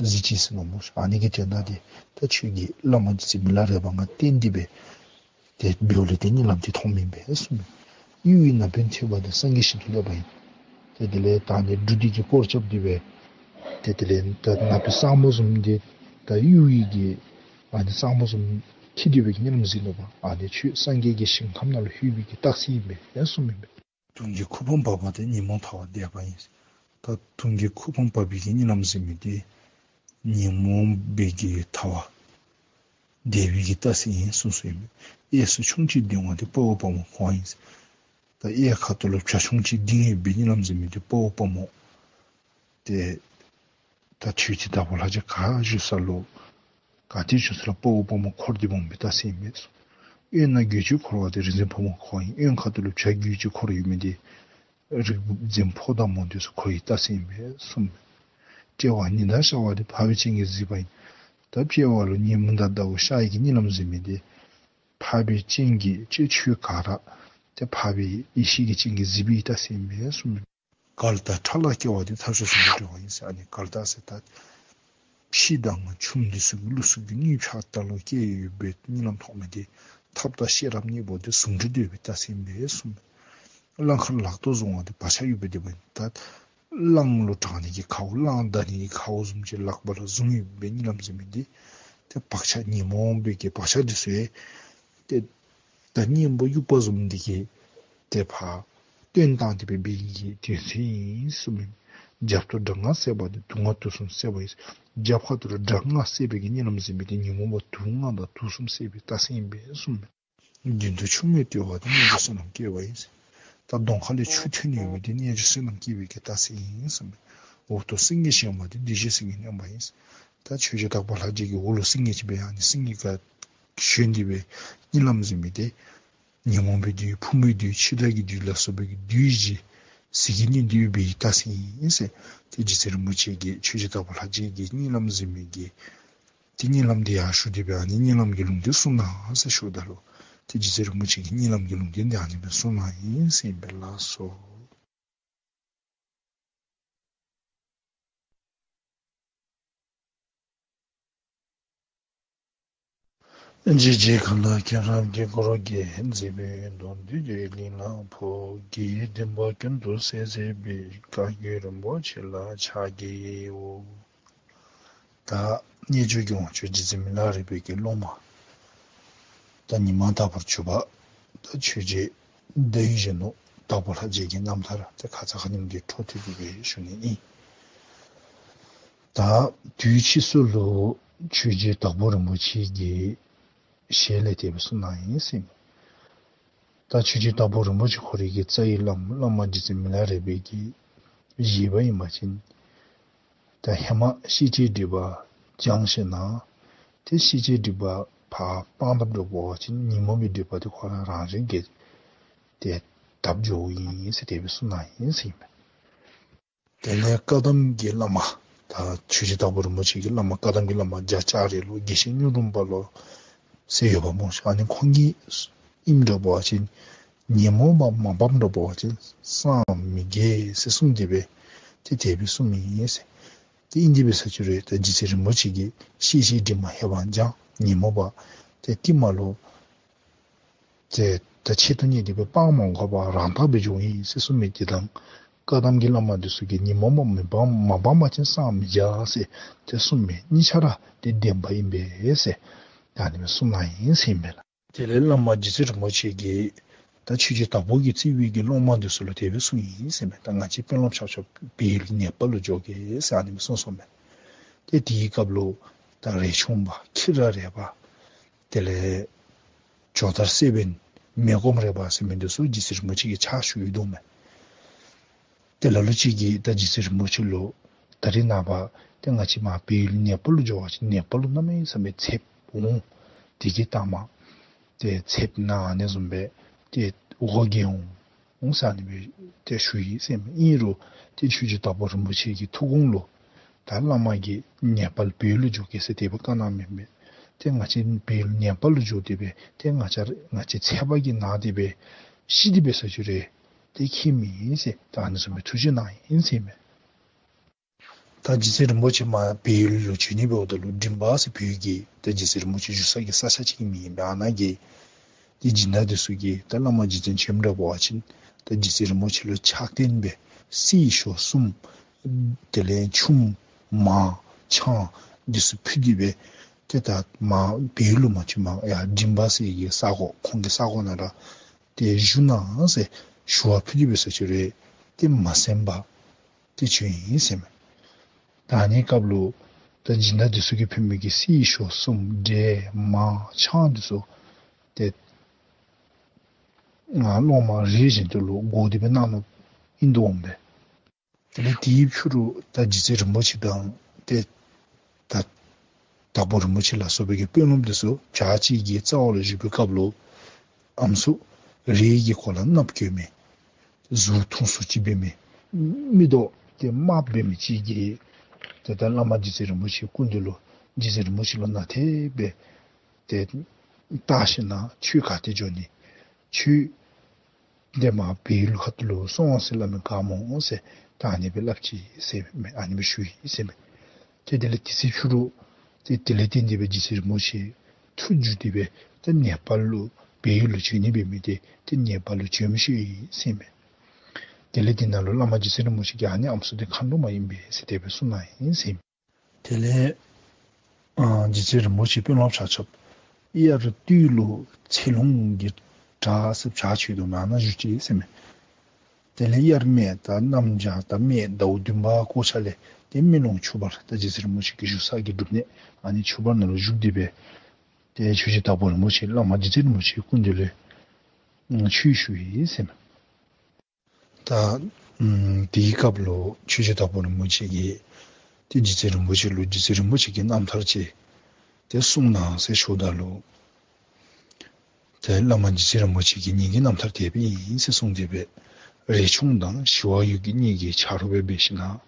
གཟིགས་ཅི་ཟེར་མནོཝ་མས། ཨ་ནི་གི་དོན་དག་དེ་ད་ཁྱོད་ཀྱིས་བླ་མ་རྗེ་བཙུན་མི་ལ་རས་པ་ང་བསྟེན་ཏེ་སྦེ་དེ་འབདཝ་ལས་དེ་གཉིད་ལམ་དེ་མཐོངམ་ཨིན་པས་གསུངས་མས། གཡུ་ཡི་ན་བུན་འཐིབས་པ་དེ་སངས་རྒྱས་ཞིང་དུ་སླེབས་པ་ཡིན། ཏེ་དེ་ལས་ད་ནི་འབྲུག་འདི་གིས་སྐོར་རྐྱབ་སྟེ་སྦེ་ཏེ་དེ་ལས་ད་ན་བུན་སྲང་མོ་བཟུམ་འདི་ད་གཡུ་ཡི་གི་ཨ་ནི་སྲང་མོ་བཟུམ་འཁྱིལ་སྡོད་པའི་གི་གཉིད་ལམ་གཟིགས་ནུག་པ། ཨ་ནི་ཁྱོད་སངས་རྒྱས་ཀྱི་ཞིང་ཁམས་ནང་ལུ་ལྷོད་པའི་གི་རྟགས་མཚན་ཨིན་པས་ཟེར་གསུངམ་ཨིན་པས། དུང་གི་ཁུ་འཕང་འབག་པ་དེ་ཉོན་མོངས་ཐལ་བར་འདེབས་པ་ཡིན། ད་དུང་གི་ཁུ་འཕང་འབག་པའི་གི་གཉིད་ལམ་གཟིགས་མི་དེ་ཉོན་མོངས་པའི་གི་ཐལ་བ་འདེབས་པའི་གི་རྟགས་མཚན་ཨིན་གསུངས་གསུངསམ་ཨིན་པས། གཡས་སུ་ཁྱུང་ཆེན་ལྡིང་བ་དེ་དཔའ་བོ་དཔའ་མོ་འཁོར་བ་ཡིན། ད་གཡས་ཁ་ཐུག་ལུ་བྱ་ཁྱུང་ཆེན་ལྡིང་སྦེ་གཉིད་ལམ་གཟིགས་མི་དེ་དཔའ་བོ་དཔའ་མོ་དེ་ད་ཆོས་རྗེ་དྭགས་པོ་ལྷ་རྗེ་ག་བཞུགས་ས་ལུ་ག་ཏེ་བཞུགས་ས་ལུ་དཔའ་བོ་དཔའ་མོ་འཁོར་ཏེ་འོང་མི་རྟགས་མཚན་ཨིན་པས་གསུངས། གཡོན་ན་རྒོད་ཅིག་འཁོར་བ་དེ་རིག་འཛིན་ཕོ་མོ་འཁོར་བ་ཡིན། གཡོན་ཁ་ཐུག་ལུ་བྱ་རྒོད་ཅིག་འཁོར་ཡོད་མི་དེ་རིག་འཛིན་ཕོ་དང་མོ་དེ་ཚུ་འཁོར་བའི་རྟགས་མཚན་ཨིན་པས་གསུངས། དཔྲལ་བ་ཉི་ཟླ་ཤར་བ་དེ་འཕགས་པའི་སྤྱན་གྱིས་གཟིགས་པ་ཡིན། ད་དཔྲལ་བ་ལུ་ཉི་མ་དང་ཟླཝ་ཤར་བའི་གི་གཉིད་ལམ་གཟིགས་མི་དེ་འཕགས་པའི་སྤྱན་གྱིས་ཅིག་ཆོས་ག་ར་ཏེ་འཕགས་པའི་ཡེ་ཤེས་ཀྱི་སྤྱན་གྱིས་གཟིགས་པའི་རྟགས་མཚན་ཨིན་པས་གསུངས། གལ་ཏེ་ཁྲ་ལ་སྐྱེལ་བ་དེ་ཐབས་ཤེས་ཟུང་དུ་འབྲེལ་བ་ཡིན་ཟེར། ཨ་ནི་གལ་ཏེ་ཟེར་ད་ཕྱེ་དང་ཆུམ་འདི་ཚུ་གིས་བླུགས་ས་གི་སྣོད་ཕྱག་ལྟག་ལུ་བཀལ་ཡོད་པའི་གཉིད་ལམ་མཐོང་མི་དེ་ཐབས་དང་ཤེས་རབ་གཉིས་པོ་དེ་ཟུང་འབྲེལ་འདྲེས་པའི་རྟགས་མཚན་ཨིན་པས་གསུངས། གླང་མཁར་ལག་ཏུ་བཟུང་བ་དེ་བག་ཆགས་ཡོད་པའི་དེ་བ་ཡིན། ད་གླང་ལུ་དྲང་ནི་གི་ཁཝ་གླང་བདའ་ནི་གི་ཁཝ་བཟུམ་ཅིག་ལག་པ་ལུ་བཟུང་ཡོད་པའི་གཉིད་ལམ་གཟིགས་མི་དེ་ཏེ་བག་ཆགས་ཉོན་མོངས་པའི་གི་བག་ཆགས་འདི་ཚུ་ཡང་ཏེ་ད་གཉེན་པོ་དབྱུག་པ་བཟུམ་འདི་གིས་ཏེ་ཕར་བཏོན་བཏང་སྟེ་འབད་བའི་གི་དོན་ཚན་ཨིན་གསུངས་མས། རྒྱབ་ཏུ་དགྲ་ལྔ་བསད་པ་དེ་དུག་ལྔ་དུག་གསུམ་བསད་པ་ཡིན། རྒྱབ་ཁ་ཐུག་ལུ་དགྲ་ལྔ་བསད་པའི་གི་གཉིད་ལམ་གཟིགས་མི་དེ་ཉོན་མོངས་པ་དུག་ལྔ་དང་དུག་གསུམ་བསད་པའི་རྟགས་མཚན་ཨིན་པས་གསུངས་མས། མདུན་དུ་ཆུ་མིག་བཏོན་པ་དེ་རྣལ་འབྱོར་བསོད་ནམས་སྐྱེས་པ་ཡིན། ད་གདོང་ཁ་ལས་ཆུ་ཐོན་ཡོད་མི་དེ་རྣལ་འབྱོར་བསོད་ནམས་སྐྱེས་པའི་གི་རྟགས་མཚན་ཨིན་གསུངས་མས། འོག་ཏུ་སེང་གེ་ཞོན་པ་དེ་གདོན་བཞི་སེང་གེ་བསྣན་པ་ཡིན། ད་ཆོས་རྗེ་དྭགས་པོ་ལྷ་རྗེ་གི་འོག་ལུ་སེང་གེ་ཅིག་འབད་ཡར་ནི་སེང་གེ་ག་ཞོན་ཏེ་སྦེ་གཉིད་ལམ་གཟིགས་མི་དེ་ ཉོན་མོངས་པའི་བདུད་ཕུང་པོའི་བདུད་འཆི་བདག་གི་བདུད་ལ་སོགས་པའི་གི་བདུད་བཞི་ཟིལ་གྱིས་གནོན་ཏེ་འབད་ཡི་ལྟ་ཟེར་ཨིན་ཟེར། ཏེ་རྗེ་བཙུན་རིན་པོ་ཆེ་གིས་ཆོས་རྗེ་དྭགས་པོ་ལྷ་རྗེ་གི་གཉིད་ལམ་གཟིགས་མི་གི་ཏེ་གཉིད་ལམ་འདི་ཡང་ཞུ་སྟེ་འབད་ཨ་ནི་གཉིད་ལམ་གྱི་ལུང་བསྟན་གསུངས་གནང་ཟེར་ཞུཝ་ད་ལུ་ཏེ་རྗེ་བཙུན་རིན་པོ་ཆེ་གིས་གཉིད་ལམ་གྱི་ལུང་བསྟན་འདི་ཨ་ནི་སྦེ་གསུངས་གནང་ཡི་ཟེར་ཨིན་པས་ལགས་སོ། རྗེ་རྗེ་ག་ལ་མཁྱེན་རབ་དཀྱིལ་འཁོར་རྒྱན། མཛེས་པའི་འདོད་འདོད་ཀྱི་གླིང་ལ་ཕོག། དགེ་བའི་སྡིག་པ་ཀུན་ཏུ་བསལ་མཛད་པའི། བཀའ་བརྒྱུད་རིན་པོ་ཆེ་ལ་ཕྱག་བགྱིའོ། ད་རྣལ་འབྱོར་གྱི་དབང་ཕྱུག་རྗེ་བཙུན་མི་ལ་རས་པའི་གི་སློབ་མ་ད་ཉི་མ་དྭགས་པོར་གྱུར་པ་ད་ཆོས་རྗེ་ཟླ་འོད་གཞོན་ནུ་དྭགས་པོ་ལྷ་རྗེ་གི་རྣམ་ཐར་ཏེ་ཁ་ཙ་ཁ་ཉིནམ་གྱི་འཕྲོ་མཐུད་དེ་སྦེ་ཞུ་ནི་ཨིན། ད་དུས་ཕྱིས་སུ་ལུ་ཆོས་རྗེ་དྭགས་པོ་རིན་པོ་ཆེ་གི་ཞལ་ལས་དེ་སྦེ་གསུངས་གནང་ཡི་ཟེར་ཨིན། ད་ཆོས་རྗེ་དྭགས་པོ་རིན་པོ་ཆེ་ཁོ་རའི་གི་རྩ་བའི་བླམ་བླ་མ་རྗེ་བཙུན་མི་ལ་རས་པའི་གི་བཞེད་པ་ཨིན་པ་ཅིན་ད་ཧེ་མ་ཤེས་བྱའི་སྒྲིབ་པ་སྦྱངས་ཞིནམ་ལས་ཏེ་ཤེས་བྱའི་སྒྲིབ་པ་ཕར་སྤང་དཔ་འགྱོ་བ་ཅིན་ཉོན་མོངས་པའི་སྒྲིབ་པ་དེ་ཁོ་ར་རང་བཞིན་གྱིས་ཏེ་དག་འགྱོཝ་ཨིན་ཟེར་དེ་སྦེ་གསུངས་གནང་ཡི་ཟེར་ཨིན་པས། དེ་ལས་བཀའ་གདམས་ཀྱི་བླ་མ་ད་ཆོས་རྗེ་དྭགས་པོ་རིན་པོ་ཆེ་གི་བླ་མ་བཀའ་གདམས་ཀྱི་བླ་མ་རྒྱ་ལྕགས་རི་ལུ་དགེ་བཤེས་གཉོས་སྒྲོན་པ་ལོ་ཟེར་ཡོདཔ་སྨོ་ཤིག། ཨ་ནི་ཁོང་གིས་ཨིནམ་འདྲ་བ་ཅིན་ཉོན་མོངས་པ་མ་སྤངམ་འདྲ་བ་ཅིན་སངས་མི་རྒྱས་ཟེར་གསུངས་ཏེ་སྦེ་ཏེ་དེ་སྦེ་གསུངས་མི་ཨིན་ཟེར། ཏེ་ཨིན་ཏེ་འབད་ས་ཅིག་རུང་ད་རྗེ་བཙུན་རིན་པོ་ཆེ་གིས་ཤེས་བྱའི་སྒྲིབ་པ་ཧེ་མ་སྦྱང་ཉོན་མོངས་པ་ཏེ་ཏིལ་མ་ལུ་ཏེ་ད་ཆེད་དུ་གཉེར་ཏེ་སྦེ་སྤང་མ་དགོ་པར་རང་དག་སྦེ་འགྱོཝ་ཨིན་ཟེར་གསུངས་མི་དེ་དང་བཀའ་གདམས་ཀྱི་བླ་མ་འདི་ཚུ་གིས་ཉོན་མོངས་པ་མི་སྤང་མ་སྤང་པ་ཅིན་སངས་མི་རྒྱས་ཟེར་ཏེ་གསུངས་མི་གཉིས་ཆ་ར་ཏེ་བདེན་པ་ཨིན་པས་ཟེར་ད་ཨ་ནི་སྦེ་གསུངས་གནང་ཡི་ཟེར་ཨིན་པས་ལགས། དེ་ལས་བླ་མ་རྗེ་བཙུན་རིན་པོ་ཆེ་གིས་ད་ཆོས་རྗེ་དྭགས་པོ་གི་རྩ་བའི་གི་སློབ་མ་འདི་ཚུ་ལུ་དེ་སྦེ་གསུངས་ཡི་ཟེར་ཨིན་པས། ད་ང་བཅས་དཔོན་སློབ་ཆ་ཁྱབ་བལ་ཡུལ་ནེ་པཱལ་ལུ་འགྱོ་གེ་ཟེར་ཨ་ནི་སྦེ་གསུངས་གསུངསམ་མས། ཏེ་དེའི་སྐབས་ལུ་ད་རས་ཆུང་པ་ཁྱི་ར་རས་པ་དེ་ལས་ཇོ་དར་སེ་བན་མེ་སྒོམ་རས་པ་ཟེར་མི་འདི་ཚུ་རྗེ་བཙུན་རིན་པོ་ཆེ་གི་ཕྱག་ཞུ་ཡི་འདུག་མས། ཏེ་ལ་ལུ་ཅིག་གིས་ད་རྗེ་བཙུན་རིན་པོ་ཆེ་ལུ་ད་རིས་ནངས་པ་ཏེ་ང་བཅས་མར་བལ་ཡུལ་ནེ་པཱལ་ལུ་འགྱོ་བ་ཅིན་ནེ་པཱལ་ལུ་གནམ་མེད་ས་མེད་ཚདཔ་འོང་། དེ་གི་ལྟག་མ་ཏེ་ཚདཔ་ནང་ཨ་ནི་བཟུམ་སྦེ་ཏེ་འོ་བརྒྱལ་འོང་ཟེར་ཨ་ནི་སྦེ་ཏེ་ཞུ་ཡི་ཟེར་ཨིན་མས། ཨིན་རུང་ཏེ་ཆོས་རྗེ་དྭགས་པོ་རིན་པོ་ཆེ་གི་ཐུགས་དགོངས་ལུ་ད་བླ་མ་གིས་ནེ་པཱལ་བལ་ཡུལ་ལུ་འགྱོ་གེ་ཟེར་དེ་སྦེ་བཀའ་གནང་མི་མེད། ཏེ་ང་བཅས་བལ་ཡུལ་ནེ་པཱལ་ལུ་འགྱོ་སྟེ་སྦེ་ཏེ་ང་བཅས་ང་བཅས་ཚད་པ་གིས་ན་སྟེ་སྦེ་ཤི་སྟེ་འབད་ས་ཅིག་རུང་ཏེ་ཁྱད་མེད་ཟེར་ད་ཨ་ནི་བཟུམ་སྦེ་ཐུགས་བཞེད་གནང་ཡི་ཟེར་ཨིན་མས། ད་རྗེ་བཙུན་རིན་པོ་ཆེ་མར་བལ་ཡུལ་ལུ་བྱོན་ནི་འབདཝ་ད་ལུ་མགྲིན་པ་ཟེར་བོད་ཀྱི་ད་རྗེ་བཙུན་རིན་པོ་ཆེ་བཞུགས་ས་གི་ས་ཆ་ཅིག་ཨིན་མས། ཨ་ནཱ་གི་ཏེ་སྦྱིན་བདག་འདི་ཚུ་གིས་ད་བླ་མ་རྗེ་བཙུན་བྱོནམ་འདྲ་བ་ཅིན་ད་རྗེ་བཙུན་རིན་པོ་ཆེ་ལུ་ཕྱག་རྟེན་སྦེ་གསེར་ཞོ་གསུམ་དེ་ལས་ཆུམ་མར་ཆང་འདི་ཚུ་ཕུལ་ཏེ་སྦེ་ཏེ་ད་མར་བལ་ཡུལ་ལུ་མ་བྱོན་པར་ཡར་མགྲིན་པ་ཟེར་གྱི་ས་གོ་ཁོང་གི་ས་གོ་ནང་ར་ཏེ་བཞུགས་གནང་ཟེར་ཞུ་བ་ཕུལ་ཏེ་འབད་ས་ཅིག་རུང་ཏེ་མ་གསན་པར་ཏེ་བྱོན་ཡི་ཟེར་ཨིན་མས། ད་ཨ་ནི་སྐབས་ལུ་ད་སྦྱིན་བདག་འདི་ཚུ་གིས་ཕུལ་མི་གི་གསེར་ཞོ་གསུམ་འབྲས་མར་ཆང་འདི་ཚུ་ཏེ་ང་སློབ་མ་རེ་བཞིན་དུ་ལུ་བགོ་སྟེ་སྦེ་གནང་ནུག་ཨིན་འདུག་འོང་པས། དེ་ལས་དེའི་ཕྱི་རུ་ད་རྗེ་བཙུན་རིན་པོ་ཆེ་དང་ཏེ་ད་དྭགས་པོ་རིན་པོ་ཆེ་ལ་སོགས་པའི་གི་དཔོན་སློབ་འདི་ཚུ་བྱག་ཅིག་གི་རྩ་བ་ལུ་བཞུགས་པའི་སྐབས་ལུ་ཨམ་སྲུ་རེ་གི་གོ་ལ་གནགཔོ་གྱོན་མི་གཟུགས་ཐུང་སུ་ཅིག་འབད་མི་མིག་ཏོ་ཏེ་དམརཔོ་འབད་མི་ཅིག་གིས་ཏེ་ད་བླ་མ་རྗེ་བཙུན་རིན་པོ་ཆེའི་སྐུ་མདུན་ལུ་རྗེ་བཙུན་རིན་པོ་ཆེ་ལུ་ནཱ་ཏེ་སྦེ་ཏེ་བལྟ་ཞིནམ་ལས་ཁྱོད་ག་ཏེ་འགྱོ་ནི་ཁྱོད་ཏེ་མར་བལ་ཡུལ་ཁ་ཐུག་ལུ་སོང་ཟེར་སླབ་མི་ག་སྨོ་ཟེར་ད་ཨ་ནི་སྦེ་སླབ་ཅི་ཟེར་ཨིན་མས། ཨ་ནི་སྦེ་ཞུ་ཡི་ཟེར་ཨིན་མས། ཏེ་དེ་ལས་དེ་ཚེ་ཕྱི་རུ་ཏེ་དེ་ལས་བརྟེན་ཏེ་སྦེ་རྗེ་བཙུན་རིན་པོ་ཆེ་ཐུགས་འགྱུར་ཏེ་སྦེ་ཏེ་ནེ་པཱལ་ལུ་བལ་ཡུལ་ལུ་བྱོན་ནི་འབད་མི་དེ་ཏེ་ནེ་པཱལ་ལུ་བྱོནམ་ཤེས་ཡི་ཟེར་ཨིན་མས། དེ་ལས་དེ་ནང་ལུ་བླ་མ་རྗེ་བཙུན་རིན་པོ་ཆེ་གིས་ཨ་ནི་ཨམ་སྲུ་དེ་མཁའ་འགྲོ་མ་ཨིན་པས་ཟེར་དེ་སྦེ་གསུངས་གནང་ཡི་ཟེར་ཨིན་མས། དེ་ལས་ཨ་རྗེ་བཙུན་རིན་པོ་ཆེ་དཔོན་སློབ་ཆ་ཁྱབ་དབྱར་སྟོད་ལུ་ཚེ་ལུང་གི་བྲག་ཟེར་བྱག་ཅིག་འདུག་མས། ཨ་ནཱ་བཞུགས་ཅི་ཟེར་ཨིན་མས། དེ་ལས་དབྱར་སྨད་ད་གནམ་བྱཱར་ད་སྨད་ཟླཝ་བདུན་པ་འགོ་ཚུན་ལས་ཏེ་སྨད་ལུང་ཆུ་བར་ད་རྗེ་བཙུན་རིན་པོ་ཆེ་གི་བཞུགས་ས་གི་སྒྲུབ་གནས་ཨ་ནི་ཆུ་བར་ནང་ལུ་བཞུགས་ཏེ་སྦེ་ཏེ་ཆོས་རྗེ་དྭགས་པོ་རིན་པོ་ཆེ་བླ་མ་རྗེ་བཙུན་རིན་པོ་ཆེའི་སྐུ་མདུན་ལས་ཆོས་ཞུ་ཡི་ཟེར་ཨིན་མས། ད་ཨམ་དེའི་སྐབས་ལུ་ཆོས་རྗེ་དྭགས་པོ་རིན་པོ་ཆེ་གིས་ཏེ་རྗེ་བཙུན་རིན་པོ་ཆེ་ལུ་རྗེ་བཙུན་རིན་པོ་ཆེ་གི་རྣམ་ཐར་ཅིག་ཏེ་གསུངས་གནང་ཟེར་ཞུཝ་ད་ལུ་ ཏེ་བླ་མ་རྗེ་བཙུན་རིན་པོ་ཆེ་གིས་ངེ་གི་རྣམ་ཐར་དེ་སྦེ་ཨིན་ཟེར་གསུངས་ཏེ་སྦེ་རས་ཆུང་དང་ཞི་བ་འོད་ཀྱི་གཉིས་ཀྱིས་ཆ་རོགས་སྦེ་འབད་ཞིནམ་ལས་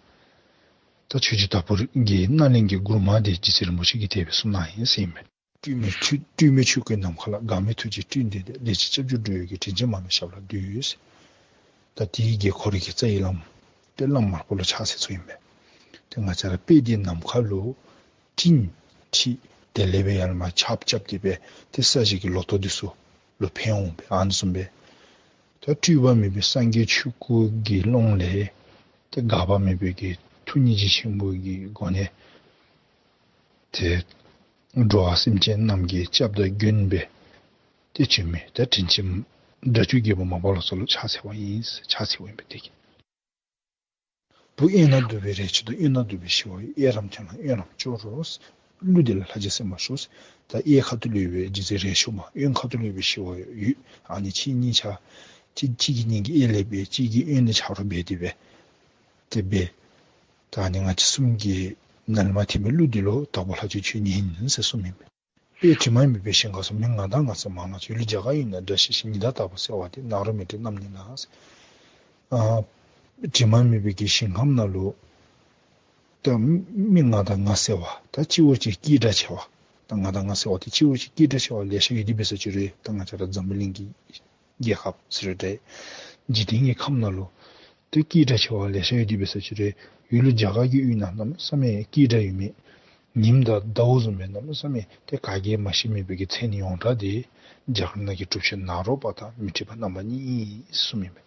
ད་ཆོས་རྗེ་དྭགས་པོ་གི་སྣ་ལེན་གྱི་མགུར་མ་དེ་རྗེ་བཙུན་རིན་པོ་ཆེ་གིས་དེ་སྦེ་གསུངས་གནང་ཡི་ཟེར་ཨིན་པས། སྤྲུལ་མི་ཆོས་སྤྲུལ་མི་ཆོས་སྐུའི་ནམ་མཁའ་ལ། འགག་མེད་ཐུགས་རྗེའི་སྤྲིན་འདི་དེ། ལེགས་བྱས་སྐྱབས་འཇུག་འགྲོ་བའི་གི། དྲིན་ཅན་མ་ལུས་ཞབས་ལ་འདུད། ད་དེའི་གི་ཁོ་རའི་གི་རྩ་བའི་བླམ་ཏེ་བླམ་མར་པ་ལུ་ཕྱག་འཚལ་ཚུལ་ཨིན་པས། ཏེ་ང་བཅས་ར་དཔེ་དེ་ནམ་མཁའ་ལུ་སྤྲིན་འཁྲིགས་དེ་ལས་སྦེ་ཡར་མར་ཆརཔ་རྐྱབ་སྟེ་སྦེ་ཏེ་ས་གཞི་གི་ལོ་ཐོག་འདི་ཚུ་ལུ་ཕན་འོང་པས། ཨ་ནི་བཟུམ་སྦེ་ད་སྤྲོས་པ་མེད་པའི་སངས་རྒྱས་ཆོས་སྐུ་གི་ཀློང་ལས་ཏེ་འགག་པ་མེད་པའི་གི་ཐུགས་སྙིང་རྗེ་ཆེན་པོ་གི་སྒོ་ནས་ཏེ་འགྲོ་བ་སེམས་ཅན་རྣམས་ཀྱི་སྐྱབས་དང་མགོན་སྦེ་ཏེ་བྱོན་མི་ད་དྲིན་ཅན་སྒྲ་སྒྱུར་རྒྱལ་པོ་མར་པ་ལོ་ཙཱ་ལུ་ཕྱག་འཚལ་བ་ཨིན། ཕྱག་འཚལཝ་ཨིན་པས། དེ་གིས་བུ་གཡོན་ན་འདུག་པའི་རས་ཆུང་དང་། གཡོན་ན་འདུག་པའི་ཞི་བ་འོད། གཡས་རམ་མཐིང་ལ་གཡོན་རམ་སྐྱོ་རུ། གླུ་འདི་ལ་ལྷ་རྗེ་སེམས་དཔའ་ཞུ། ད་གཡས་ཁ་ཐུག་ལུ་ཡོད་པའི་རྗེ་བཙུན་རས་ཆུང་མ། གཡོན་ཁ་ཐུག་ལུ་ཡོད་པའི་ཞི་བ་འོད། ཨ་ནི་ཁྱེད་གཉིས་ཆ་གཅིག་གཅིག་གིས་གཉིས་ཀྱི་གཡས་ལས་སྦེ་གཅིག་གིས་གཡོན་ལས་ཆ་རོགས་འབད་དེ་སྦེ་ཏེ་སྦེ་ད་ཨ་ནི་ང་བཅས་གསུམ་གྱི་ནང་ལས་མར་ཐོན་པའི་གླུ་འདི་ལུ་དྭགས་པོ་ལྷ་ཆོས་ཁྱོད་ཉིད་ཡིན་ཟེར་གསུངམ་ཨིན་པས། དཔལ་དྲི་མ་མེད་པའི་ཞིང་ཁམས་སུ། མི་ང་དང་ང་ཟེར་མ་ང་བྱེད། ཡུལ་ལུ་རྒྱ་གར་ཡོད་ན་དགྲ་ཤེས་ཤིང་། ཉི་ཟླ་ལྟ་བུར་གསལ་བ་དེ། ནཱ་རོ་མི་བསྐྲད་རྣམ་གཉིས་ལ་ཟེར། ཨ་དྲི་མ་མེད་པའི་གི་ཞིང་ཁམས་ནང་ལུ་ད་མི་ང་དང་ང་ཟེར་བ་ད་སྤྱི་བོ་ཅིག་སྐད་གྲགས་ཆེ་བ། ད་ང་དང་ང་ཟེར་བ་དེ་སྤྱི་བོ་ཅིག་སྐད་གྲགས་ཆེ་བ་ལེ་ཤ་ཡོད་དེ་འབད་ས་ཅིག་རུང་ད་ང་བཅས་ར་འཛམ་བུ་གླིང་གི་རྒྱལ་ཁབ་ཟེར་རུང་འདྲ་འཇིག་རྟེན་གྱི་ཁམས་ནང་ལུ་ཏེ་སྐད་གྲགས་ཆེ་བ་ལེ་ཤ་ཡོད་དེ་འབད་ས་ཅིག་རུང་ཡུལ་ལུ་རྒྱ་གར་གྱི་ཡུལ་ནང་གནམ་མེད་ས་མེད་སྐད་གྲགས་ཡོད་མི་ཉིམ་དང་ཟླཝ་བཟུམ་སྦེ་གནམ་མེད་ས་མེད་ཏེ་ག་གིས་མ་ཤེས་མི་སྦེ་གི་མཚན་ཡོངས་གྲགས་དེ་རྒྱ་གར་ནང་གི་གྲུབ་ཆེན་ནཱ་རོ་པ་དང་མཻ་ཏྲི་པ་རྣམ་པ་གཉིས་ཨིན་གསུངམ་ཨིན་པས།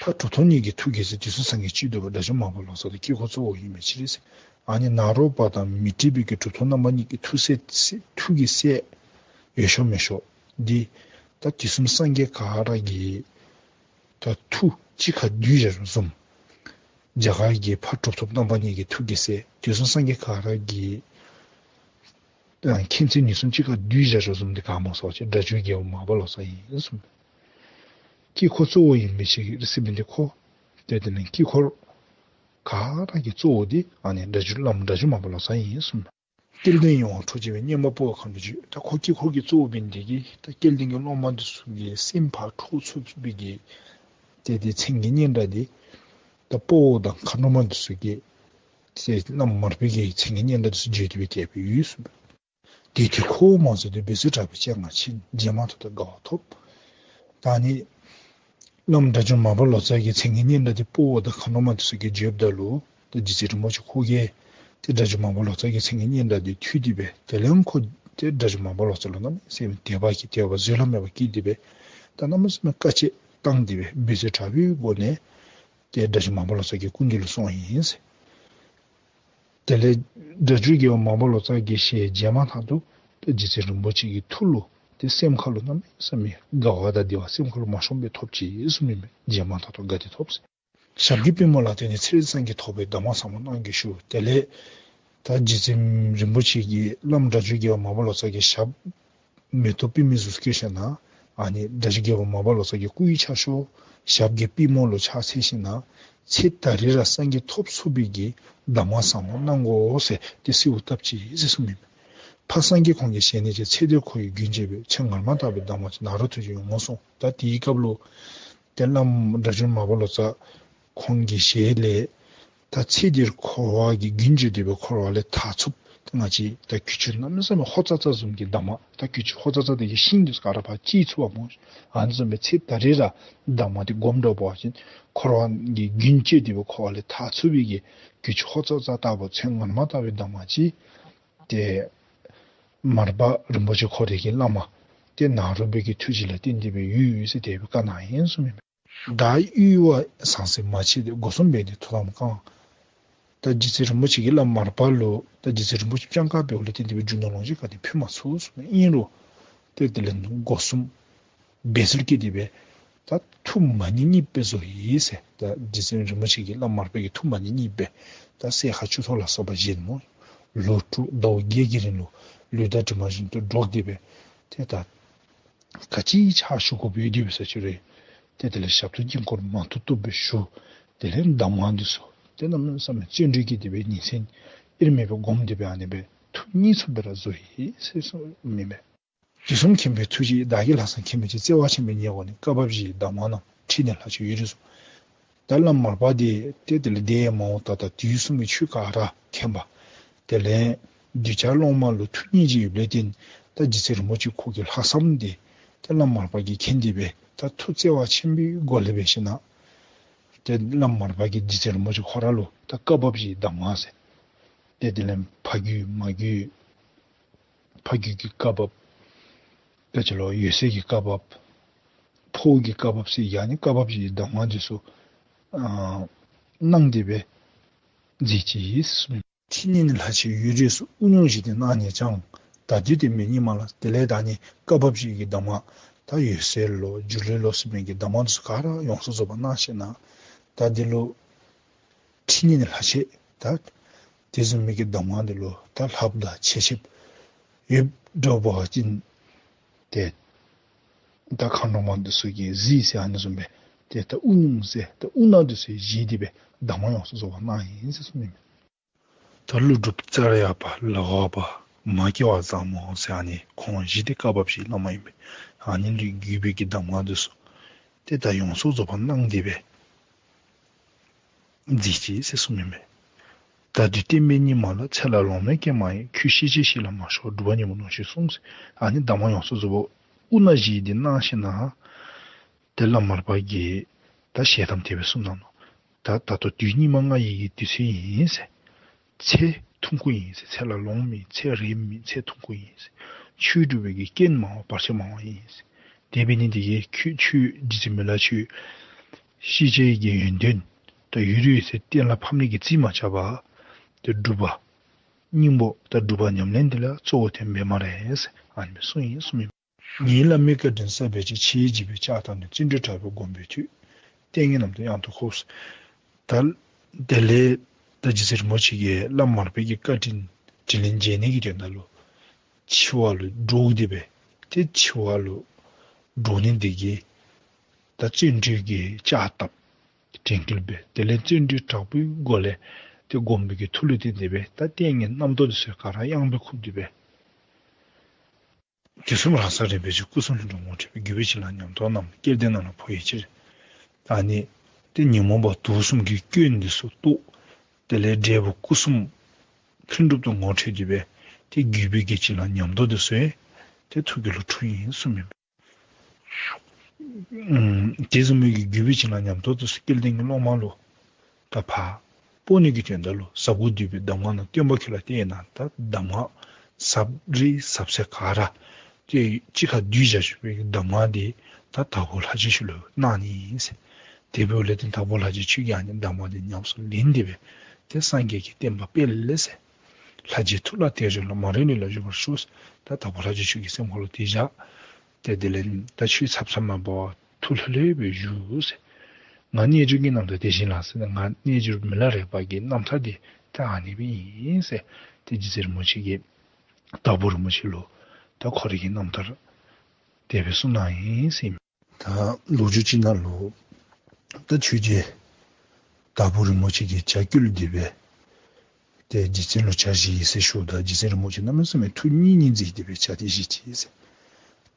ཕ་གྲུབ་ཐོབ་གཉིས་ཀྱི་ཐུགས་ཀྱི་སྲས་དུས་གསུམ་སངས་རྒྱས་སྤྱི་ལྡོག་པ་སྒྲ་སྒྱུར་མར་པ་ལོ་ཙཱ་དེ་དཀྱིལ་འཁོར་གཙོ་བོ་ཨིན་མི་ཅིག་རེད་ཟེར། ཨ་ནི་ནཱ་རོ་པ་དང་མཻ་ཏྲི་པའི་གི་གྲུབ་ཐོབ་རྣམ་པ་གཉིས་ཀྱི་ཐུགས་སྲས་ཐུགས་ཀྱི་སྲས་འོས་ཤོས་མི་ཤོས་འདི་ད་དུས་གསུམ་སངས་རྒྱས་ག་ར་གི་ད་ཐུགས་གཅིག་ཁར་བསྡུས་བཞག་བཟུམ། རྒྱ་གར་གྱི་ཕ་གྲུབ་ཐོབ་རྣམ་པ་གཉིས་ཀྱི་ཐུགས་ཀྱི་སྲས་དུས་གསུམ་སངས་རྒྱས་ག་ར་གི་ཨ་མཁྱེན་བརྩེ་ནུས་གསུམ་གཅིག་ཁར་བསྡུས་བཞག་བཟུམ་འདི་ག་སྨོ་ཟེར་བ་ཅིན་སྒྲ་སྒྱུར་རྒྱལ་པོ་མར་པ་ལོ་ཙཱ་ཨིན་གསུངམ་མས། དཀྱིལ་འཁོར་གཙོ་བོ་ཨིན་མི་ཅིག་རེད་ཟེར་མི་འདི་ཁོ་ཏེ་དེ་ནི་དཀྱིལ་འཁོར་ག་ར་གི་གཙོ་བོ་འདི་ཨ་ནི་སྒྲ་སྒྱུར་བླམ་སྒྲ་སྒྱུར་མར་པ་ལོ་ཙཱ་ཨིན་གསུངམ་མས། སྐལ་ལྡན་ཡོངས་ལ་ཐུགས་རྗེ་སྦེ། སྙན་པ་ཕོ་བ་མཁའ་འགྲོ་བརྒྱུད། ད་ཁོ་དཀྱིལ་འཁོར་གྱི་གཙོ་བོ་འབད་ནི་དེ་གིས་ད་སྐལ་ལྡན་གྱི་སློབ་མ་འདི་ཚུ་གི་སེམས་ཕར་འཕྲོག་ཚུགས་པའི་གི་ཏེ་དེ་མཚན་གྱི་སྙན་གྲགས་འདི་ད་ཕོ་བ་དང་མཁའ་འགྲོ་མ་འདི་ཚུ་གི་ཏེ་བླམ་མར་པའི་གི་མཚན་གྱི་སྙན་གྲགས་འདི་ཚུ་བརྗོད་དེ་སྦེ་དེ་སྦེ་ཡོད་གསུངམ་མས། དེ་དུས་ཁོ་བོ་མ་ཚུགས་ཏེ་འབད་རྩོལ་དྲག་པོས་སྤྱན་སྔར་ཕྱིན། རྗེས་མ་ཐོབ་ཏུ་དགའ་བ་ཐོབ། ད་ཨ་ནི་བླམ་སྒྲ་སྒྱུར་མར་པ་ལོ་ཙཱ་གི་མཚན་གྱི་སྙན་གྲགས་འདི་ཕོ་བ་དང་མཁའ་འགྲོ་མ་འདི་ཚུ་གིས་བརྗོདཔ་ད་ལུ་ཏེ་རྗེ་བཙུན་རིན་པོ་ཆེ་ཁོ་གིས་ཏེ་སྒྲ་སྒྱུར་མར་པ་ལོ་ཙཱ་གི་མཚན་གྱི་སྙན་གྲགས་འདི་ཐོས་ཏེ་སྦེ་དེ་ལས་ཁོ་ཏེ་སྒྲ་སྒྱུར་མར་པ་ལོ་ཙཱ་ལུ་གནམ་མེད་ས་མེད་དད་པ་གིས་དད་པ་བཟོད་གླགས་མེད་པ་སྐྱེས་ཏེ་སྦེ་ད་གནམ་མེད་ས་མེད་དཀའ་སྤྱད་བཏང་སྟེ་སྦེ་འབད་རྩོལ་དྲག་པོའི་སྒོ་ནས་ཏེ་སྒྲ་སྒྱུར་མར་པ་ལོ་ཙཱ་གི་སྐུ་མདུན་ལུ་སོང་ཡི་ཟེར། དེ་ལས་སྒྲ་སྒྱུར་རྒྱལ་པོ་མར་པ་ལོ་ཙཱ་གི་ཞལ་མཇལ་མ་ཐག་ཏུ་ཏེ་རྗེ་བཙུན་རིན་པོ་ཆེ་གི་ཐུགས་ལུ་ཏེ་སེམས་ཁ་ལུ་གནམ་མེད་ས་མེད་དགའ་བ་དང་བདེ་བ་སེམས་ཁ་ལུ་མ་ཤོངམ་སྦེ་ཐོབ་ཅི་གསུངམ་ཨིན་མས། མཇལ་མ་ཐག་ཏུ་དགའ་བདེ་ཐོབ་ཟེར། ཞབས་ཀྱི་པུས་མོ་ལ་བརྟེན་ནས་ཚེ་རིང་སངས་རྒྱས་ཐོབ་པའི་གདམས་ངག་ཟབ་མོ་གནང་གི་ཞུ། དེ་ལས་ད་རྗེ་བཙུན་རིན་པོ་ཆེ་གིས་བླམ་སྒྲ་སྒྱུར་རྒྱལ་པོ་མར་པ་ལོ་ཙཱ་གི་ཞབས་མེ་ཏོག་པདྨའི་གཟུགས་བཀོད་ཞིནམ་ལས་ཨ་ནི་སྒྲ་སྒྱུར་རྒྱལ་པོ་མར་པ་ལོ་ཙཱ་གི་སྐུའི་ཕྱག་ཤོག་ཞབས་ཀྱི་པུས་མོ་ལུ་ཕྱག་འཚལ་ཞིནམ་ལས་ཚེ་ད་རེས་ར་སངས་རྒྱས་ཐོབ་ཚུགས་པའི་གི་གདམས་ངག་ཟབ་མོ་གནང་དགོ་ཟེར་ཏེ་གསོལཝ་བཏབ་ཅི་ཟེར་གསུངམ་ཨིན་མས། ཕ་སངས་རྒྱས་ཁོང་གི་ཞལ་ནས་ཀྱང་ཚེ་འདིར་འཁོར་བའི་རྒྱུན་བཅད་པའི་ཚེ་སྔ་མ་ལྟ་བུའི་གདམས་ངག་ཅིག་ནཱ་རོ་ཐུགས་རྗེ་ཡོངས་བཟུང་། ད་དེའི་སྐབས་ལུ་ཏེ་བླམ་སྒྲ་སྒྱུར་མར་པ་ལོ་ཙཱ་ཁོང་གི་ཞལ་ལས་ད་ཚེ་འདིར་འཁོར་བ་གི་རྒྱུན་བཅད་དེ་སྦེ་འཁོར་བ་ལས་ཐར་ཚུགསཔ་ད་ང་བཅས་ད་གྱི་ཅུང་གནམ་མེད་ས་མེད་ཧོ་ཙ་ཙ་བཟུམ་གྱི་གདམས་ངག་ད་གྱི་ཅུང་ཧོ་ཙ་ཙ་དེ་གི་ཤིང་འདི་ཚུ་ག་ར་ཕར་བཅད་ཚུགས་པ་སྨོ། ཨ་ནི་བཟུམ་སྦེ་ཚེ་ད་རེས་ར་གདམས་ངག་འདི་སྒོམ་འགྲུབ་པ་ཅིན་འཁོར་བ་གི་རྒྱུན་བཅད་དེ་སྦེ་འཁོར་བ་ལས་ཐར་ཚུགས་པའི་གི་གྱི་ཅུང་ཧོ་ཙ་ཙ་ལྟ་བུ་ཚེ་སྔ་མ་ལྟ་བུའི་གདམས་ངག་ཅིག་ཏེ་མར་པ་རིན་པོ་ཆེ་ཁོ་རའི་གི་བླ་མ་ཏེ་ནཱ་རོ་པའི་གི་ཐུགས་རྗེ་ལ་བརྟེན་ཏེ་སྦེ་ཡོད་ཡོད་ཟེར་དེ་སྦེ་བཀའ་གནང་ཡི་གསུངམ་ཨིན་མས། བདག་གཡོ་བ་ཟང་ཟིང་མ་མཆིས་ཏེ། སྒོ་གསུམ་འབད་ནས་ཐུགས་དམ་བསྐང་། ད་རྗེ་བཙུན་རིན་པོ་ཆེ་གི་བླམ་མར་པ་ལུ་ད་རྗེ་བཙུན་རིན་པོ་ཆེ་སྤྱན་དཀར་འབདཝ་ལས་བརྟེན་ཏེ་སྦེ་རྒྱུ་ནོར་ལོངས་སྤྱོད་ག་ནི་ཕུལ་མ་ཚུགས་གསུངམ་ཨིན་རུང་ཏེ་དེ་ལས་སྒོ་གསུམ་འབད་རྩོལ་བསྐྱེད་དེ་སྦེ་ད་ཐུགས་མ་ཎི་གཉིས་སྦེ་བཟོ་ཡི་ཟེར། ད་རྗེ་བཙུན་རིན་པོ་ཆེ་གི་བླམ་མར་པའི་གི་ཐུགས་མ་ཎི་གཉིས་སྦེ་ད་སྲས་མཁར་ཆུ་ཐོག་ལ་སོགས་པ་བཞེངས་སྨོ། ལོ་དྲུག་ཟླཝ་བརྒྱད་ཀྱི་རིང་ལུ་ལུས་དང་གྲིབ་མ་བཞིན་དུ་འགྲོགས་ཏེ་སྦེ་ཏེ་ད་ག་ཅི་ཕྱག་ཞུ་དགོཔ་ཡོད་དེ་འབད་ས་ཅིག་རུང་ཏེ་དེ་ལས་ཞབས་ཏོག་དཀྱིལ་འཁོར་མང་ཐུབ་ཐུབ་སྦེ་ཞུ། དེ་ལས་གདམས་ངག་འདི་ཚུ་ཏེ་གནམ་མེད་ས་མེད་བརྩོན་འགྲུས་བསྐྱེད་དེ་སྦེ་ཉིན་མཚན་དབྱེར་མེད་སྦེ་སྒོམ་སྟེ་སྦེ་ཨ་ནི་སྦེ་ཐུགས་གཉིས་སུ་སྦེ་ར་བཟོ་ཡི་ཟེར་གསུངམ་ཨིན་མས། དུས་གསུམ་མཁྱེན་པའི་ཐུགས་རྗེ་བདག་གིས་ལྷག་བསམ་མཁྱེན་པའི་ཕྱིར། བརྩེ་བ་ཆེན་པོས་ཉེ་བར་གནས། བཀའ་བབས་བཞི་ཡི་གདམས་ངག་རྣམས། ཕྲིན་ལས་ལྷག་ཕྱོགས་ཡུལ་རིས་སུ། ད་བླམ་མར་པ་འདི་ཏེ་དེ་ལས་འདས་མ་འོངས་ད་ལྟ་དུས་གསུམ་གྱི་ཆོས་ག་ར་མཁྱེན་པ། དེ་ལས་གདུལ་བྱ་སློབ་མ་ལུ་ཐུགས་སྙིང་རྗེ་ཡོདཔ་ལས་བརྟེན་ད་རྗེ་བཙུན་རིན་པོ་ཆེ་ཁོ་གི་ལྷག་བསམ་འདི་ཏེ་བླམ་མར་པ་གིས་མཁྱེན་ཏེ་སྦེ་ད་ཐུགས་བརྩེ་བ་ཆེན་པོའི་སྒོ་ལས་འབད་ཞིན་ན་ཏེ་བླམ་མར་པ་གིས་རྗེ་བཙུན་རིན་པོ་ཆེ་ཁོ་ར་ལུ་ད་བཀའ་བབས་བཞིའི་གདམས་ངག་ཟེར། ཏེ་དེ་ལས་ཕ་རྒྱུད་མ་རྒྱུད་ཕ་རྒྱུད་ཀྱི་བཀའ་བབས། ད་ཅི་ལོ་འོད་གསལ་གྱི་བཀའ་བབས། འཕོ་བའི་བཀའ་བབས་ཟེར་ཡང་ནི་བཀའ་བབས་ཀྱི་གདམས་ངག་འདི་ཚུ་ཨ་གནང་སྟེ་སྦེ་མཛད་ཅི་ཟེར་གསུངས་མས། ཕྲིན་ལས་ནི་ལྷག་ཕྱོགས་ཡུལ་རིས་སུ། དབུ་སྙུང་བཞེས་ཏེ་གནང་ནས་ཀྱང་། ད་དུས་དེ་མེད་སྙིགས་མ་ལ། དེ་ལས་ད་ནི་བཀའ་བབས་ཀྱི་གདམས་ངག་ད་འོད་གསལ་ལོ་སྒྱུ་ལུས་ལོ་ཟེར་མི་གི་གདམས་ངག་འདི་ཚུ་ག་ར་ཡོངས་སུ་རྫོགས་པ་གནང་ཞིན་ན་ད་འདི་ལུ་ཕྲིན་ལས་ནི་ལྷག་ཕྱོགས་ད་དེ་བཟུམ་མའི་གི་གདམས་ངག་འདི་ལུ་ད་ལྷགཔ་དང་ཆེ་ཆེབ་ཡོདཔ་འདྲཝ་འབད་བ་ཅིན་ཏེ་ད་མཁའ་འགྲོ་མ་འདི་ཚུ་གིས་གཟིགས་ཟེར་ཨ་ནི་བཟུམ་སྦེ་ཏེ་ད་དབུ་སྙུང་ཟེར་ད་དབུ་སྣ་འདི་ཚུ་བཞེས་ཏེ་སྦེ་གདམས་ངག་ཡོངས་སུ་རྫོགས་པ་གནང་ཡི་ཟེར་གསུངས་མས། ད་ཀླུ་སྒྲུབ་ཙར་ཡག་པ་ལ་བ་པ་མ་སྐྱེ་བ་བཟང་མོ་ཟེར་ཨ་ནི་ཁོང་བཞི་འདི་བཀའ་བབས་ཀྱི་བླ་མ་ཨིན་པས། ཨ་ནི་ལུ་བརྒྱུད་པའི་གི་གདམས་ངག་འདི་ཚུ་ཏེ་ད་ཡོངས་སུ་རྫོགས་པ་གནང་སྟེ་སྦེ་མཛད་ཅི་ཟེར་གསུངས་མས། ད་དུས་བསྟན་པའི་སྙིགས་མ་ལ། ཚེ་ལ་ལོང་མེད་སྐྱེལ་མ་ཡིན། ཁྱོད་ཤེས་བྱའི་གཤིས་ལ་མ་ཤོར། སྒྲུབ་པ་ཉོན་མོངས་ནོར་ཞིག་བསྲུང་ཟེར། ཨ་ནི་གདམས་ངག་ཡོངས་སུ་རྫོགས་པ་དབུ་སྣ་བཞེས་ཏེ་གནང་ཞིན་ན་ཏེ་བླམ་མར་པ་གིས་ད་ཞལ་གདམས་དེ་སྦེ་གསུངས་གནང་ནུག། ད་ད་ལྟོ་དུས་སྙིགས་མ་ལྔ་ཡི་གི་དུས་ཚོད་ཨིན་ཟེར། ཚེ་ཐུང་ཀུ་ཨིན་ཟེར། ཚེ་ལ་ལོང་མེད། ཚེ་རིངམ་མེད། ཚེ་ཐུང་ཀུ་ཨིན་ཟེར། ཆོས་སྒྲུབ་པའི་གི་རྐྱེན་མང་བ་བར་ཆད་མང་བ་ཨིན་ཟེར། དེ་འབད་ནི་འདི་གིས་ཁྱོད་ཆོས་རྗེ་བཙུན་མི་ལ་ཆོས་ཤེས་བྱའི་གི་ཡོན་ཏན་ད་ཡུལ་རིས་སུ་གཏན་ལ་ཕབ་ནི་གི་རྩིས་མ་རྐྱབ་པར་ཏེ་སྒྲུབ་པ་སྙིང་པོ་ད་སྒྲུབ་པ་ཉམས་ལེན་འདི་ལ་གཙོ་བོ་བཏོན་འབད་སྨ་རེ་ཟེར་ཨ་ནི་སྦེ་གསུངས་ཡི་གསུངས་མས། ངའི་བླ་མའི་བཀའ་དྲིན་བསམ་པའི་ཕྱིར། ཕྱི་ཡི་འཇིགས་པས་ལྕག་བཏབ་ནས། བརྩོན་འགྲུས་དྲག་པོས་བསྒོམས་པའི་མཐུས། ལྟས་ངན་རྣམས་དང་ཡང་དུ་འཁོར། ད་དེ་ལས་ད་རྗེ་བཙུན་རིན་པོ་ཆེ་གིས་བླམ་མར་པའི་གི་བཀའ་དྲིན་དྲིན་ལན་འཇལ་ནི་གི་དོན་དག་ལུ་འཆི་བ་ལུ་འདྲོག་སྟེ་སྦེ་ཏེ་འཆི་བ་ལུ་འདྲོག་ནི་འདི་གིས་ད་བརྩོན་འགྲུས་ཀྱི་ལྕག་བཏབ། དྲན་སྐུལ་འབད། དེ་ལས་བརྩོན་འགྲུས་དྲག་པོའི་སྒོ་ལས་ཏེ་བསྒོམས་པའི་གི་མཐུ་ལུ་བརྟེན་ཏེ་སྦེ་ད་ལྟས་ངན་རྣམ་རྟོག་འདི་ཚུ་ག་ར་གཡང་སྦེ་འཁུམས་ཏེ་སྦེ་དུས་གསུམ་རང་སར་རིག་པའི་ཆོས། སྐུ་གསུམ་ལྷུན་གྲུབ་ངོ་འཕྲོད་པའི། བརྒྱུད་པའི་བྱིན་རླབས་ཉམས་རྟོགས་རྣམས། སྐལ་ལྡན་རྣམས་ལ་འཕོ་བའི་ཕྱིར། ཨ་ནི་ཏེ་ཉོན་མོངས་པ་དུག་གསུམ་གྱི་སྐྱོན་འདི་ཚུ་བཏོག། དེ་ལས་འབྲས་བུ་སྐུ་གསུམ་ལྷུན་གྲུབ་ཏུ་ངོ་འཕྲོད་དེ་སྦེ་ཏེ་བརྒྱུད་པའི་གི་བྱིན་རླབས་ཉམས་རྟོགས་འདི་ཚུ་ཡང་ཏེ་ཐུགས་རྒྱུད་ལུ་འཁྲུངས་ཡི་གསུངས་མས། ཨམ་དེ་བཟུམ་མའི་གི་བརྒྱུད་པའི་བྱིན་རླབས་ཉམས་རྟོགས་འདི་ཚུ་སྐལ་ལྡན་གྱི་སློབ་མ་ལུ་ད་ཕར་སྤོ་ནི་གི་དོན་དག་ལུ་ཟབ་དགུ་འདུས་པའི་གདམས་ངག་ནང་སྟོན་པ་ཁྱོད་ལ་བསྟེན་ན། ད་གདམས་ངག་ཟབ་རིགས་ཟབ་ཚད་ག་ར་ཏེ་གཅིག་ཁར་བསྡུས་བཞག་བཞག་པའི་གདམས་ངག་འདི་ད་དྭགས་པོ་ལྷ་རྗེ་ཁྱོད་ལུ་གནང་ནི་ཨིན་ཟེར། དེ་འབདཝ་ལས་ཏེ་དྭགས་པོ་ལྷ་རྗེ་ཁྱོད་ཀྱིས་ཨ་ནི་གདམས་ངག་འདི་ཉམས་སུ་ལེན་ཏེ་སྦེ་ཏེ་སངས་རྒྱས་ཀྱི་བསྟན་པ་སྤེལ་ཟེར། ལྷ་རྗེའི་ཐུགས་ལ་དེ་བཞིན་ལ། མ་རིག་ལུས་ལ་བཞུགས་པར་ཤོག་ཟེར། ད་དྭགས་པོ་ལྷ་རྗེ་ཁྱོད་ཀྱི་སེམས་ཁར་ལུ་དེ་བཞག། ཏེ་དེ་ལས་ད་ཁྱོད་ཚབ་ཚབ་མ་འབད་བར་ཐུགས་ལྷོད་ལྷོད་སྦེ་བཞུགས་ཟེར། ང་རྣལ་འབྱོར་གྱི་རྣམ་ཐར་དེ་བཞིན་ལ་ཟེར། ང་རྣལ་འབྱོར་མི་ལ་རས་པ་གི་རྣམ་ཐར་འདི་ད་ཨ་ནི་སྦེ་ཨིན་ཟེར། ཏེ་རྗེ་བཙུན་རིན་པོ་ཆེ་གིས་དྭགས་པོ་རིན་པོ་ཆེ་ལུ་ད་ཁོ་རའི་གི་རྣམ་ཐར་དེ་སྦེ་གསུངས་གནང་ཡི་ཟེར་ཨིན་མས། ད་ལོ་རྒྱུས་ཅིག་ནང་ལུ་ད་ཆོས་རྗེ་དྭགས་པོ་རིན་པོ་ཆེ་གིས་ཇ་བསྐོལ་ཏེ་སྦེ་ཏེ་རྗེ་བཙུན་ལུ་ཇ་བཞེས་ཟེར་ཞུཝ་ད་རྗེ་བཙུན་རིན་པོ་ཆེ་གནམ་མེད་ས་མེད་ཐུགས་མཉེས་མཉེས་མཛད་དེ་སྦེ་ཇ་དེ་བཞེས་ཅི་ཟེར།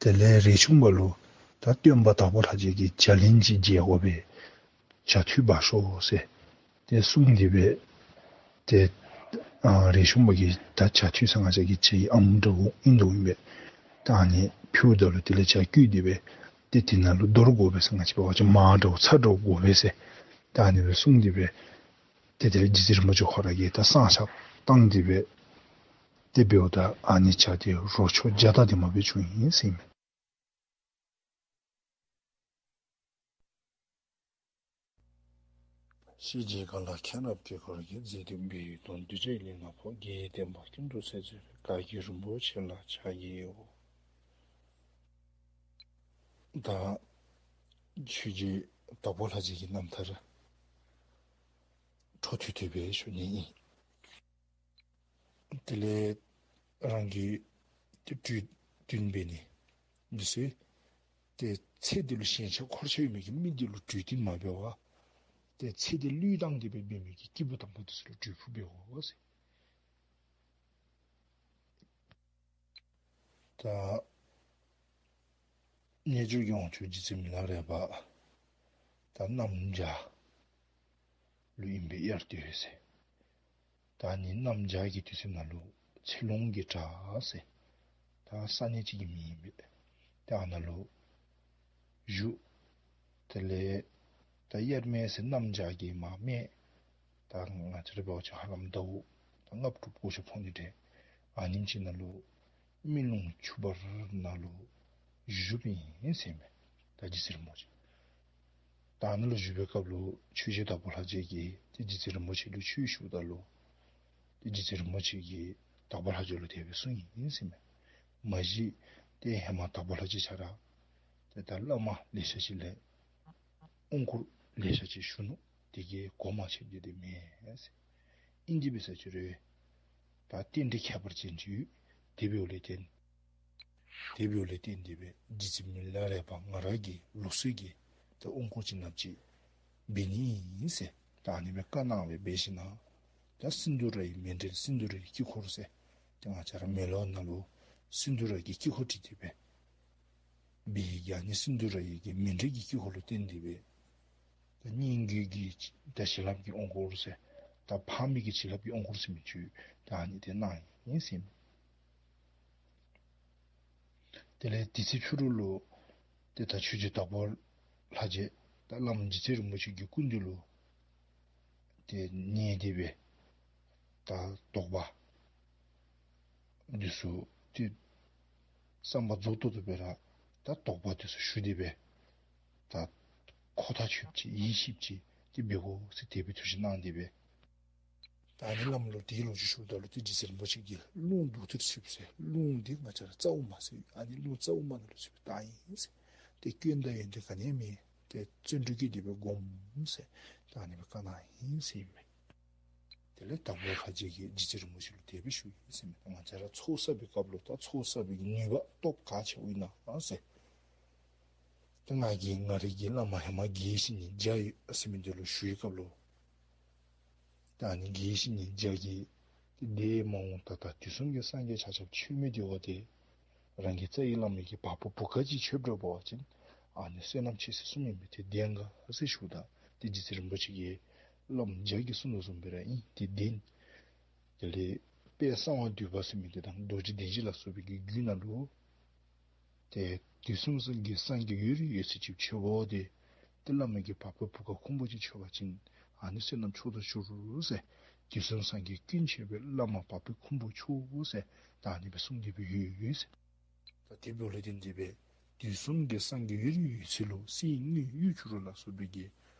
དེ་ལས་རས་ཆུང་པ་ལུ་ད་སྟོན་པ་དྭགས་པོ་ལྷ་རྗེ་གིས་ཇ་ལན་ཅིག་བཞེས་དགོ་པས། ཇ་འཐུང་འབག་ཤོག་ཟེར་ཏེ་གསུངས་ཏེ་སྦེ་ཏེ་ཨ་རས་ཆུང་པ་གིས་ད་ཇ་འཐུང་ས་ང་བཅས་ཀྱི་ཇའི་ཨམ་འདྲཝ་ཨིན་དོ་ཨིན་པས། ད་ཨ་ནི་ཕུལཝ་ད་ལུ་དེ་ལས་ཇ་བསྐོལ་ཏེ་སྦེ་ཏེ་དེ་ནང་ལུ་རྡོར་དགོ་པས་ཟེར། ང་བཅས་འབད་བ་ཅིན་མར་འདྲཝ་ཚྭ་འདྲཝ་དགོ་པས་ཟེར། ད་ཨ་ནི་སྦེ་གསུངས་ཏེ་སྦེ་ཏེ་དེ་ལས་རྗེ་བཙུན་རིན་པོ་ཆེ་ཁོ་ར་གིས་ད་བསངས་སྐྱབས་བཏང་སྟེ་སྦེ་ཏེ་འབདཝ་ད་ཨ་ནི་ཇ་དེ་རོ་མཆོག་བརྒྱ་དང་ལྡནམ་སྦེ་བྱུང་ཡི་ཟེར་ཨིན་མས། ཤེས་བྱའི་དཀར་ལ་མཁྱེན་རབ་དཀྱིལ་འཁོར་གྱི། མཛེས་སྡུག་སྤེལ་བའི་དོན་བསྡུ་བྱའི་གླིང་ལ་ཕོག། དགེ་བའི་བསྟན་པ་ཀུན་ཏུ་ཚེ་བཙུན་པའི། བཀའ་བརྒྱུད་རིན་པོ་ཆེ་ལ་ཕྱག་བགྱིའོ། ད་ཆོས་རྗེ་དྭགས་པོ་ལྷ་རྗེ་གི་རྣམ་ཐར་འཕྲོ་མཐུད་དེ་སྦེ་ཞུ་ནི་ཨིན། དེ་ལས་རང་གི་ཏེ་གྲོས་བསྟུན་འབད་ནི་འདི་ཚུ་ཏེ་ཚེ་འདི་ལུ་ཞེན་ཆགས་འཁོར་ཆགས་ཡོད་མི་གི་མི་འདི་ལུ་གྲོས་བསྟུན་མ་འབད་བར་ཏེ་ཚེ་འདི་བློས་བཏང་སྟེ་སྦེ་འབད་མི་གི་སྐྱེས་བུ་དམ་པ་འདི་ཚུ་ལུ་གྲོས་ཕུལ་འབད་དགོ་ཟེར། ད་ རྣལ་འབྱོར་གྱི་དབང་ཕྱུག་རྗེ་བཙུན་མི་ལ་རས་པ་ད་གནམ་བྱཱར་ལུ་ཨིན་པས་དབྱར་དུས་ཟེར། ད་ཨ་ནི་གནམ་བྱཱར་གྱི་དུས་ཚོད་ནང་ལུ་ཚེ་ལོང་གི་བྲག་ཟེར་ད་ས་གནས་ཅིག་གི་མིང་ཨིན་པས། ད་ཨ་ནཱ་ལུ་བཞུགས། དེ་ལས་ད་དབྱར་མེ་ཟེར་གནམ་བྱཱར་གྱི་མ་མེ་ད་ང་བཅས་ར་འབད་བ་ཅིན་ཧ་ལམ་ཟླཝ་ད་ལྔ་དྲུག་གོ་ཤ་ཕོག་ནི་འདྲས། ཨ་ནེམ་ཅིག་ནང་ལུ་མེ་རླུང་ཆུ་འབར་ནང་ལུ་བཞུགསཔ་ཨིན་ཟེར་མས། ད་རྗེ་བཙུན་རིན་པོ་ཆེ་ད་ཨ་ནཱ་ལུ་བཞུགས་པའི་སྐབས་ལུ་ཆོས་རྗེ་དྭགས་པོ་ལྷ་རྗེ་གིས་ཏེ་རྗེ་བཙུན་རིན་པོ་ཆེ་ལུ་ཆོས་ཞུཝ་ད་ལུ་ཏེ་རྗེ་བཙུན་རིན་པོ་ཆེ་གིས་དྭགས་པོ་ལྷ་རྗེ་ལུ་དེ་སྦེ་གསུངས་ཡི་ཟེར་མས། མ་གཞི་ཏེ་ཧེ་མ་དྭགས་པོ་ལྷ་རྗེ་ཁྱོད་ར་ཏེ་ད་བླ་མ་ལེ་ཤ་ཅིག་ལས་དབང་བསྐུར་ལེ་ཤ་ཅིག་ཞུ་ནུག། དེ་གིས་གོ་མ་ཆོད་དེ་དེ་མེན་ཟེར། ཨིན་དེ་འབད་ས་ཅིག་རུང་ད་རྟེན་འབྲེལ་ཁྱད་པར་ཅན་ཅིག་ཡོད། དེ་འབདཝ་ལས་བརྟེན་དེ་འབདཝ་ལས་བརྟེན་དེ་སྦེ་རྗེ་བཙུན་མི་ལ་རས་པ་ང་ར་གི་ལུགས་སྲོལ་གྱི་ད་དབང་བསྐུར་ཅིག་ནང་ཅིག་འབད་ནི་ཨིན་ཟེར་ད་ཨ་ནི་སྦེ་བཀའ་གནང་སྦེ་འབད་ཞིནམ་ད་སིནྡྷུ་རའི་མཎྜལ་སིནྡྷུ་རའི་དཀྱིལ་འཁོར་ཟེར་ཏེ་ང་བཅས་ར་མེ་ལོང་ནང་ལུ་སིནྡྷུ་ར་གི་དཀྱིལ་འཁོར་བྲིས་ཏེ་སྦེ་འབད་ཡི་གི་ཨ་ནི་སིནྡྷུ་རའི་གི་མཎྜལ་གྱི་དཀྱིལ་འཁོར་ལུ་བརྟེན་ཏེ་སྦེ་ད་སྙན་བརྒྱུད་ཀྱི་ད་བྱིན་རླབས་ཀྱི་དབང་བསྐུར་ཟེར་ད་ཕ་མེས་ཀྱི་བྱིན་རླབས་ཀྱི་དབང་བསྐུར་ཟེར་མི་ཅིག་ད་ཨ་ནི་དེ་གནང་ཡི་ཟེར་མས། དེ་ལས་དེ་ཚེ་ཕྱི་རུ་ལུ་ཏེ་ད་ཆོས་རྗེ་དྭགས་པོ་ལྷ་རྗེ་ད་བླམ་རྗེ་བཙུན་རིན་པོ་ཆེ་གི་སྐུ་མདུན་ལུ་ཏེ་ཉན་ཏེ་སྦེ་ད་དོགས་པ་འདི་ཚུ་ཏེ་བསམ་པ་རྫོགས་ཏོག་ཏོ་སྦེ་ར་ད་དོགས་པ་འདི་ཚུ་ཞུ་སྟེ་སྦེ་ད་ཁོ་ཐག་ཆོདཔ་ཅིག་ཡིད་ཆེས་ཅིག་ཏེ་འབད་དགོ་ཟེར་དེ་སྦེ་ཐུགས་བཞེད་གནང་སྟེ་སྦེ་ད་ཨ་ནི་བླམ་ལུ་དེའི་ལོ་རྒྱུས་ཞུཝ་ད་ལུ་ཏེ་རྗེ་བཙུན་རིན་པོ་ཆེ་གིས་རླུང་རྡུལ་ཐིགས་ཚུདཔ་ཟེར་རླུང་འདི་ང་བཅས་ར་རྩ་དབུ་མ་ཟེར་ཨ་ནི་རླུང་རྩ་དབུ་མ་ནང་ལུ་ཚུདཔ་ད་ཨིན་ཟེར། ཏེ་སྐྱོན་དང་ཡོན་ཏན་ག་ནི་ཡང་མེད། ཏེ་བརྩོན་འགྲུས་ཀྱིས་དེ་སྦེ་སྒོམ་ཟེར་ད་ཨ་ནི་སྦེ་བཀའ་གནང་ཡི་ཟེར་ཨིན་མས། དེ་ལས་དྭགས་པོ་ལྷ་རྗེ་གིས་རྗེ་བཙུན་རིན་པོ་ཆེ་ལུ་དེ་སྦེ་ཞུ་ཡི་ཟེར་མས། ང་བཅས་ར་ཚོགས་བསགས་པའི་སྐབས་ལུ་ད་ཚོགས་བསགས་པའི་གི་ནུས་པ་སྟོབས་ག་ཆེཝ་ཨིན་ན་ཟེར། ད་ང་གིས་ང་རའི་གི་བླ་མ་ཧེ་མ་རྒྱལ་བ་ཡེ་ཤེས་གཉེན་མཇལ་ཡོད་ཟེར་མི་འདི་ལུ་ཞུ་བའི་སྐབས་ལུ་ད་ཨ་ནི་རྒྱལ་བ་ཡེ་ཤེས་གཉེན་མཇལ་གྱི་ཏེ་འདས་མ་འོངས་ད་ལྟ་དུས་གསུམ་གྱི་སངས་རྒྱས་ཆ་ཁྱབ་མཆོད་མི་འདི་འོ་ཏེ་རང་གི་རྩ་བའི་བླ་མའི་གི་བ་སྤུ་བུ་ག་ཅིག་མཆོདཔ་འདྲཝ་འབད་བ་ཅིན་ཨ་ནི་བསོད་ནམས་ཆེ་ཟེར་གསུངམ་ཨིན་པས། ཏེ་བདེན་ག་ཟེར་ཞུཝ་ད་ཏེ་རྗེ་བཙུན་རིན་པོ་ཆེ་གིས་བླམ་མཇལ་གྱིས་གསུངས་དོ་བཟུམ་སྦེ་ར་ཨིན། ཏེ་བདེན། དེ་ལས་དཔལ་གསང་བ་འདུས་པ་ཟེར་མི་འདི་དང་རྡོ་རྗེ་གདན་བཞི་ལ་སོགས་པའི་གི་རྒྱུད་ནང་ལུ་ཏེ་དུས་གསུམ་གྱི་སངས་རྒྱས་ཡོད་རིགས་ཡོད་ཚད་ཅིག་མཆོད་པ་འོ་ཏེ་ཏེ་བླ་མའི་གི་བ་སྤུ་བུ་ག་ཁུངས་པ་ཅིག་མཆོད་པ་ཅིན་ཨ་ནི་བསོད་ནམས་མཆོག་ཏུ་འགྱུར་ཟེར། དུས་གསུམ་སངས་རྒྱས་ཀུན་མཆོད་པའི། བླ་མ་བ་སྤུའི་ཁུངས་པ་མཆོག་ཟེར་ད་ཨ་ནི་སྦེ་གསུངས་ཏེ་སྦེ་ཡོད་ཟེར། ད་དེ་འབདཝ་ལས་བརྟེན་ཏེ་སྦེ་དུས་གསུམ་གྱི་སངས་རྒྱས་ཡོད་རིགས་ཡོད་ཚད་ལུ་གསེར་དངུལ་གཡུ་བྱུ་རུ་ལ་སོགས་པའི་གི་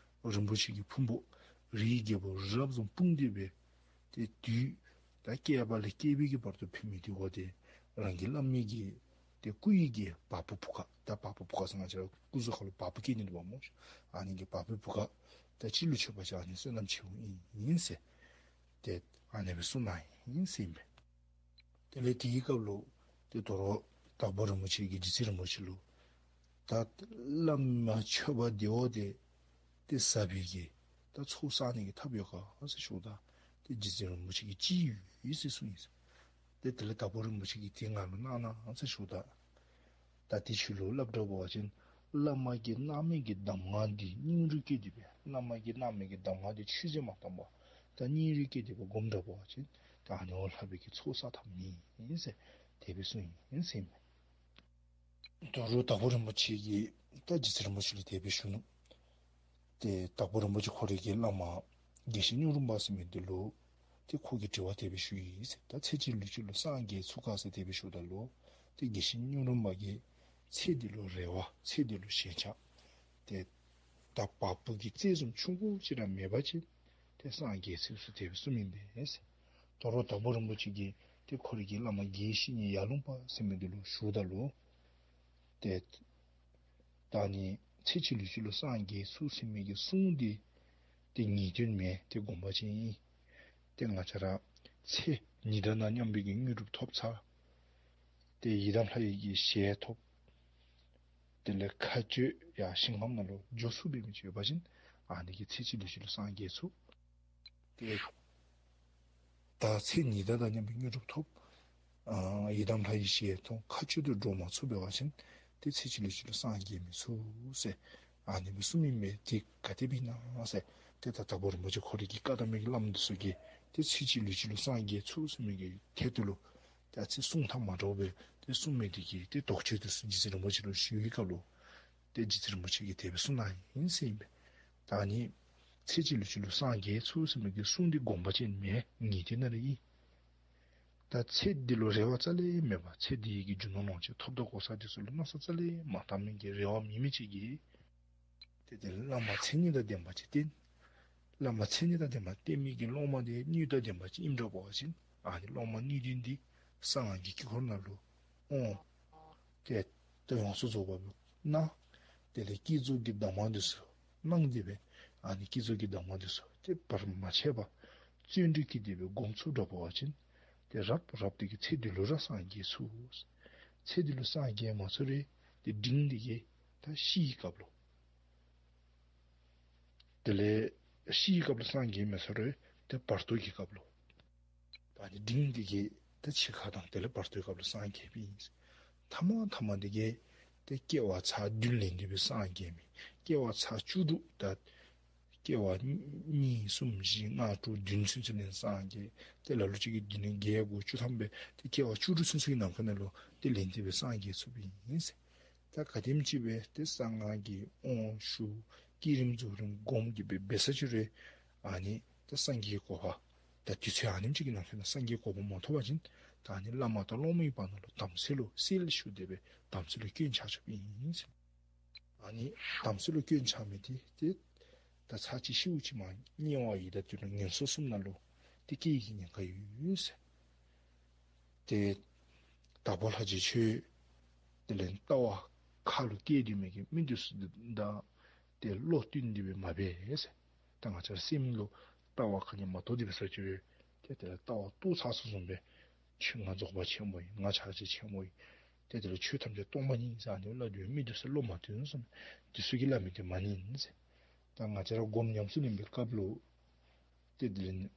རིན་པོ་ཆེ་གི་ཕུང་པོ་རིའི་རྒྱལ་པོ་རི་རབ་བཟུམ་སྤུངས་ཏེ་སྦེ་ཏེ་དུས་ད་བསྐལ་པ་ལས་བསྐལ་པའི་གི་བར་དུ་ཕུལ་མི་འདི་འོ་ཏེ་རང་གི་བླ་མའི་གི་ཏེ་སྐུ་ཡི་གི་བ་སྤུ་བུ་ག། ད་བ་སྤུ་བུ་ག་ཟེར་ང་བཅས་ར་སྐུ་གཟུགས་ཁ་ལུ་བ་སྤུ་སྐྱེ་ནི་འདུག་པ་སྨོ། ཨ་ནི་གི་བ་སྤུའི་བུ་ག་ད་ཅིག་ལུ་མཆོད་པ་ཅིན་ཨ་ནི་བསོད་ནམས་ཆེཝ་ཨིན་ཟེར། ཏེ་ཨ་ནི་སྦེ་གསུངས་གནང་ཡི་ཟེར་ཨིན་པས། དེ་ལས་དེའི་སྐབས་ལུ་ཏེ་དོ་རུང་དྭགས་པོ་རིན་པོ་ཆེ་གིས་རྗེ་བཙུན་རིན་པོ་ཆེ་ལུ་ད་བླ་མ་མཆོད་པ་འདི་འོ་ཏེ་ཏེ་བཟའ་བའི་གི་ད་ཚོགས་བསག་ནི་གི་ཐབས་ཡོད་ག་ཟེར་ཞུཝ་ད་ཏེ་རྗེ་བཙུན་རིན་པོ་ཆེ་གིས་ཅིག་ཡོད་ཟེར་གསུངས་ཡི་ཟེར། ཏེ་དེ་ལས་དྭགས་པོ་རིན་པོ་ཆེ་གིས་ཏེ་ང་ལུ་གནང་གནང་ཟེར་ཞུཝ་ད་ད་ཏེ་ཁྱོད་ལུ་སླབ་འདྲཝ་འབད་བ་ཅིན་བླ་མ་གིས་གནང་མི་གི་གདམས་ངག་འདི་སྙིང་རུས་བསྐྱེད་དེ་སྦེ་བླ་མ་གིས་གནང་མི་གི་གདམས་ངག་འདི་ཆུད་ཟོས་མ་བཏང་པར་ད་སྙིང་རུས་བསྐྱེད་དེ་སྦེ་སྒོམ་འདྲཝ་འབད་བ་ཅིན་ད་ཨ་ནི་འོ་ལྷག་པའི་གི་ཚོགས་བསག་ཐབས་མེད་ཟེར་དེ་སྦེ་གསུངས་ཡི་ཟེར་ཨིན་མས། དོ་རུང་དྭགས་པོ་རིན་པོ་ཆེ་གིས་ད་རྗེ་བཙུན་རིན་པོ་ཆེ་ལུ་དེ་སྦེ་ཞུ་ནུག། ཏེ་དྭགས་པོ་རིན་པོ་ཆེ་ཁོ་རའི་གི་བླ་མ་དགེ་བཤེས་སྨྱུག་རུམ་པ་ཟེར་མི་འདི་ལུ་ཏེ་ཁོ་གིས་དྲི་བ་དེ་སྦེ་ཞུ་ཡི་ཟེར། ད་ཚེ་གཅིག་ལུས་གཅིག་ལུ་སངས་རྒྱས་ཚུགས་ག་ཟེར་དེ་སྦེ་ཞུཝ་ད་ལུ་ཏེ་དགེ་བཤེས་སྨྱུག་རུམ་པ་གིས་ཚེ་འདི་ལུ་རེ་བ་ཚེ་འདི་ལུ་ཞེན་ཆགས་ཏེ་ད་བ་སྤུ་གི་རྩེ་བཟུམ་ཆུང་ཀུ་ཅིག་ར་མེད་པ་ཅིན་ཏེ་སངས་རྒྱས་ཚུགས་ཟེར་དེ་སྦེ་གསུངམ་ཨིན་པས་ཟེར། དོ་རུང་དྭགས་པོ་རིན་པོ་ཆེ་གིས་ཏེ་ཁོ་རའི་གི་བླ་མ་དགེ་བཤེས་གཉེན་ཡར་ལུང་པ་ཟེར་མི་འདི་ལུ་ཞུཝ་ད་ལུ་ཏེ་ད་ནི་ཚེ་གཅིག་ལུས་གཅིག་ལུ་སངས་རྒྱས་ཚུགས་ཟེར་མི་གི་གསུང་འདི་ཏེ་ངེས་དོན་མེན། ཏེ་དགོངས་པ་ཅན་ཨིན། ཏེ་ང་བཅས་ར་ཚེ་ཉི་ཟླ་དང་མཉམ་པའི་གི་དངོས་གྲུབ་ཐོབ་ཚར། ཏེ་ཡི་དམ་ལྷ་ཡི་གི་ཞལ་ཐོབ། དེ་ལས་མཁའ་སྤྱོད་ཡར་ཞིང་ཁམས་ནང་ལུ་འགྱོ་ཚུགས་པའི་མི་ཅིག་ཡོད་པ་ཅིན་ཨ་ནི་གིས་ཚེ་གཅིག་ལུས་གཅིག་ལུ་སངས་རྒྱས་ཚུགས། ཏེ་ད་ཚེ་ཉི་ཟླ་དང་མཉམ་པའི་དངོས་གྲུབ་ཐོབ། ཨ་ཡི་དམ་ལྷ་ཡི་ཞལ་མཐོང་མཁའ་སྤྱོད་དུ་འགྲོ་མ་ཚུགས་པ་ཅིན་ ཏེ་ཚེ་གཅིག་ལུས་གཅིག་ལུ་སངས་རྒྱས་མི་ཚུགས་ཟེར། ཨ་ནི་སྦེ་གསུངམ་ཨིན་པས། ཏེ་ག་དེ་སྦེ་ཨིན་ན་ཟེར། ཏེ་ད་དྭགས་པོ་རིན་པོ་ཆེ་ཁོ་རའི་གི་བཀའ་གདམས་མི་གི་བླམ་འདི་ཚུ་གིས་ཏེ་ཚེ་གཅིག་ལུས་གཅིག་ལུ་སངས་རྒྱས་ཚུགས་ཟེར་མི་གི་ཐད་དུ་ལུ་ཏེ་ཨ་ཙི་གསུང་ཐངས་མ་འདྲཝ་སྦེ་ཏེ་གསུངས་མི་འདི་གིས་ཏེ་དོགས་གཅོད་འདི་ཚུ་རྗེ་བཙུན་རིན་པོ་ཆེ་ལུ་ཞུ་བའི་སྐབས་ལུ་ཏེ་རྗེ་བཙུན་རིན་པོ་ཆེ་གིས་དེ་སྦེ་གསུངས་གནང་ཡི་ཟེར་ཨིན་པས། ད་ཨ་ནི་ཚེ་གཅིག་ལུས་གཅིག་ལུ་སངས་རྒྱས་ཚུགས་ཟེར་མི་གི་གསུང་འདི་དགོངས་པ་ཅན་མེན། ངེས་བདེན་ནང་ར་ཨིན། ད་ཚེ་འདི་ལུ་རེ་བ་རྩ་ལས་མེད་པར་ཚེ་འདི་གི་རྒྱུ་ནོར་ལོངས་སྤྱོད་ཐོབ་དོ་གོ་ས་འདི་ཚུ་ལུ་མནོ་བསམ་རྩ་ལས་མ་བཏང་མི་གི་རེ་བ་མེད་མི་ཅིག་གིས་ཏེ་དེ་ལས་བླ་མ་མཚན་ཉིད་དང་ལྡན་པ་ཅིག་བསྟེན། བླ་མ་མཚན་ཉིད་དང་ལྡན་པ་བསྟེན་མི་གི་སློབ་མ་དེ་སྣོད་དང་ལྡན་པ་ཅིག་ཨིནམ་འདྲ་བ་ཅིན་ཨ་ནི་སློབ་མ་སྣོད་ལྡན་འདི་གསང་སྔགས་ཀྱི་དཀྱིལ་འཁོར་ནང་ལུ་འོང་། ཏེ་ད་ཡོངས་སུ་རྫོགས་པ་སྦེ་སྣང་། དེ་ལས་བསྐྱེད་རྫོགས་ཀྱི་གདམས་ངག་འདི་ཚུ་གནང་སྟེ་སྦེ་ཨ་ནི་བསྐྱེད་རྫོགས་ཀྱི་གདམས་ངག་འདི་ཚུ་ཏེ་བར་མ་ཆད་པར་བརྩོན་འགྲུས་བསྐྱེད་དེ་སྦེ་སྒོམ་ཚུགསཔ་འདྲ་བ་ཅིན་ཏེ་རབ་རབ་དེ་གིས་ཚེ་འདི་ལུ་ར་སངས་རྒྱས་ཚུགས། ཚེ་འདི་ལུ་སངས་རྒྱས་མ་ཚུགས་རུང་ཏེ་འབྲིང་དེ་གིས་ད་ཤི་བའི་སྐབས་ལུ། དེ་ལས་ཤི་བའི་སྐབས་ལུ་སངས་རྒྱས་མ་ཚུགས་རུང་ཏེ་བར་དོ་གི་སྐབས་ལུ། ད་ནི་འབྲིང་དེ་གིས་ད་འཆི་ཁ་དང་དེ་ལས་བར་དོའི་སྐབས་ལུ་སངས་རྒྱས་པའི་ཨིན། ཐ་མ་ཐ་མ་དེ་གིས་ཏེ་སྐྱེ་བ་ཚར་བདུན་ལེན་ཏེ་སྦེ་སངས་རྒྱས་མི། སྐྱེ་བ་ཚར་བཅུ་དྲུག་ད་སྐྱེ་བ་གཉིས་གསུམ་བཞི་ལྔ་དྲུག་བདུན་ཚུན་ཚོད་ལེན་སངས་རྒྱས། ཏེ་ལ་ལུ་ཅིག་གིས་བདུན་བརྒྱད་དགུ་བཅུ་ཐམ་སྦེ་ཏེ་སྐྱེ་བ་བཅུ་དྲུག་ཚུན་ཚོད་ཀྱི་ནང་འཁོད་ནང་ལུ་ཏེ་ལེན་ཏེ་སྦེ་སངས་རྒྱས་ཚུགསཔ་ཨིན། ད་ག་དེམ་ཅིག་སྦེ་ཏེ་གསང་སྔགས་ཀྱི་དབང་ཞུ་བསྐྱེད་རིམ་རྫོགས་རིམ་སྒོམ་གྱི་སྦེ་འབད་ས་ཅིག་རུང་ཨ་ནི་ད་སངས་རྒྱས་གོ་འཕང་ད་དུས་ཚོད་ཨ་ནེམ་ཅིག་གི་ནང་འཁོད་ནང་སངས་རྒྱས་གོ་འཕང་མ་ཐོབ་པ་ཅིན་ད་ཨ་ནི་བླ་མ་དང་སློབ་མའི་བར་ན་ལུ་དམ་སེལ་ལུ་སེལ་ཞུགས་ཏེ་སྦེ་དམ་སེལ་ལུ་སྐྱོན་ཆགས་ཆོགཔ་ཨིན། ཨ་ནི་དམ་སེལ་ལུ་སྐྱོན་ཆགས་མི་དེ་ཏེ་ད་ཚར་གཅིག་ཤིཝ་ཅིག་མ་དམྱལ་བ་ཡི་དྭགས་དུད་འགྲོ་ངན་སོང་གསུམ་ནང་ལུ་ཏེ་སྐྱེ་ནིའི་གི་ཉེན་ཁ་ཡོད་ཟེར། ཏེ་དྭགས་པོ་ལྷ་རྗེ་ཁྱོད་དེ་ལས་ལྟ་བ་ཁ་ལུ་སྐྱེས་ཏེ་མི་གི་མི་འདི་ཚུ་དང་ཏེ་བློ་བསྟུན་ཏེ་སྦེ་མ་འབད་ཟེར། ད་ང་བཅས་ར་སེམས་ལུ་ལྟ་བ་ག་ནི་མ་གཏོགས་ཏེ་འབད་ས་ཅིག་རུང་ཏེ་དེ་ལས་ལྟ་བ་བཏུབ་ཚར་སོང་བཟུམ་སྦེ་ཁྱོད་ང་རྫོགས་པ་ཆེན་པོ་ཨིན། ང་ཕྱག་རྒྱ་ཆེན་པོ་ཨིན། ཏེ་དེ་ལས་ཆོས་ཐམས་ཅད་སྟོང་པ་ཉིད་ཟེར་ཨ་ནི་སླབ་སྟེ་མི་འདི་ཚུ་བློ་མ་བཏུན་སོང་། འདི་ཚུ་གིས་སླབ་མི་འདི་མ་ཉན་ཟེར། ད་ང་བཅས་ར་སྒོམ་ཉམས་སུ་ལེན་པའི་སྐབས་ལུ་ཏེ་དེ་ལས་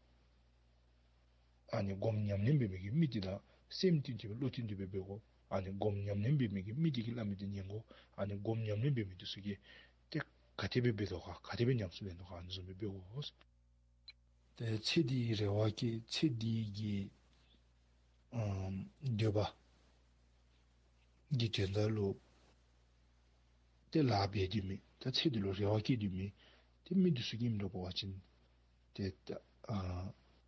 ཨ་ནི་སྒོམ་ཉམས་ལེན་འབད་མི་གི་མི་འདི་དང་སེམས་བསྟུན་ཏེ་སྦེ་བློ་བསྟུན་ཏེ་སྦེ་འབད་དགོ། ཨ་ནི་སྒོམ་ཉམས་ལེན་འབད་མི་གི་མི་འདི་གིས་སླབ་མི་འདི་ཉན་དགོ། ཨ་ནི་སྒོམ་ཉམས་ལེན་འབད་མི་འདི་ཚུ་གིས་ཏེ་ག་དེ་སྦེ་འབད་དོ་ག་ག་དེ་སྦེ་ཉམས་སུ་ལེན་དོ་ག་ཨ་ནི་བཟུམ་སྦེ་འབད་དགོ། ཏེ་ཚེ་འདིའི་རེ་བ་བསྐྱེད། ཚེ་འདི་གི་ཨམ་འདོད་པ་གི་དོན་དག་ལུ་ཏེ་ལཱ་འབད་སྡོད་མི་ད་ཚེ་འདི་ལུ་རེ་བ་བསྐྱེད་སྡོད་མི་ཏེ་མི་འདི་ཚུ་གིས་ཨིནམ་འདྲ་བ་ཅིན་ཏེ་ད་ཨ་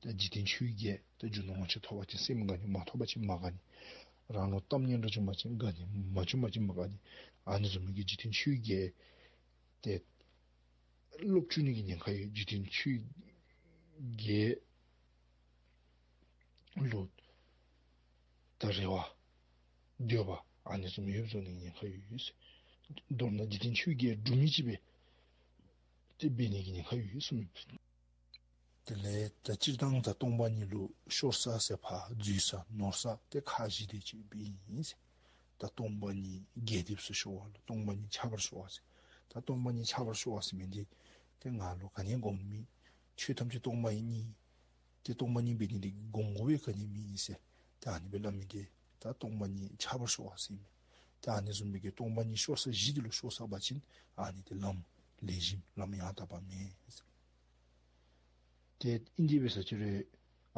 ད་འཇིག་རྟེན་ཆོས་བརྒྱད་ད་རྒྱུ་ནོར་ལོངས་སྤྱོད་ཐོབ་པ་ཅིན་སེམས་དགའ་ནི། མ་ཐོབ་པ་ཅིན་མ་དགའ་ནི། རང་ལུ་གཏམ་སྙན་གྲགས་བྱུང་པ་ཅིན་དགའ་ནི། མ་བྱུང་པ་ཅིན་མ་དགའ་ནི། ཨ་ནི་བཟུམ་མའི་གི་འཇིག་རྟེན་ཆོས་བརྒྱད་ཏེ་ལོག་བཅུག་ནི་གི་ཉེན་ཁ་ཡོད། འཇིག་རྟེན་ཆོས་བརྒྱད་ལུ་ད་རེ་བ་འདོད་པ་ཨ་ནི་བཟུམ་ཡོདཔ་བཟོ་ནི་གི་ཉེན་ཁ་ཡོད་ཟེར། མདོར་ན་འཇིག་རྟེན་ཆོས་བརྒྱད་སྒྲུབ་མི་ཅིག་སྦེ་ཏེ་འབད་ནི་གི་ཉེན་ཁ་ཡོད་གསུངས་མས། དེ་ལས་ད་སྤྱིར་བཏང་ད་སྟོང་པ་ཉིད་ལུ་ཤོར་ས་ཟེར་ཕར་འཛུལ་ས་ནོར་ས་ཏེ་ཁག་བཞི་དེ་ཅིག་ཡོདཔ་ཨིན་ཟེར། ད་སྟོང་པ་ཉིད་རྒྱས་འདེབས་སུ་ཤོར་བ་ལུ་སྟོང་པ་ཉིད་ཁྱབ་པར་ཤོར་བ་ཟེར། ད་སྟོང་པ་ཉིད་ཁྱབ་པར་ཤོར་བ་ཟེར་མི་འདི་ཏེ་ང་ལུ་ག་ནི་སྒོམ་མི་ཆོས་ཐམས་ཅད་སྟོང་པ་ཉིད་ཨིན། ཏེ་སྟོང་པ་ཉིད་འབད་ནི་འདི་སྒོམ་དགོ་པའི་ག་ནི་མེད་ཨིན་ཟེར། ཏེ་ཨ་ནི་སྦེ་སླབ་མི་འདི་ད་སྟོང་པ་ཉིད་ཁྱབ་པར་ཤོར་བ་ཟེར་མས། ཏེ་ཨ་ནི་བཟུམ་མའི་གི་སྟོང་པ་ཉིད་ཤོར་ས་བཞི་འདི་ལུ་ཤོར་ཚར་བ་ཅིན་ཨ་ནི་འདི་ལམ་ལེགས་ཤོམ་ལམ་ཡང་དག་པ་མེད་ཟེར། ཏེ་ཨིན་དེ་འབད་ས་ཅིག་རུང་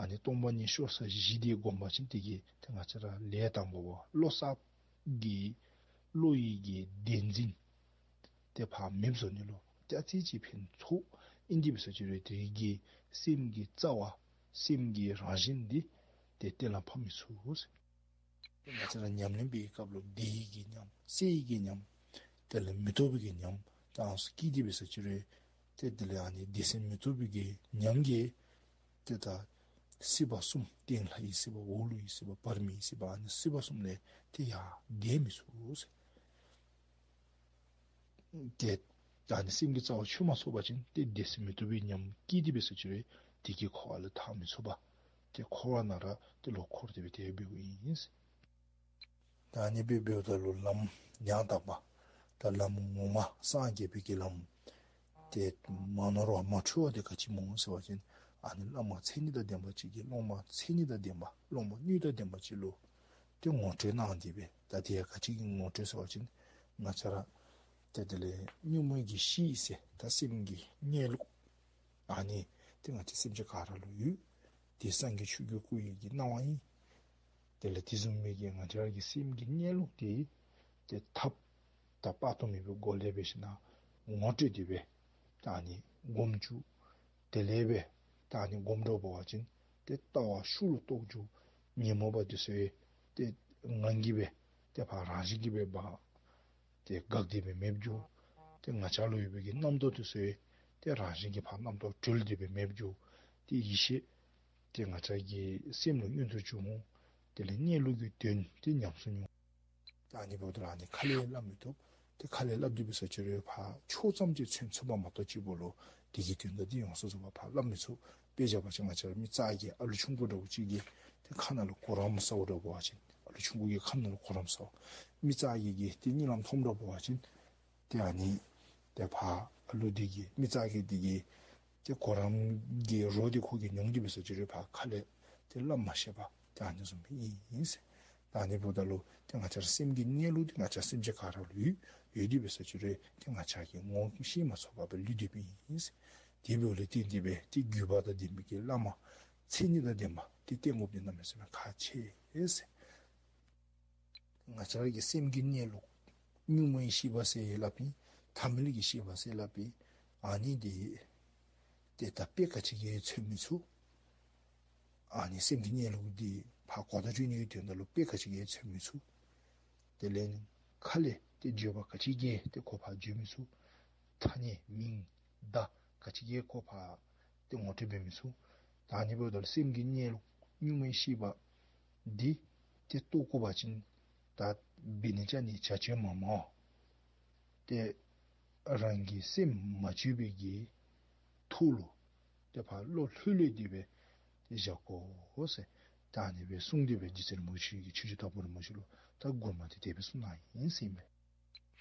ཨ་ནི་སྟོང་པ་ཉིད་ཤོར་ས་བཞི་འདི་སྒོམ་པ་ཅིན་དེ་གིས་ཏེ་ང་བཅས་ར་ལས་དང་པོ་བ་བློ་གསརཔ་གི་བློ་ཡི་གི་བདེན་འཛིན་ཏེ་ཕར་མེདཔ་བཟོ་ནི་ལུ་ཏེ་ཨ་ཙི་ཅིག་ཕན་ཐོགས། ཨིན་དེ་འབད་ས་ཅིག་རུང་དེ་གིས་སེམས་ཀྱི་རྩ་བ་སེམས་ཀྱི་རང་བཞིན་འདི་ཏེ་གཏན་ལ་ཕབ་མི་ཚུགས་ཟེར། ཏེ་ང་བཅས་ར་ཉམས་ལེན་འབད་བའི་སྐབས་ལུ་བདེ་བའི་གི་ཉམས་སད་བའི་གི་ཉམས་དེ་ལས་མི་རྟོག་པའི་གི་ཉམས་དང་སྐྱེས་དེ་འབད་ས་ཅིག་རུང་ཏེ་དེ་ལས་ཨ་ནི་བདེ་གསལ་མི་རྟོག་པའི་གི་ཉམས་ཀྱིས་ཏེ་ད་སྲིད་པ་གསུམ་སྟེང་ལྷ་ཡི་སྲིད་པ་འོག་ཀླུ་ཡི་སྲིད་པ་བར་མིའི་སྲིད་པ་ཨ་ནི་སྲིད་པ་གསུམ་ལས་ཏེ་ཡར་འདས་མི་ཚུགས་ཟེར། ཏེ་ད་ནི་སེམས་ཀྱི་རྩ་བ་ཆོད་མ་ཚུགས་པ་ཅིན་ཏེ་བདེ་གསལ་མི་རྟོག་པའི་ཉམས་སྐྱེས་དེ་འབད་ས་ཅིག་རུང་དེ་གིས་འཁོར་བ་ལས་ཐར་མི་ཚུགས་པ། ཏེ་འཁོར་བ་ནང་ར་ཏེ་ལོག་འཁོར་ཏེ་སྦེ་ཏེ་འབདཝ་ཨིན། ད་ཨ་ནི་སྦེ་འབདཝ་ད་ལུ་ལམ་ཡང་དག་པ་ད་ལམ་ངོ་མ་སངས་རྒྱས་པའི་གི་ལམ་ཏེ་མ་ནོར་བ་མ་འཁྲུལ་བ་དེ་ག་ཅི་སྨོ་ཟེར་བ་ཅིན་ཨ་ནི་བླ་མ་མཚན་ཉིད་དང་ལྡན་པ་ཅིག་གིས་སློབ་མ་མཚན་ཉིད་དང་ལྡན་པ་སློབ་མ་སྣོད་དང་ལྡན་པ་ཅིག་ལུ་ཏེ་ངོ་སྤྲོད་གནང་སྟེ་སྦེ་ད་དེ་ཡང་ག་ཅི་གི་ངོ་སྤྲོད་ཟེར་བ་ཅིན་ ང་བཅས་ར་ཏེ་དེ་ལས་གཉུག་མའི་གི་གཤིས་ཟེར་ད་སེམས་ཀྱི་གནས་ལུགས་ཨ་ནི་ཏེ་ང་བཅས་སེམས་ཅན་ག་ར་ལུ་ཡོད། ཏེ་སངས་རྒྱས་ཆོས་ཀྱི་སྐུ་ཡི་གི་སྣང་བ་ཨིན། དེ་ལས་དེ་བཟུམ་མའི་གི་ང་བཅས་ར་གི་སེམས་ཀྱི་གནས་ལུགས་དེ་ཏེ་ཐབས་དང་དཔག་ཏུ་མེད་པའི་སྒོ་ལས་འབད་ཞིན་ན་ངོ་སྤྲོད་དེ་སྦེ་ད་ཨ་ནི་སྒོམ་བཅུག། དེ་ལས་འབད་ད་ཨ་ནི་སྒོམ་འགྱོ་བ་ཅིན་ཏེ་ལྟ་བ་ཤུགས་ལུ་རྟོགས་འགྱོ། ཉོན་མོངས་པ་དེ་ཚུ་ཡང་ཏེ་ངང་གིས་སྦེ་ཏེ་ཕར་རང་བཞིན་གྱིས་སྦེ་འབག། ཏེ་འགག་སྟེ་སྦེ་མེདཔ་འགྱོ། ཏེ་ང་བཅས་ལུ་ཡོད་པའི་གི་རྣམ་རྟོག་དེ་ཚུ་ཡང་ཏེ་རང་བཞིན་གྱིས་ཕར་རྣམ་རྟོག་གྲོལ་ཏེ་སྦེ་མེདཔ་འགྱོ། ཏེ་ཡེ་ཤེས་ཏེ་ང་བཅས་ཀྱི་སེམས་ལུ་མངོན་དུ་འབྱུང་། དེ་ལས་གནས་ལུགས་ཀྱི་དོན་ཏེ་ཉམས་སུ་མྱོང་། ད་ཨ་ནི་འབདཝ་ད་ཨ་ནི་ཁ་ལས་སླབ་མི་བཏུབ། ཏེ་ཁ་ལས་སླབ་སྟེ་འབད་ས་ཅིག་རུང་ཕར་ཕྱོགས་ཙམ་ཅིག་མཚོན་ཚུགས་པ་མ་གཏོགས་གཅིག་པོ་ལུ་དེ་གི་དོན་དག་འདི་ཡོངས་སུ་རྫོགས་པ་ཕར་སླབ་མི་ཚུགས། དཔེ་བཞག་པ་ཅིན་ང་བཅས་ར་མི་ཙག་གི་ཨ་ལུ་ཆུང་ཀུ་འདྲཝ་ཅིག་གིས་ཏེ་ཁ་ནང་ལུ་གུ་རམ་ཟཝ་འདྲཝ་འབད་བ་ཅིན་ཨ་ལུ་ཆུང་ཀུ་གི་ཁ་ནང་ལུ་གུ་རམ་ཟཝ། མི་ཙག་གི་གིས་ཏེ་གཉིད་ལམ་མཐོངམ་འདྲཝ་འབད་བ་ཅིན་ཏེ་ཨ་ནི་ཏེ་ཕར་ཨ་ལུ་འདི་གིས་མི་ཙག་གི་འདི་གིས་ཏེ་གུ་རམ་གྱི་རོ་འདི་ཁོ་གིས་མྱོང་སྟེ་འབད་ས་ཅིག་རུང་ཕར་ཁ་ལས་ཏེ་སླབ་མ་ཤེས་པར་ཏེ་ཨ་ནི་བཟུམ་སྦེ་ཨིན་ཟེར། ད་ཨ་ནི་འབདཝ་ད་ལུ་ཏེ་ང་བཅས་ར་སེམས་ཀྱི་གནས་ལུགས་འདི་ང་བཅས་སེམས་ཅན་ག་ར་ལུ་ཡོད། ཡོད་དེ་འབད་ས་ཅིག་རུང་ཏེ་ང་བཅས་ཀྱིས་ངོ་ཤེས་མ་ཚུགས་པར་སྦེ་ལུས་ཏེ་སྦེ་ཨིན་ཟེར། དེ་འབདཝ་ལས་བརྟེན་ཏེ་སྦེ་ཏེ་བརྒྱུད་པ་དང་ལྡན་པའི་གི་བླ་མ་མཚན་ཉིད་དང་ལྡན་པ་ཏེ་བསྟེན་དགོཔ་འདི་གནམ་མེད་ས་མེད་ཁག་ཆེ་ཟེར། ང་བཅས་ར་གི་སེམས་ཀྱི་གནས་ལུགས་གཉུག་མའི་ཤེས་པ་ཟེར་སླབ་ཨིན། ཐ་མལ་གྱི་ཤེས་པ་ཟེར་སླབ་ཨིན། ཨ་ནི་འདི་ཏེ་ད་དཔེ་ག་ཅི་གིས་མཚོན་མི་ཚུགས། ཨ་ནི་སེམས་ཀྱི་གནས་ལུགས་འདི་ཕར་གོ་བརྡ་སྤྲོད་ནི་གི་དོན་དག་ལུ་དཔེ་ག་ཅི་གིས་མཚོན་མི་ཚུགས། དེ་ལས་ཁ་ལས་ཏེ་བརྗོད་པ་ག་ཅི་གིས་ཏེ་ཁོ་ཕར་བརྗོད་མི་ཚུགས། ཐ་སྙད་མིང་བརྡ་ག་ཅི་གིས་ཁོ་ཕར་ཏེ་ངོ་སྤྲོད་འབད་མི་ཚུགས། ད་ཨ་ནི་འབདཝ་ད་ལུ་སེམས་ཀྱི་གནས་ལུགས་གཉུག་མའི་ཤེས་པ་འདི་ཏེ་རྟོགས་དགོ་པ་ཅིན་ད་འབད་ནི་བྱ་ནི་བྱ་སྤྱོད་མ་སྨོ། ཏེ་རང་གི་སེམས་མ་བཅོས་པའི་གི་ཐོག་ལུ་ཏེ་ཕར་བློ་ལྷོད་ལྷོད་དེ་སྦེ་ཏེ་བཞག་དགོ་ཟེར། ད་ཨ་ནི་སྦེ་གསུངས་ཏེ་སྦེ་རྗེ་བཙུན་རིན་པོ་ཆེ་གིས་ཆོས་རྗེ་དྭགས་པོ་རིན་པོ་ཆེ་ལུ་ད་མགུར་མ་འདི་དེ་སྦེ་གསུངས་གནང་ཡི་ཟེར་ཨིན་པས།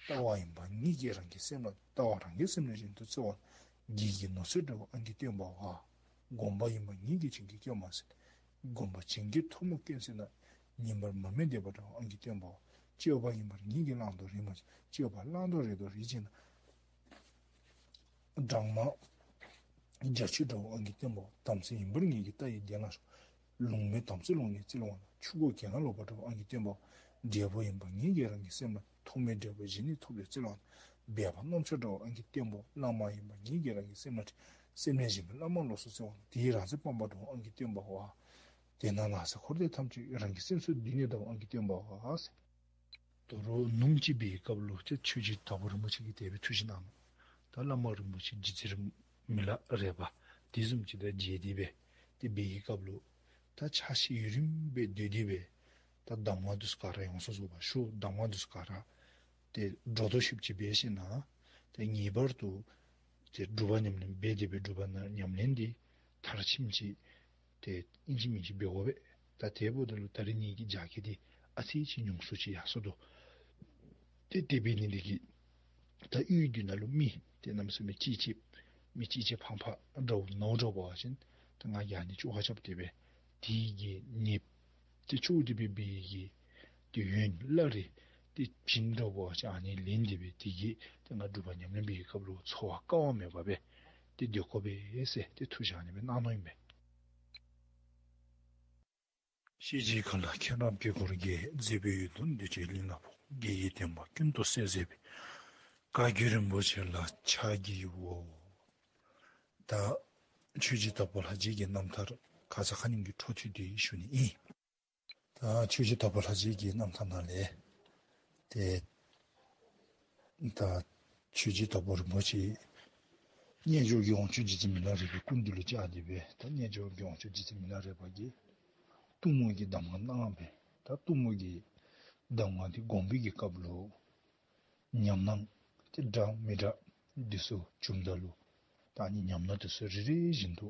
ལྟ་བ་ཡིན་པ་ཉིད་ཀྱིས་རང་གི་སེམས་ལ། ལྟ་བ་རང་གི་སེམས་ལ་བཞིན་དུ་བརྩེ་བ། བགེགས་ཀྱི་ནོར་རྫས་འདྲ་བོ་ཨང་ཀི་སྟོན་པ་བ། སྒོམ་པ་ཡིན་པ་ཉིད་ཀྱིས་བྱིན་གྱིས་སྐྱོང་བ་ཟེར། སྒོམ་པ་བྱིན་གྱིས་ཐོགས་མེད་བསྐྱོན་ཟེར་ན། ཉིན་པར་མར་མེ་འདེབས་པ་འདྲ་བོ་ཨང་ཀི་སྟོན་པ་བ། སྤྱོད་པ་ཡིན་པ་ཉིད་ཀྱིས་བླང་དོར་རིམ་པ་བྱེད། སྤྱོད་པ་བླང་དོར་རེ་དོགས་རེ་བྱེད་ན། སྦྲང་མ་རྒྱ་ཆུ་འདྲ་བོ་ཨང་ཀི་སྟོན་པ་བ། དམ་ཚིག་ཡིན་པར་ངེས་ཀྱིས་ལྟ་ཡི་གདན་ལ་ཞོག། ལུང་མེད་དམ་ཚིག་ལོང་ནས་བཙིར་བ་ན། ཆུ་འགོ་གྱེན་ལ་ལོག་པ་འདྲ་བོ་ཨང་ཀི་སྟོན་པ་བ། འབྲས་བུ་ཡིན་པ་ངེས་ཀྱིས་རང་གི་སེམས་ལ། ཐོགས་མེད་འབྲས་བུ་གཞན་ནི་ཐོབ་ལས་བཙིར་བ་ན། འབད་པ་རྣམ་ཆགས་འདྲ་བོ་ཨང་ཀི་སྟོན་པ་བ། བླ་མ་ཡིན་པ་ངེས་ཀྱིས་རང་གི་སེམས་ལ་དྲན། སེམས་ལས་གཞན་པའི་བླ་མ་ལོགས་སུ་བཙལ་བ་ན། དེའི་རང་རྩལ་སྤངས་པ་འདྲ་བོ་ཨང་ཀི་སྟོན་པ་བ། དེས་ན་ནགས་ཚལ་འཁོར་འདས་ཐམས་ཅད་རང་གི་སེམས་སུ་སྡུད་ནི་འདྲ་བོ་ཨང་ཀི་སྟོན་པ་བ་ཟེར། དོ་རུང་ནུམོ་ཅིག་འབད་བའི་སྐབས་ལུ་ཏེ་ཆོས་རྗེ་དྭགས་པོ་རིན་པོ་ཆེ་གིས་དེ་སྦེ་ཐུགས་བཞེད་གནང་ནུག། ད་བླ་མ་རིན་པོ་ཆེ་རྗེ་བཙུན་མི་ལ་རས་པ་དེ་བཟུམ་ཅིག་དང་མཇལ་ཏེ་སྦེ་ཏེ་འབད་བའི་སྐབས་ལུ་ད་ཕྱག་ཕྱི་ཡུན་རིངམོ་སྦེ་སྡོད་དེ་སྦེ་ད་གདམས་ངག་འདི་ཚུ་ག་ར་ཡོངས་སུ་རྫོགས་པ་ཞུ། གདམས་ངག་འདི་ཚུ་ག་ར་ཏེ་སྒྲོ་འདོགས་ཤུགས་ཅིག་འབད་ཞིན་ན་ཏེ་ངེས་པར་དུ་ཏེ་སྒྲུབ་པ་ཉམས་ལེན་འབད་དེ་སྦེ་སྒྲུབ་པ་ཉམས་ལེན་འདི་མཐར་ཕྱིནམ་ཅིག་ཏེ་ཨིན་ཅི་མིན་ཅི་འབད་དགོ་པས། ད་དེ་འབདཝ་ད་ལུ་ད་རིས་ངེ་གི་རྒྱ་སྐད་འདི་ཨ་ཙི་ཅིག་ཉུང་སུ་ཅིག་ཡར་སོ་དོ། ཏེ་དེ་འབད་ནི་འདི་གིས་ད་ཡུལ་འདི་ནང་ལུ་མི་ཏེ་གནམ་མེད་ས་མེད་ཅིག་ཅིག་མི་ཅིག་ཅིག་ཕངས་པ་འདྲཝ་ནཝ་འདྲཝ་འབད་བ་ཅིན་ད་ང་རྒྱ་ནི་བཅོ་ཁ་རྐྱབ་སྟེ་སྦེ་དེ་གི་ནདཔ་ཏེ་བཅོ་སྟེ་སྦེ་འབད་བའི་གི་ཏེ་ཡོན་བླ་རེ་ཏེ་བྱིན་འདྲཝ་འབད་བ་ཅིན་ཨ་ནི་ལེན་ཏེ་སྦེ་དེ་གིས་ཏེ་ང་སྒྲུབ་པ་ཉམས་ལེན་འབད་བའི་སྐབས་ལུ་འཚོ་བ་དཀའ་བ་མེད་པར་སྦེ་ཏེ་སྡོད་དགོ་པས་ཟེར་ཏེ་ཐུགས་བཞེད་ཨ་ནི་སྦེ་གནང་ནུག་ཨིན་པས། ཤེས་བྱའི་མཁའ་ལ་མཁྱེན་རབ་དཀྱིལ་འཁོར་རྒྱས། མཛད་པའི་ཡུལ་དུ་འདུས་བྱས་གླིང་ལ་ཕོག། རྒྱལ་བའི་བསྟན་པ་ཀུན་ཏུ་གསལ་མཛད་པའི། བཀའ་བརྒྱུད་རིན་པོ་ཆེ་ལ་ཕྱག་བགྱིའོ། ད་ཆོས་རྗེ་དྭགས་པོ་ལྷ་རྗེ་གི་རྣམ་ཐར་ཁ་ཙ་ཁ་ཉིནམ་གྱི་འཕྲོ་མཐུད་དེ་ཞུ་ནི་ཨིན། ད་ཆོས་རྗེ་དྭགས་པོ་ལྷ་རྗེ་གི་རྣམ་ཐར་ནང་ལས་ཏེ་ད་ཆོས་རྗེ་དྭགས་པོ་རིན་པོ་ཆེ་རྣལ་འབྱོར་གྱི་དབང་ཕྱུག་རྗེ་བཙུན་མི་ལ་རས་པའི་སྐུ་མདུན་ལུ་བཅར་ཏེ་སྦེ་ད་རྣལ་འབྱོར་གྱི་དབང་ཕྱུག་རྗེ་བཙུན་མི་ལ་རས་པ་གིས་གཏུམ་མོ་གི་གདམས་ངག་གནང་སྦེ་ད་གཏུམ་མོ་གི་གདམས་ངག་འདི་སྒོམ་པའི་གི་སྐབས་ལུ་ཉམས་སྣང་ཏེ་འདྲ་མི་འདྲ་འདི་ཚུ་བྱུངམ་ད་ལུ་ད་ཨ་ནི་ཉམས་སྣང་འདི་ཚུ་རེ་རེ་བཞིན་དུ་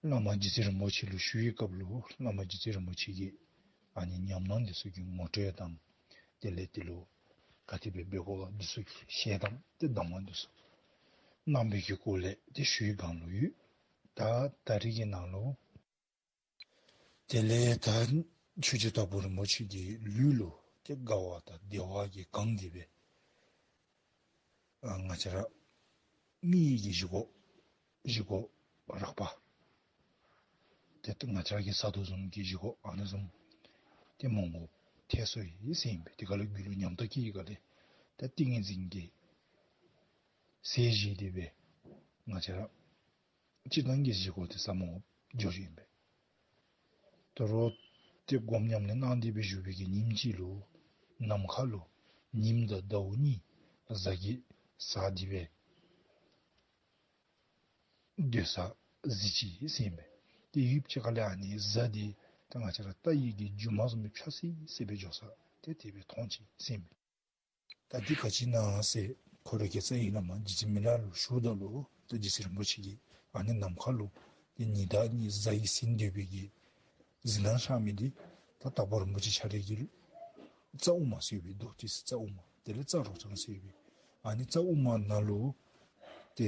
བླ་མ་རྗེ་བཙུན་རིན་པོ་ཆེ་ལུ་ཞུ་བའི་སྐབས་ལུ་བླ་མ་རྗེ་བཙུན་རིན་པོ་ཆེ་གིས་ཨ་ནི་ཉམས་སྣང་འདི་ཚུ་གི་ངོ་སྤྲོད་དང་དེ་ལས་དེ་ལུ་ག་དེ་སྦེ་འབད་དགོ་ག་འདི་ཚུ་གི་ཞལ་གདམས་ཏེ་གདམས་ངག་འདི་ཚུ་གནང་བའི་གི་སྐོར་ལས་ཏེ་ཞུ་བའི་སྒང་ལུ་ཡོད། ད་ད་རིས་ཀྱི་ནང་ལུ་དེ་ལས་ད་ཆོས་རྗེ་དྭགས་པོ་རིན་པོ་ཆེ་གི་ལུས་ལུ་ ཏེ་དགའ་བ་དང་བདེ་བ་གིས་གང་སྟེ་སྦེ་ཨ་ང་བཅས་ར་མི་གི་བཞེས་སྒོ་བཞེས་སྒོ་རགས་པ་ཏེ་ང་བཅས་ར་གིས་བཟའ་དོ་བཟུམ་གྱི་བཞེས་སྒོ་ཨ་ནི་བཟུམ་ཏེ་མོང་གུ་ཐལ་སོ་ཡི་ཟེར་ཨིན་པས། དེ་ཁར་ལུ་རྒྱུད་ལུ་ཉམས་རྟོགས་སྐྱེ་ཡི་ག་ལས་ད་ཏིང་ངེ་འཛིན་གྱི་ཟས་བཞེས་ཏེ་སྦེ་ང་བཅས་ར་སྤྱིར་བཏང་གི་བཞེས་སྒོ་དེ་ཟ་མོ་འགྱོ་ཡི་ཨིན་པས། དོ་རུང་ཏེ་སྒོམ་ཉམས་ལེན་གནང་སྟེ་སྦེ་བཞུགས་པའི་གི་ཉིནམ་གཅིག་ལུ་ནམ་མཁའ་ལུ་ཉིམ་དང་ཟླཝ་གཉིས་གཟའ་གིས་ཟ་སྟེ་སྦེ་སྡོད་ས་གཟི་བརྗིད་ཟེར་ཨིན་པས། ཏེ་ཡུདཔ་ཅིག་ཁར་ལས་ཨ་ནི་གཟའ་འདི་ད་ང་བཅས་ར་བལྟ་ཡི་གི་སྒྱུ་མ་བཟུམ་སྦེ་ཕྱ་སི་སི་སྦེ་འགྱོ་ས་ཏེ་དེ་སྦེ་མཐོང་ཅི་ཟེར་ཨིན་པས། ད་འདི་ག་ཅི་ཨིན་ན་ཟེར་ཁོ་ར་གི་རྩ་བའི་བླ་མ་རྗེ་བཙུན་མི་ལ་ལུ་ཞུཝ་ད་ལུ་ད་རྗེ་བཙུན་རིན་པོ་ཆེ་གིས་ཨ་ནི་ནམ་མཁའ་ལུ་ཏེ་ཉི་ཟླ་གཉིས་གཟའ་ཡིས་ཟིན་སྡོད་པའི་གི་གཟིགས་སྣང་ཤར་མི་འདི་ད་དྭགས་པོ་རིན་པོ་ཆེ་ཁྱོད་ར་གི་རྩ་དབུ་མ་ཟེར་བའི་རྡོ་ཏི་སེ་རྩ་དབུ་མ་དེ་ལས་རྩ་རོ་རྐྱང་ཟེར་བའི་ཨ་ནི་རྩ་དབུ་མ་ནང་ལུ་ཏེ་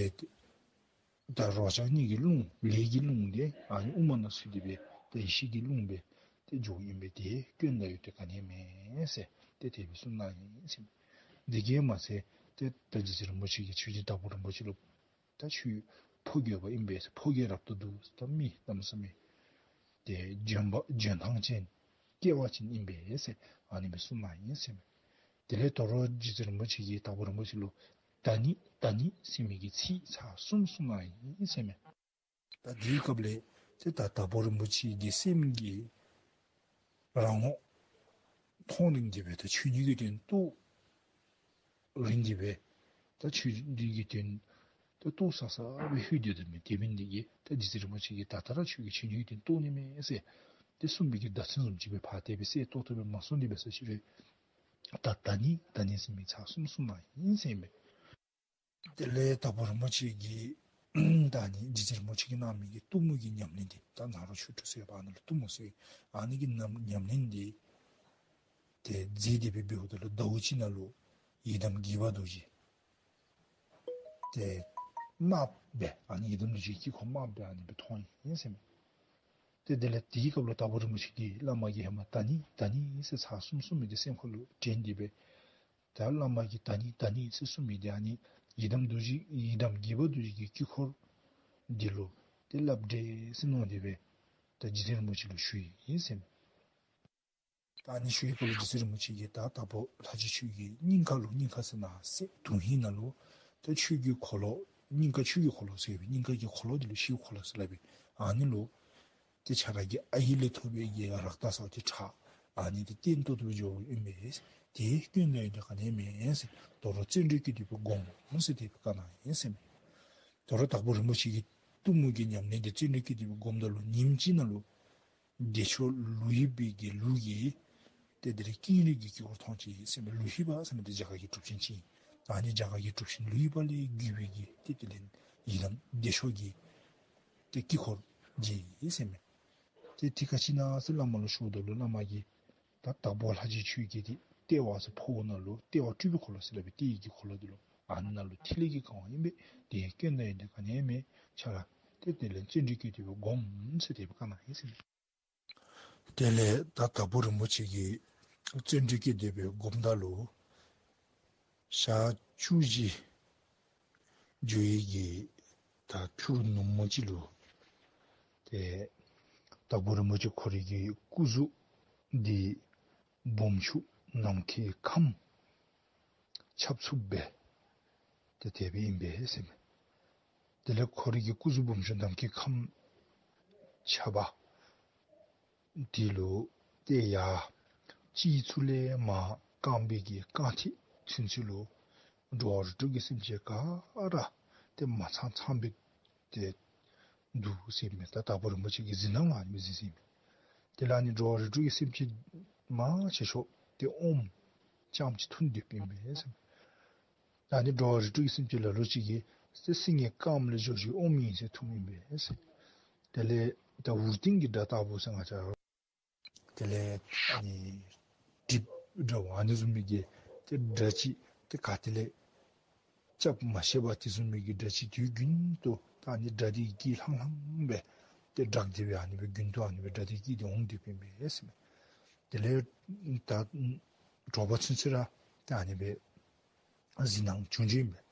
ད་རོ་རྐྱང་གཉིས་ཀྱི་རླུང་ལས་ཀྱི་རླུང་དེ་ཨ་ནི་དབུ་མ་ནང་ཚུད་དེ་སྦེ་ད་ཡེ་ཤེས་ཀྱི་རླུང་སྦེ་ཏེ་འགྱོཝ་ཨིན་པས། དེ་སྐྱོན་དང་ཡོན་ཏན་ག་ནི་ཡང་མེད་ཟེར་ཏེ་དེ་སྦེ་གསུངས་གནང་ཡི་ཟེར་ཨིན་མས། དེ་གིས་མ་ཚད་ཏེ་ད་རྗེ་བཙུན་རིན་པོ་ཆེ་གིས་ཆོས་རྗེ་དྭགས་པོ་རིན་པོ་ཆེ་ལུ་ད་ཁྱོད་ཕོ་རྒོད་པ་ཨིན་པས་ཟེར། ཕོ་རྒོད་རབ་ཏུ་བསྡུ་ཟེར། ད་མི་གནམ་མེད་ས་མེད་ཏེ་འཇོན་པ་འཇོན་ཐང་ཅན་སྐལ་བ་ཅན་ཨིན་པས་ཟེར་ཨ་ནི་སྦེ་གསུངས་གནང་ཡི་ཟེར་ཨིན་མས། དེ་ལས་དོ་རུང་རྗེ་བཙུན་རིན་པོ་ཆེ་གིས་དྭགས་པོ་རིན་པོ་ཆེ་ལུ་ད་ནི་ད་ནི་ཟེར་མི་གི་ཚིག་ཚར་གསུམ་གསུངས་གནང་ཡི་ཟེར་ཨིན་མས། ད་དེའི་སྐབས་ལས་ཏེ་ད་དྭགས་པོ་རིན་པོ་ཆེ་གི་སེམས་ཀྱི་རང་ངོ་མཐོང་རིང་སྟེ་སྦེ་ད་ཆོས་ཉིད་ཀྱི་དོན་རྟོགས་རིང་སྟེ་སྦེ་ད་ཆོས་ཉིད་ཀྱི་དོན་ད་རྟོགས་ས་ས་སྦེ་ལྷོད་སྡོད་དོ་མས། དེ་འབད་ནི་དེ་གིས་ད་རྗེ་བཙུན་རིན་པོ་ཆེ་གིས་ད་ལྟོ་ར་ཁྱོད་ཀྱིས་ཆོས་ཉིད་ཀྱི་དོན་རྟོགས་ནི་མས་ཟེར་ཏེ་གསུངས་པའི་གི་བརྡ་མཚོན་བཟུམ་ཅིག་སྦེ་ཕར་དེ་སྦེ་གསལ་ཏོག་ཏོ་སྦེ་མ་གསུངས་ཏེ་སྦེ་ས་ཅིག་རེ་ད་ད་ནི་ད་ནི་ཟེར་མི་ཚར་གསུམ་གསུངས་གནང་ཡི་ཟེར་ཨིན་མས། དེ་ལས་དྭགས་པོ་རིན་པོ་ཆེ་གིས་ད་ནི་རྗེ་བཙུན་རིན་པོ་ཆེ་གིས་གནང་མི་གི་གཏུམ་མོ་གི་ཉམས་ལེན་འདི་ད་ནཱ་རོ་ཆོས་དྲུག་ཟེར་བ་ཨ་ནི་ལུ་གཏུམ་མོ་ཟེར་ཨ་ནི་གི་ཉམས་ཉམས་ལེན་འདི་ཏེ་མཛད་དེ་སྦེ་འབདཝ་ད་ལུ་ཟླཝ་གཅིག་ནང་ལུ་ཡི་དམ་དགྱེས་པ་རྡོ་རྗེ་ཏེ་དམརཔོ་སྦེ་ཨ་ནི་ཡི་དམ་རྡོ་རྗེའི་དཀྱིལ་འཁོར་དམརཔོ་སྦེ་ཨ་ནི་སྦེ་མཐོང་ཡི་ཟེར་ཨིན་མས། ཏེ་དེ་ལས་དེའི་སྐབས་ལུ་དྭགས་པོ་རིན་པོ་ཆེ་གིས་བླ་མ་གིས་ཧེ་མ་ད་ནི་ད་ནི་ཟེར་ཚར་གསུམ་གསུངས་མི་དེ་སེམས་ཁར་ལུ་དྲན་ཏེ་སྦེ་ད་བླ་མ་གིས་ད་ནི་ད་ནི་ཟེར་གསུངས་མི་དེ་ཨ་ནི་ཡི་དམ་རྡོ་རྗེ་ཡི་དམ་དགྱེས་པ་རྡོ་རྗེ་གི་དཀྱིལ་འཁོར་འདི་ལུ་ཏེ་སླབ་དེས་ཟེར་མནོ་སྟེ་སྦེ་ད་རྗེ་བཙུན་རིན་པོ་ཆེ་ལུ་ཞུ་ཡི་ཟེར་ཨིན་མས། ད་ཨ་ནི་ཞུ་བའི་སྐབས་ལུ་རྗེ་བཙུན་རིན་པོ་ཆེ་གིས་ད་དྭགས་པོ་ལྷ་རྗེ་ཁྱོད་ཀྱི་སྙིང་ཁ་ལུ་སྙིང་ཁ་ཟེར་ན་སེམས་དོན་ཧིང་ནང་ལུ་ད་ཆོས་ཀྱི་འཁོར་ལོ་སྙིང་ཁ་ཆོས་ཀྱི་འཁོར་ལོ་ཟེར་བའི་སྙིང་ཁ་གི་འཁོར་ལོ་འདི་ལུ་ཆོས་ཀྱི་འཁོར་ལོ་ཟེར་སླབ་པས། ཨ་ནི་ལུ་ཏེ་ཁྱོད་ར་གི་ཨའི་ལས་ཐོབ་པའི་གི་རཀྟ་ཟེར་ཏེ་ཁྲག་ཨ་ནི་འདི་བརྟན་ཏོག་ཏོ་སྦེ་འགྱོཝ་ཨིན་པས། དེ་སྐྱོན་དང་ཡོན་ཏན་ག་ནི་ཡང་མེད་ཟེར། དོ་རུང་བརྩོན་འགྲུས་བསྐྱེད་དེ་སྦེ་སྒོམ་ཟེར་དེ་སྦེ་བཀའ་གནང་ཡི་ཟེར་ཨིན་མས། དོ་རུང་དྭགས་པོ་རིན་པོ་ཆེ་གིས་གཏུམ་མོ་གི་ཉམས་ལེན་འདི་བརྩོན་འགྲུས་བསྐྱེད་དེ་སྦེ་སྒོམ་ད་ལུ་ཉིནམ་གཅིག་ནང་ལུ་བདེ་མཆོག་ལུ་ཧི་པའི་གི་ལུགས་ཀྱི་ཏེ་དེ་ལས་ཀེང་རུས་ཀྱི་དཀྱིལ་འཁོར་མཐོང་ཅི་ཟེར་ཨིན་མས། ལུ་ཧི་པ་ཟེར་མི་འདི་རྒྱ་གར་གྱི་གྲུབ་ཆེན་ཅིག་ཨིན། ཨ་ནི་རྒྱ་གར་གྱི་གྲུབ་ཆེན་ལུ་ཧི་པ་ལས་བརྒྱུད་པའི་གི་ཏེ་དེ་ལས་ཡི་དམ་བདེ་མཆོག་གི་ཏེ་དཀྱིལ་འཁོར་མཇལ་ཡི་ཟེར་ཨིན་མས། ཏེ་དེ་ག་ཅི་ཨིན་ན་ཟེར་བླ་མ་ལུ་ཞུཝ་ད་ལུ་བླ་མ་གིས་ད་དྭགས་པོ་ལྷ་རྗེ་ཁྱོད་ཀྱི་ཏེ་ལྟེ་བ་ཟེར་ཕོཝ་ནང་ལུ་ལྟེ་བ་སྤྲུལ་པའི་འཁོར་ལོ་ཟེར་སླབ་པའི་ལྟེ་བའི་གི་འཁོར་ལོ་འདི་ལུ་ཨ་ནི་ནང་ལུ་ཐིག་ལེ་གིས་གང་བ་ཨིན་པས། དེ་སྐྱོན་དང་ཡོན་ཏན་ག་ནི་ཡང་མེད། ཁྱོད་ར་ཏེ་དེ་ལས་བརྩོན་འགྲུས་བསྐྱེད་དེ་སྦེ་སྒོམ་ཟེར་དེ་སྦེ་བཀའ་གནང་ཡི་ཟེར་ཨིན་མས། དེ་ལས་ད་དྭགས་པོ་རིན་པོ་ཆེ་གིས་བརྩོན་འགྲུས་བསྐྱེད་དེ་སྦེ་སྒོམ་ད་ལུ་ཞག་བཅུ་བཞི་འགྱོ་ཡི་གི་ད་ཕྱི་རུ་ནུབ་མོ་ཅིག་ལུ་ཏེ་དྭགས་པོ་རིན་པོ་ཆེ་ཁོ་རའི་གི་སྐུ་གཟུགས་འདི་སྦོམ་ཆུང་ནམ་མཁའི་ཁམས་ཁྱབ་ཚུགསཔ་སྦེ་ཏེ་དེ་སྦེ་ཨིན་པས་ཟེར་ཨིན་མས། དེ་ལས་ཁོ་རའི་གི་སྐུ་གཟུགས་སྦོམ་ཆུང་ནམ་མཁའི་ཁམས་ཁྱབ་པ་འདི་ལུ་ཏེ་ཡར་སྤྱི་གཙུག་ལས་མར་རྐང་པའི་གི་རྐང་མཐིལ་ཚུན་ཚོད་ལུ་འགྲོ་བ་རིགས་དྲུག་གི་སེམས་ཅན་ག་ར་ཏེ་མ་ཚང་ཚངམ་སྦེ་ཏེ་འདུག་ཟེར་ཨིན་མས། ད་དྭགས་པོ་རིན་པོ་ཆེ་གི་གཟིགས་སྣང་ལུ་ཨ་ནི་སྦེ་གཟིགས་ཟེར་ཨིན་མས། དེ་ལས་ཨ་ནི་འགྲོ་བ་རིགས་དྲུག་གི་སེམས་ཅན་མང་ཆེ་ཤོས་ཏེ་ཨོམ་རྐྱངམ་ཅིག་འཐུང་སྡོདཔ་ཨིན་པས་ཟེར་ཨིན་མས། ད་ཨ་ནི་འགྲོ་བ་རིགས་དྲུག་གི་སེམས་ཅན་ལ་ལུ་ཅིག་གིས་ཏེ་སེང་གེ་དཀརམོ་ལས་འབྱུང་བའི་ཨོམ་ཨིན་ཟེར་འཐུངམ་ཨིན་པས་ཟེར། དེ་ལས་ད་འུར་ཏིང་གི་སྒྲ་ལྟ་བུ་ཟེར་ང་བཅས་ར་དེ་ལས་ཨ་ནི་གྲིབ་འདྲ་བ་ཨ་ནི་བཟུམ་མའི་གི་ཏེ་སྒྲ་ཅིག་ཏེ་ག་ཏེ་ལས་རྐྱབ་མ་ཤེས་པ་དེ་བཟུམ་མའི་གི་སྒྲ་ཅིག་དུས་རྒྱུན་དུ་ད་ཨ་ནི་སྒྲ་དེ་གིས་ལྷང་ལྷང་སྦེ་ཏེ་སྒྲོག་སྟེ་སྦེ་ཨ་ནི་སྦེ་རྒྱུན་དུ་ཨ་ནི་སྦེ་སྒྲ་དེ་གིས་ཏེ་འོང་སྡོདཔ་ཨིན་པས་ཟེར་ཨིན་མས། དེ་ལས་ད་ དྲོ་པ་ཚུན་ཚོད་ར་ཏེ་ཨ་ནི་སྦེ་གཟིགས་སྣང་བྱུང་བྱུངམ་ཨིན་པས།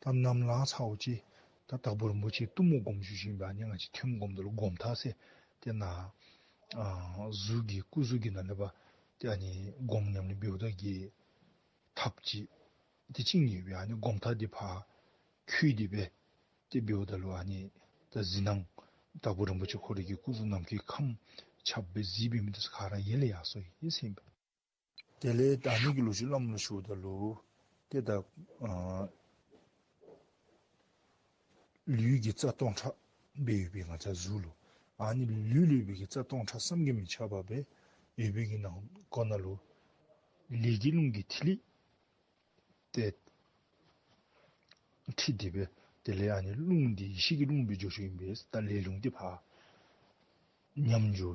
ད་ནམ་ལངས་ཚརཝ་ཅིག་ད་དྭགས་པོ་རིན་པོ་ཆེ་གཏུམ་མོ་སྒོམ་བཞུགས་བཞུགསཔ་ཨིན་པས། ཨ་ནི་ང་བཅས་ཐོནམ་སྒོམ་ད་ལུ་སྒོམ་ཐག་ཟེར་ཏེ་ནཱ་ཨ་གཟུགས་ཀྱི་སྐུ་གཟུགས་ཀྱི་ནང་ལས་ཕར་ཏེ་ཨ་ནི་སྒོམ་ཉམས་ལེན་འབདཝ་ད་གི་ཐགཔ་ཅིག་ཏེ་བཅིངས་ཡོད་པས། ཨ་ནི་སྒོམ་ཐག་འདི་ཕར་འཁྱུད་དེ་སྦེ་ཏེ་འབདཝ་ད་ལུ་ཨ་ནི་ད་གཟིགས་སྣང་དྭགས་པོ་རིན་པོ་ཆེ་ཁོ་རའི་གི་སྐུ་གཟུགས་ནམ་མཁའི་ཁམས་ཁྱབ་སྦེ་གཟིགས་པའི་མི་དེ་ཚུ་ག་ར་ཡལ་ཡར་སོ་ཡི་ཟེར་ཨིན་པས། དེ་ལས་ད་ཨ་ནི་གི་ལོ་རྒྱུས་བླམ་ལུ་ཞུཝ་ད་ལུ་ཏེ་ད་ཨ་ལུས་ཀྱི་རྩ་སྟོང་ཕྲག་སྦེ་ཡོད་པའི་ང་བཅས་གཟུགས་ལུ་ཨ་ནི་ལུས་ལུས་པའི་གི་རྩ་སྟོང་ཕྲག་བསམ་གྱིས་མི་ཁྱབ་པ་སྦེ་ཡོད་པའི་གི་ནང་ཁོ་ན་ལུ་ལས་ཀྱི་རླུང་གི་ཐིག་ལེ་ཏེ་འཁྲིགས་ཏེ་སྦེ་དེ་ལས་ཨ་ནི་རླུང་འདི་ཡེ་ཤེས་ཀྱི་རླུང་སྦེ་འགྱོ་འགྱོཝ་ཨིན་པས། ད་ལས་རླུང་འདི་ཕར་ཉམས་འགྱོ་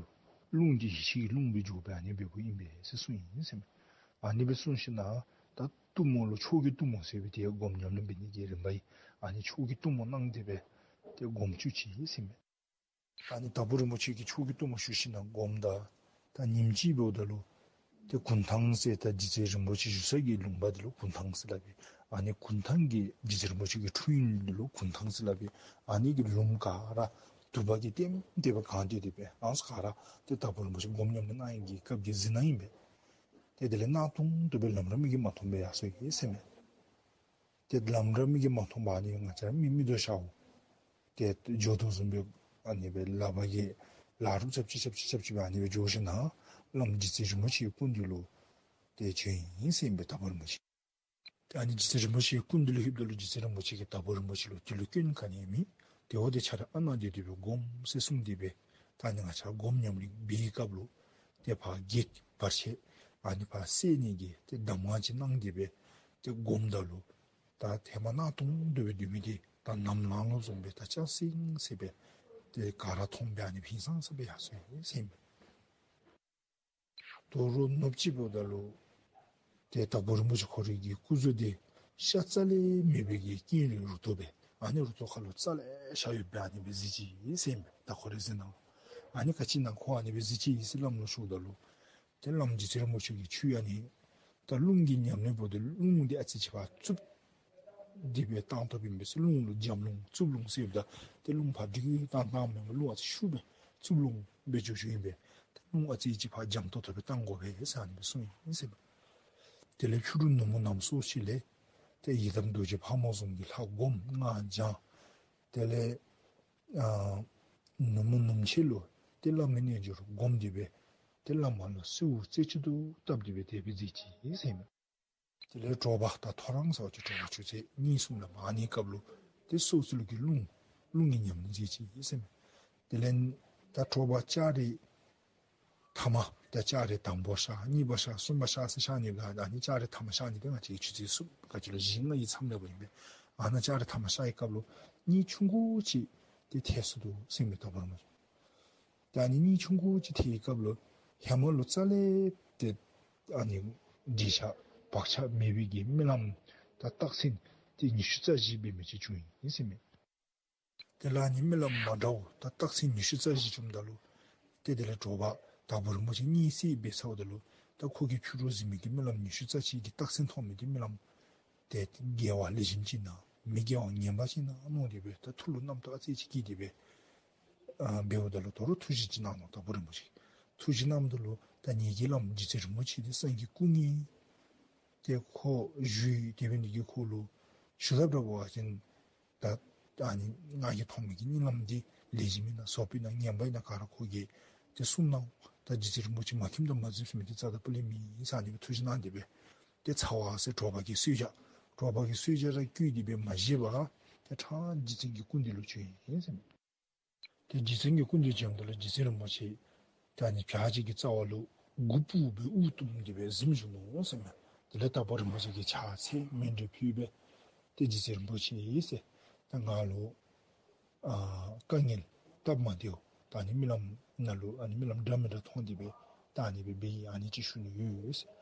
རླུང་འདི་ཡེ་ཤེས་ཀྱི་རླུང་སྦེ་འགྱོ་སྦེ་ཨ་ནི་སྦེ་འབདཝ་ཨིན་པས་ཟེར་གསུངས་ཡི་ཟེར་མས། ཨ་ནི་སྦེ་གསུངས་ཞིནམ་ད་གཏུམ་མོ་ལུ་མཆོག་གི་གཏུམ་མོ་ཟེར་བའི་ཏེ་སྒོམ་ཉམས་ལེན་འབད་ནི་གི་རིམ་པ་ཨིན། ཨ་ནི་མཆོག་གི་གཏུམ་མོ་གནང་སྟེ་སྦེ་ཏེ་སྒོམ་བཅུག་ཅི་ཟེར་མས། ཨ་ནི་དྭགས་པོ་རིན་པོ་ཆེ་གིས་མཆོག་གི་གཏུམ་མོ་ཞུ་ཞིནམ་སྒོམ་ད་ད་ཉིནམ་གཅིག་འབདཝ་ད་ལུ་ཏེ་གུང་ཐང་ཟེར་ད་རྗེ་བཙུན་རིན་པོ་ཆེ་བཞུགས་ས་གི་ལུང་པ་འདི་ལུ་གུང་ཐང་ཟེར་སླབ་པས། ཨ་ནི་གུང་ཐང་གི་རྗེ་བཙུན་རིན་པོ་ཆེ་གི་འཁྲུངས་ཡུལ་འདི་ལུ་གུང་ཐང་ཟེར་སླབ་པས། ཨ་ནི་གི་ལུངམ་ག་ར་དུ་པ་གིས་ལྟེམ་ལྟེ་སྦེ་གང་སྟེ་སྦེ་ཨ་ནི་ཚུ་ག་ར་ཏེ་དྭགས་པོ་རིན་པོ་ཆེ་སྒོམ་ཉམས་ལེན་གནང་ཡི་གི་སྐབས་ཀྱི་གཟིགས་སྣང་ཨིན་པས། ཏེ་དེ་ལས་གནག་དུང་དུ་སྦེ་ལམ་ར་མིག་གིས་མ་མཐོང་སྦེ་ཡར་སོ་ཡི་ཟེར་མས། ཏེ་ལམ་ར་མིག་གིས་མ་མཐོང་བར་ཨ་ནི་ང་བཅས་མི་མིག་ཏོ་ཤརཝ་ཏེ་འགྱོ་དོ་བཟུམ་སྦེ་ཨ་ནི་སྦེ་ལག་པ་གིས་ལག་རུམ་རྐྱབ་ཅི་རྐྱབ་ཅི་རྐྱབ་ཅི་སྦེ་ཨ་ནི་སྦེ་འགྱོ་ཞིནམ་བླམ་རྗེ་བཙུན་རིན་པོ་ཆེའི་སྐུ་མདུན་ལུ་ཏེ་བྱོན་ཡི་ཟེར་ཨིན་པས་དྭགས་པོ་རིན་པོ་ཆེ། ཏེ་ཨ་ནི་རྗེ་བཙུན་རིན་པོ་ཆེའི་སྐུ་མདུན་ལུ་ལྷོདཔ་ད་ལུ་རྗེ་བཙུན་རིན་པོ་ཆེ་གིས་དྭགས་པོ་རིན་པོ་ཆེ་ལུ་དེ་ལུ་སྐྱོན་ག་ནི་ཡང་མེད། ཏེ་འོ་དེ་ཁྱོད་ར་ཨ་ནཱ་སྡོད་དེ་སྦེ་སྒོམ་ཟེར་གསུངས་ཏེ་སྦེ་ད་ཨ་ནི་ང་བཅས་སྒོམ་ཉམས་ལེན་འབད་བའི་སྐབས་ལུ་ཏེ་ཕར་བགེགས་བར་ཆད་ཨ་ནི་ཕར་སེལ་ནི་གི་ཏེ་གདམས་ངག་ཅིག་གནང་སྟེ་སྦེ་ཏེ་སྒོམ་ད་ལུ་ད་ཧེ་མ་གནག་དུང་དུ་སྦེ་སྡོད་མི་འདི་ད་ནམ་ལངས་ལོ་བཟུམ་སྦེ་ད་ཅ་སིང་སིང་སྦེ་ཏེ་ག་ར་མཐོང་སྦེ་ཨ་ནི་ཧིང་སངས་ས་སྦེ་ཡར་སོ་ཡི་ཟེར་ཨིན་པས། དོ་རུང་ནུབ་ཅིག་འབདཝ་ད་ལུ་ཏེ་དྭགས་པོ་རིན་པོ་ཆེ་ཁོ་རའི་གི་སྐུ་གཟུགས་འདི་ཤ་རྩ་ལས་མེད་པའི་གི་སྐྱེས་རི་རུ་ཏོ་སྦེ་ཨ་ནི་རུ་ཏོ་ཁ་ལུ་རྩ་ལས་ཤ་ཡོདཔ་སྦེ་ཨ་ནི་སྦེ་གཟིགས་ཅི་ཟེར་ཨིན་པས། ད་ཁོ་རའི་གཟིགས་སྣང་ཨ་ནི་ག་ཅི་ཨིན་ན་ཁོ་ཨ་ནི་སྦེ་གཟིགས་ཅི་ཟེར་བླམ་ལུ་ཞུཝ་ད་ལུ་ཏེ་བླམ་རྗེ་བཙུན་རིན་པོ་ཆེ་གིས་ཁྱོད་ཨ་ནི་ད་རླུང་གི་ཉམས་ལེན་འབདཝ་ད་རླུང་འདི་ཨ་ཙི་ཅིག་ཕར་རྩུབ་སྟེ་སྦེ་བཏང་དོ་བཟུམ་སྦེ་རླུང་ལུ་འཇམ་རླུང་རྩུབ་རླུང་ཟེརཝ་ད་ཏེ་རླུང་ཕར་འདི་གིས་བཏང་བཏངམ་མེན་པར་རླུང་ཨ་ཙི་ཤུགས་སྦེ་རྩུབ་རླུང་སྦེ་འགྱོ་འགྱོཝ་ཨིན་པས། ཏེ་རླུང་ཨ་ཙི་ཅིག་ཕར་འཇམ་ཏོག་ཏོ་སྦེ་བཏང་དགོ་པས་ཟེར་ཨ་ནི་སྦེ་གསུངས་ཡི་ཟེར་ཨིན་པས། དེ་ལས་ཕྱི་རུ་ནུབ་མོ་ནམ་སྲོ་ཅིག་ལས་ཏེ་ཡི་དམ་རྡོ་རྗེ་ཕག་མོ་བཟུམ་གྱི་ལྷ་སྒོམ་སྔགས་བགྱང་། དེ་ལས་ཨ་ནུབ་མོ་ནུབ་ཕྱེད་ལུ་ཏེ་བླ་མའི་རྣལ་འབྱོར་བསྒོམས་ཏེ་སྦེ་ཏེ་བླ་མ་ལུ་གསོལཝ་རྩེ་གཅིག་ཏུ་བཏབ་སྟེ་སྦེ་དེ་སྦེ་མཛད་ཅི་ཟེར་ཨིན་མས། དེ་ལས་དྲོ་པ་ད་ཐོ་རངས་ཟེར་བ་ཅིན་དྲོ་པ་ཆུ་ཚོད་གཉིས་གསུམ་ལས་མར་ཨ་ནི་སྐབས་ལུ་ཏེ་སྲོག་རྩོལ་གྱི་རླུང་རླུང་གི་ཉམས་ལེན་མཛད་ཅི་ཟེར་ཨིན་མས། དེ་ལས་ད་དྲོ་པ་ལྕགས་རི་ཐ་མ་ད་ལྕགས་རི་དང་པོ་ཤར་གཉིས་པ་ཤར་གསུམ་པ་ཤར་ཟེར་ཤར་ནི་ད་ཨ་ནི་ལྕགས་རི་ཐ་མ་ཤར་ནི་འདི་ང་བཅས་ཆུ་ཚོད་གསུམ་ག་ཅི་ལོ་བཞི་ལྔའི་མཚམས་ལས་འབདཝ་ཨིན་པས། ཨ་ནཱ་ལྕགས་རི་ཐ་མ་ཤར་བའི་སྐབས་ལུ་གཉིད་ཆུང་ཀུ་ཅིག་ཏེ་ཐལ་སོ་ནུག་ཟེར་ཨིན་མས་དྭགས་པོ་རིན་པོ་ཆེ། ད་ཨ་ནི་གཉིད་ཆུང་ཀུ་ཅིག་ཐལ་བའི་སྐབས་ལུ་ཧེ་མ་ལུ་རྩ་ལས་ཏེ་ཨ་ནི་འདྲིས་ཆགས་བག་ཆགས་མེད་པའི་གི་རྨི་ལམ་ད་རྟགས་མཚན་ཏེ་ཉི་ཤུ་རྩ་བཞི་འབད་མི་ཅིག་བྱུང་ཡི་ཟེར་ཨིན་མས། དེ་ལས་ཨ་ནི་རྨི་ལམ་མ་འདྲཝ་ད་རྟགས་མཚན་ཉི་ཤུ་རྩ་བཞི་བྱུངམ་ད་ལུ་ཏེ་དེ་ལས་དྲོ་པ་དྭགས་པོ་རིན་པོ་ཆེ་གཉིད་སད་འབད་ཚརཝ་ད་ལུ་ད་ཁོ་གིས་ཕྱི་རུ་གཟིགས་མི་གི་རྨི་ལམ་ཉི་ཤུ་རྩ་གཅིག་གི་རྟགས་མཚན་མཐོང་མི་འདི་རྨི་ལམ་ཏེ་དགེ་བ་ལེགས་ཤོམ་ཅིག་ཨིན་ན་མི་དགེ་བ་ངན་པ་ཅིག་ཨིན་ན་མནོ་སྟེ་སྦེ་ད་ཐུགས་ལུ་རྣམ་རྟོག་ཨ་ཙི་ཅིག་སྐྱེས་ཏེ་སྦེ་ཨ་འབདཝ་ད་ལུ་དོ་རུང་ཐུགས་བཞེད་ཅིག་གནང་ནུག་དྭགས་པོ་རིན་པོ་ཆེ། ཐུགས་བཞེད་གནངམ་ད་ལུ་ད་ངེ་གི་བླམ་རྗེ་བཙུན་རིན་པོ་ཆེ་འདི་སངས་རྒྱས་སྐུ་ཨིན། ཏེ་ཁོ་བཞུགས་ཡོད། དེ་འབད་ནི་འདི་གིས་ཁོ་ལུ་ཞུ་དགོཔ་འདྲཝ་འབད་བ་ཅིན་ད་ཨ་ནི་ང་གིས་མཐོང་མི་གི་རྨི་ལམ་འདི་ལེགས་ཤོམ་ཨིན་ན་བཙོགཔ་ཨིན་ན་ངན་པ་ཨིན་ན་ག་ར་ཁོ་གིས་ཏེ་གསུང་གནང་། ད་རྗེ་བཙུན་རིན་པོ་ཆེ་མ་མཁྱེནམ་དང་མ་གཟིགསཔ་མི་འདི་རྩ་དང་སྤུ་ལས་མེད་ཟེར་ཨ་ནི་སྦེ་ཐུགས་བཞེད་གནང་སྟེ་སྦེ་ཏེ་ཚ་བ་ཟེར་དྲོ་པ་གི་གསོལ་ཇ་དྲོ་པ་གི་གསོལ་ཇ་ར་བཀོལ་ཏེ་སྦེ་མ་བཞེས་པར་ཏེ་ཕྲང་རྗེ་བཙུན་གྱི་སྐུ་མདུན་ལུ་བྱོན་ཡི་ཟེར་ཨིན་མས། ཏེ་རྗེ་བཙུན་གྱི་སྐུ་མདུན་བྱོནམ་ད་ལུ་རྗེ་བཙུན་རིན་པོ་ཆེ་ད་ཨ་ནི་བྱག་ཅིག་གི་རྩ་བ་ལུ་མགུ་སྤུབས་སྦེ་དབུགས་བཏུམས་ཏེ་སྦེ་གཟིམ་བཞུགས་ནུག་ཟེར་ཨིན་མས། དེ་ལས་དྭགས་པོ་རིན་པོ་ཆེ་གིས་ཕྱག་འཚལ་མཎྜལ་ཕུལ་སྦེ་ཏེ་རྗེ་བཙུན་རིན་པོ་ཆེ་ཟེར་ད་ང་ལུ་ཨ་དཀའ་ངལ་སྟབས་མ་བདེཝ་ད་ཨ་ནི་རྨི་ལམ་ནང་ལུ་ཨ་ནི་རྨི་ལམ་འདྲ་མི་འདྲ་མཐོང་སྟེ་སྦེ་ད་ཨ་ནི་སྦེ་འབད་ཡི། ཨ་ནི་ཅིག་ཞུ་ནི་ཡོད།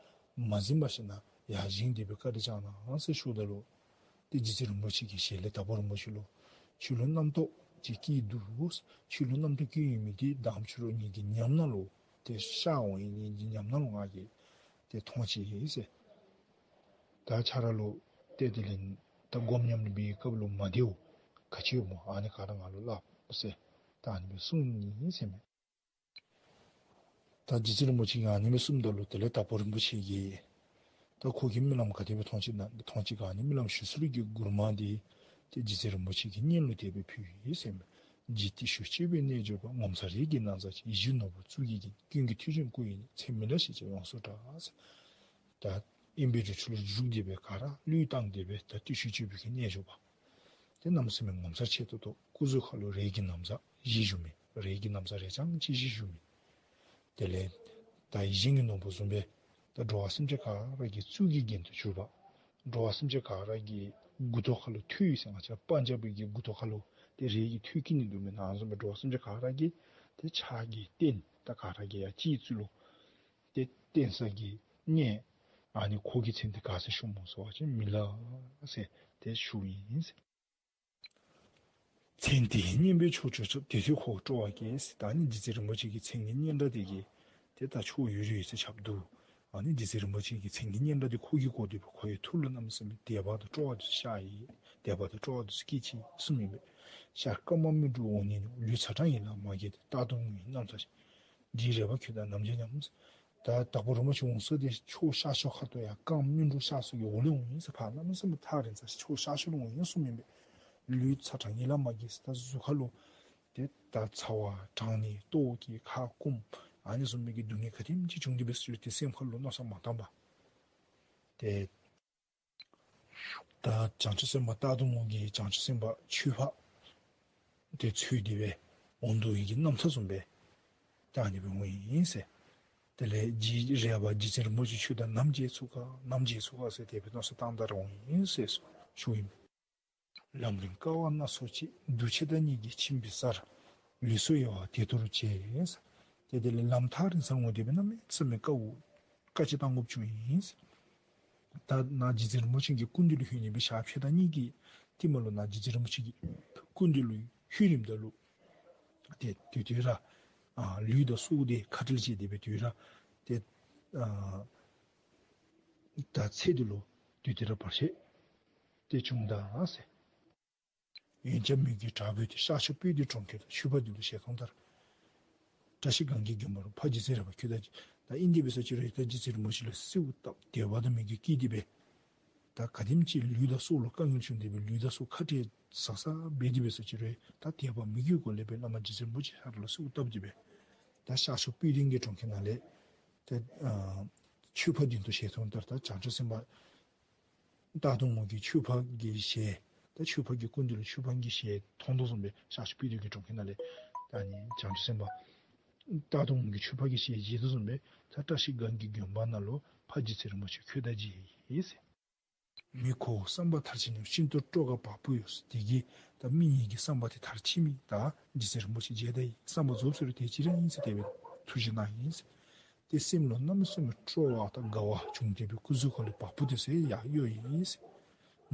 མ་གཟིགས་པར་ཞིན་ན་ཡར་བཞེངས་ཏེ་སྦེ་བཀའ་དྲིན་བསྐྱང་གནང་ཟེར་ཞུཝ་ད་ལུ་ཏེ་རྗེ་བཙུན་རིན་པོ་ཆེ་གི་ཞལ་ལས་དྭགས་པོ་རིན་པོ་ཆེ་ལུ་ཁྱོད་ལུ་རྣམ་རྟོག་ཅིག་སྐྱེས་འདུག། ཁྱོད་ལུ་རྣམ་རྟོག་སྐྱེས་ཡོད་མི་འདི་དང་ཕྱི་རུ་ངེ་གི་ཉམས་སྣང་ལུ་ཏེ་ཤར་འོང་ཡི། ངེ་གི་ཉམས་སྣང་ལུ་ང་གིས་ ཏེ་མཐོང་ཅི་ཟེར། ད་ཁྱོད་ར་ལུ་ཏེ་དེ་ལས་ད་སྒོམ་ཉམས་ལེན་འབད་བའི་སྐབས་ལུ་མ་བདེཝ་ག་ཅི་ཡོདཔ་སྨོ། ཨ་ནི་ག་ར་ང་ལུ་སླབ་ཟེར། ད་ཨ་ནི་སྦེ་གསུངས་ནུག་ཟེར་མས། ད་རྗེ་བཙུན་རིན་པོ་ཆེ་གིས་ཨ་ནི་སྦེ་གསུངམ་ད་ལུ་དེ་ལས་དྭགས་པོ་རིན་པོ་ཆེ་གིས་ད་ཁོ་གིས་རྨི་ལམ་ག་དེ་སྦེ་མཐོང་ཅི་ན་མཐོང་ཅི་ག། ཨ་ནི་རྨི་ལམ་ཞུ་ས་ལུ་གི་མགུར་མ་འདི་ཏེ་རྗེ་བཙུན་རིན་པོ་ཆེ་གི་སྙན་ལུ་དེ་སྦེ་ཕུལ་ཡི་ཟེར་མས། ལྗིད་ཏིག་ཤུགས་ཆེ་བའི་རྣལ་འབྱོར་པ། ངོ་མཚར་རིགས་ཀྱི་ན་བཟའ་ཅན། ཡིད་བཞིན་ནོར་བུ་གཙུག་གི་རྒྱན། ཀུན་གྱི་མཐུ་ཅན་སྐུ་ཡི་ཉི། ཚེ་མི་ལ་ཞེས་བྱ་ཡོངས་སུ་གྲགས་ཟེར། ད་ཨིན་པའི་འབྲུ་ཚུ་ལུ་བཞུགས་ཏེ་སྦེ་ག་ར་བློས་བཏང་སྟེ་སྦེ་ད་བརྟུལ་ཞུགས་སྤྱོད་པའི་གི་རྣལ་འབྱོར་པ། ཏེ་གནམ་མེད་ས་མེད་ངོ་མཚར་ཆེ་ཏོག་ཏོ། སྐུ་གཟུགས་ཁ་ལུ་རས་ཀྱི་ན་བཟའ་བཞེས་བཞུགས་མི། རས་ཀྱི་ན་བཟའ་རས་རྐྱངམ་ཅིག་བཞེས་བཞུགས་མི། དེ་ལས་ད་ཡིད་བཞིན་གྱི་ནོར་བུ་བཟུམ་སྦེ་ད་འགྲོ་བ་སེམས་ཅན་ག་ར་གི་གཙུག་གི་རྒྱན་དུ་གྱུར་པ། འགྲོ་བ་སེམས་ཅན་ག་ར་གི་མགུ་ཏོ་ཁ་ལུ་ཐོད་ཟེར་ང་བཅས་ར་པ་ཉམས་པའི་གི་མགུ་ཏོ་ཁ་ལུ་ཏེ་རས་ཀྱི་ཐོད་བཀལ་ནི་འདུག་མེན་ན། ཨ་ནི་བཟུམ་སྦེ་འགྲོ་བ་སེམས་ཅན་ག་ར་གི་ཏེ་ཕྱག་གི་རྟེན་ད་ག་ར་གི་ཡ་སྤྱི་གཙུག་ལུ་ཏེ་རྟེན་ས་གི་གནས། ཨ་ནི་ཁོ་གི་མཚན་འདི་ག་ཟེར་ཞུཝ་སྨོ་ཟེར་བ་ཅིན་མི་ལ་ཟེར་ཏེ་ཞུཝ་ཨིན་ཟེར། མཚན་དེས་སྙན་པའི་མཆོག་གྱུར་ཁྱབ། དེ་དུས་ཁོ་བོ་སྤྲོ་བ་སྐྱེས་ཟེར། ད་ཨ་ནི་རྗེ་བཙུན་རིན་པོ་ཆེ་གི་མཚན་གྱི་སྙན་གྲགས་དེ་གིས་ཏེ་ད་ཕྱོགས་ཡུལ་ཡུལ་ཟེར་ཁྱབ་འདུག། ཨ་ནི་རྗེ་བཙུན་རིན་པོ་ཆེ་གི་མཚན་གྱི་སྙན་གྲགས་དེ་ཁོ་གིས་གོ་སྟེ་སྦེ་ཁོ་ཡང་ཐུགས་ལུ་གནམ་མེད་ས་མེད་དད་པ་དང་སྤྲོ་བ་དེ་ཤར་ཡི། དད་པ་དང་སྤྲོ་བ་དེ་སྐྱེས་ཅི་གསུངམ་ཨིན་པས། ཤར་ཀ་མ་སྨིན་དྲུག་འོང་ནི་ནུས། ལུས་ཚ་གྲང་ཡིད་ལ་མ་དགྱེས་ཏེ། རྟག་ཏུ་ངུ་ཡི་རྣམ་ཐར་ཤེས། འདྲིས་རས་པ་ཁྱོད་དང་ནམ་མཇལ་སྙམ། ད་དྭགས་པོ་རིན་པོ་ཆེ་འོང་ས་དེ་ཕྱོགས་ཤར་ཕྱོགས་ཁ་ཐུག་ཡར་ཀ་མ་སྨིན་དྲུག་ཤར་ཕྱོགས་ཀྱི་འོག་ལས་འོང་ཡི་ཟེར། ཕར་གནམ་མེད་ས་མེད་ཐག་རིང་ས་ཕྱོགས་ཤར་ཕྱོགས་ལས་འོང་ཡི་གསུངམ་ཨིན་པས། ལུས་ཚ་གྲང་ཡིད་ལ་མ་དགྱེས་ཟེར། ད་གཟུགས་ཁ་ལུ་ཏེ་ད་ཚ་བ་གྲང་ནི་ལྟོཝ་བཀྱེས་ཁ་སྐོམ་ཨ་ནི་བཟུམ་མའི་གི་སྡུག་བསྔལ་ག་དེམ་ཅིག་བྱུང་སྟེ་སྦེ་སོང་སྟེ་སེམས་ཁ་ལུ་མནོ་བསམ་མ་བཏང་པར་ཏེ་ད་བྱང་ཆུབ་སེམས་དཔའ་རྟག་ཏུ་ངུ་གི་བྱང་ཆུབ་སེམས་དཔའ་ཆོས་འཕགས་དེ་འཚོལ་ཏེ་སྦེ་འོང་དོ་ཡི་གི་རྣམ་ཐར་བཟུམ་སྦེ་ད་ཨ་ནི་སྦེ་འོང་ཡི་ཟེར། དེ་ལས་རྗེ་རས་པ་རྗེ་བཙུན་རིན་པོ་ཆེ་ཁྱོད་དང་ནམ་མཇལ་ཚུགས་ག་ནམ་མཇལ་ཚུགས་ག་ཟེར་དེ་སྦེ་མནོ་བསམ་བཏང་ད་ར་འོང་ཡི་ཟེར་ཞུཝ་ཨིན། ལམ་རིམ་དཀའ་བ་སྣ་ཚོགས་ཀྱིས། འདུ་བྱེད་དང་གཉིས་ཀྱིས་ཁྱིམ་པའི་སར། ལུས་སྲོག་གཡོ་བ་དེ་ལྟར་བྱས། ཏེ་དེ་ལས་ལམ་ཐག་རིང་སར་འོང་སྟེ་སྦེ་གནམ་མེད་ས་མེད་དཀའཝ་དཀའ་སྤྱད་བཏང་དགོཔ་བྱུང་ཡི། ད་ནཱ་རྗེ་བཙུན་རིན་པོ་ཆེ་གི་སྐུ་མདུན་ལུ་ལྷོད་ནི་སྦེ་ཞག་ཕྱེད་དང་གཉིས་ཀྱི་རྟིང་མ་ལུ་ནཱ་རྗེ་བཙུན་རིན་པོ་ཆེ་གི་སྐུ་མདུན་ལུ་ལྷོད་རནམ་ད་ལུ་ཏེ་དེ་དུས་ར་ཨ་ལུས་དང་སྲོག་དེ་ཁ་བྲལ་བྱས་ཏེ་སྦེ་དུས་ར་ཏེ་ཨ་ད་ཚེ་འདི་ལུ་དུས་དེ་ར་བར་ཆད་དེ་བྱུང་ད་ཟེར། འོན་ཀྱང་མོས་གུས་དྲག་པོས་ཏེ། ཤར་ཕྱོགས་དཔལ་ལྡན་གྲོང་ཁྱེར་དུ། མཆོད་པ་བདུན་དུ་ཞལ་མཐོང་ལྟར། བཀྲ་ཤིས་སྒང་གི་དགོན་པ་རུ། ཕ་རྗེ་བཙུན་རས་པ་ཁྱོད་དང་མཇལ། ད་ཨིན་ཏེ་འབད་ས་ཅིག་རུང་ད་རྗེ་བཙུན་རིན་པོ་ཆེ་ལུ་གསོལཝ་བཏབ་དད་པ་དང་མོས་གུས་བསྐྱེད་དེ་སྦེ་ད་ག་དེམ་ཅིག་ལུས་དང་སྲོག་ལུ་དཀའ་ངལ་བྱུང་སྟེ་སྦེ་ལུས་དང་སྲོག་ཁ་བྲལ་ས་ས་འབད་དེ་འབད་ས་ཅིག་རུང་ད་དད་པ་མོས་གུས་སྒོ་ལས་སྦེ་བླ་མ་རྗེ་བཙུན་རིན་པོ་ཆེ་ཁྱོད་ར་ལུ་གསོལཝ་བཏབ་སྟེ་སྦེ་ད་ཤར་ཕྱོགས་དཔལ་ལྡན་གྱི་གྲོང་ཁྱེར་ནང་ལས་ད་ཨ་མཆོད་པ་བདུན་དུ་ཞལ་མཐོང་ལྟར། ད་བྱང་ཆུབ་སེམས་དཔའ་རྟག་ཏུ་ངུ་གི་མཆོད་པ་གི་ཞལ་ད་མཆོད་པ་གི་སྐུ་མདུན་ལུ་མཆོད་པ་གི་ཞལ་མཐོང་དོ་བཟུམ་སྦེ་ཤར་ཕྱོགས་དཔལ་ལྡན་གྱི་གྲོང་ཁྱེར་ནང་ལས་ད་ནི་བྱང་ཆུབ་སེམས་དཔའ་རྟག་ཏུ་ངུ་གི་མཆོད་པ་གི་ཞལ་མཇལ་དོ་བཟུམ་སྦེ་ད་བཀྲ་ཤིས་སྒང་གི་དགོན་པ་ནང་ལུ་ཕ་རྗེ་བཙུན་རིན་པོ་ཆེ་ཁྱོད་དང་མཇལ་ཡི་ཟེར། མི་ཁོ་བོ་བསམ་པ་མཐར་ཕྱིན་ནས། ཤིན་ཏུ་སྤྲོ་དགའ་བ་སྤུ་གཡོ་ཟེར། དེ་གིས་ད་མི་ངེ་གི་བསམ་པ་དེ་མཐར་ཕྱིན་མི་ད་རྗེ་བཙུན་རིན་པོ་ཆེ་མཇལ་ད་ཡི། བསམ་པ་རྫོགས་ཟེར་རུང་དེ་ཅིག་ར་ཨིན་ཟེར་དེ་སྦེ་ཐུགས་བཞེད་གནང་ཡི་ཟེར། ཏེ་སེམས་ལུ་གནམ་མེད་ས་མེད་སྤྲོ་བ་དང་དགའ་བ་བྱུང་སྟེ་སྦེ་སྐུ་གཟུགས་ཁ་ལུ་བ་སྤུ་དེ་ཚུ་ཡང་གཡོ་ཡི་ཟེར།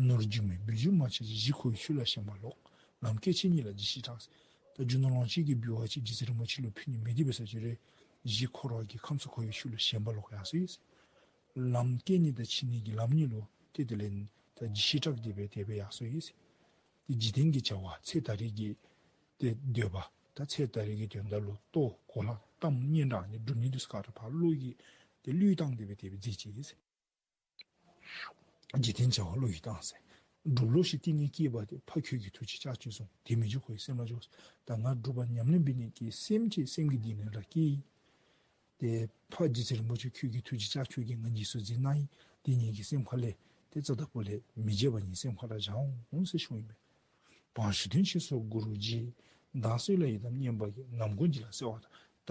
ནོར་སྦྱིན་མའི་འབུལ་རྒྱུ་མ་ཆད་ཅིང་། གཞི་ཁོ་བོའི་ཤུལ་ལ་ཞེན་པ་ལོག། ལམ་སྐད་ཅིག་ཉིད་ལ་ཇི་ཞིག་གྲགས་ཟེར། ད་རྒྱུ་ནོར་ལོངས་སྤྱོད་ཀྱིས་འབུལ་བ་ཅིན་རྗེ་བཙུན་རིན་པོ་ཆེ་ལུ་ཕུལ་ནི་མེད་དེ་འབད་ས་ཅིག་རུང་གཞི་འཁོར་བ་གི་ཁམས་སུ་ཁོ་བོའི་ཤུལ་ལུ་ཞེན་པ་ལོག་ཡར་སོ་ཡི་ཟེར། ལམ་སྐྱེ་ནི་དང་འཆི་ནི་གི་ལམ་གཉིས་ལུ་ཏེ་དེ་ལས་ད་ཇི་ཞིག་གྲགས་ཏེ་སྦེ་དེ་སྦེ་ཡར་སོ་ཡི་ཟེར། ཏེ་འཇིག་རྟེན་གྱི་བྱ་བ་ཚེ་ད་རེས་ཀྱི་ཏེ་འདོད་པ་ད་ཚེ་ད་རེས་ཀྱི་དོན་དག་ལུ་ལྟོ་གོ་ལ་གཏམ་སྙན་གྲགས་ནི་སྒྲུབ་ནི་དེ་ཚུ་ག་ར་ཕར་བློ་གིས་ཏེ་བློས་བཏང་སྟེ་སྦེ་དེ་སྦེ་མཛད་ཅི་ཟེར། འཇིག་རྟེན་བྱ་བ་བློ་ཡིས་བཏང་ཟེར། སྒྲུབ་བློ་ཞིག་གཏིང་ནས་སྐྱེས་པ་དེ། ཕ་ཁྱོད་ཀྱི་ཐུགས་རྗེས་ལྕགས་ཀྱུས་བཟུང་། དེ་མི་འཇུག་ཁོ་ཡི་སེམས་ལ་འཇོག་ཟེར། ད་ང་སྒྲུབ་པ་ཉམས་ལེན་འབད་ནི་གི་སེམས་ཅིག་སེམས་ཀྱི་གཏིང་ནས་ར་སྐྱེས་ཡི། ཏེ་ཕ་རྗེ་བཙུན་རིན་པོ་ཆེ་ཁྱོད་ཀྱི་ཐུགས་རྗེ་ལྕགས་ཀྱུས་ཀྱིས་ང་འཇིགས་སུ་མཛད་གནང་ཡི། དེ་ངེ་གི་སེམས་ཁ་ལས་ཏེ་རྩ་དང་པོ་ལས་མི་བརྗེད་པ་ངེ་སེམས་ཁ་ལས་བཞག་འོང་ཟེར་ཞུཝ་ཨིན་པས། འབངས་ཞུ་དོན་ཆེ་སོགས་གུ་རུ་རྗེས། གདངས་གསོལ་ལ་ཡི་དམ་སྙན་པ་གིས། ནམ་གུང་ཇི་ལ་གསོལ་བ་བཏབ། ད་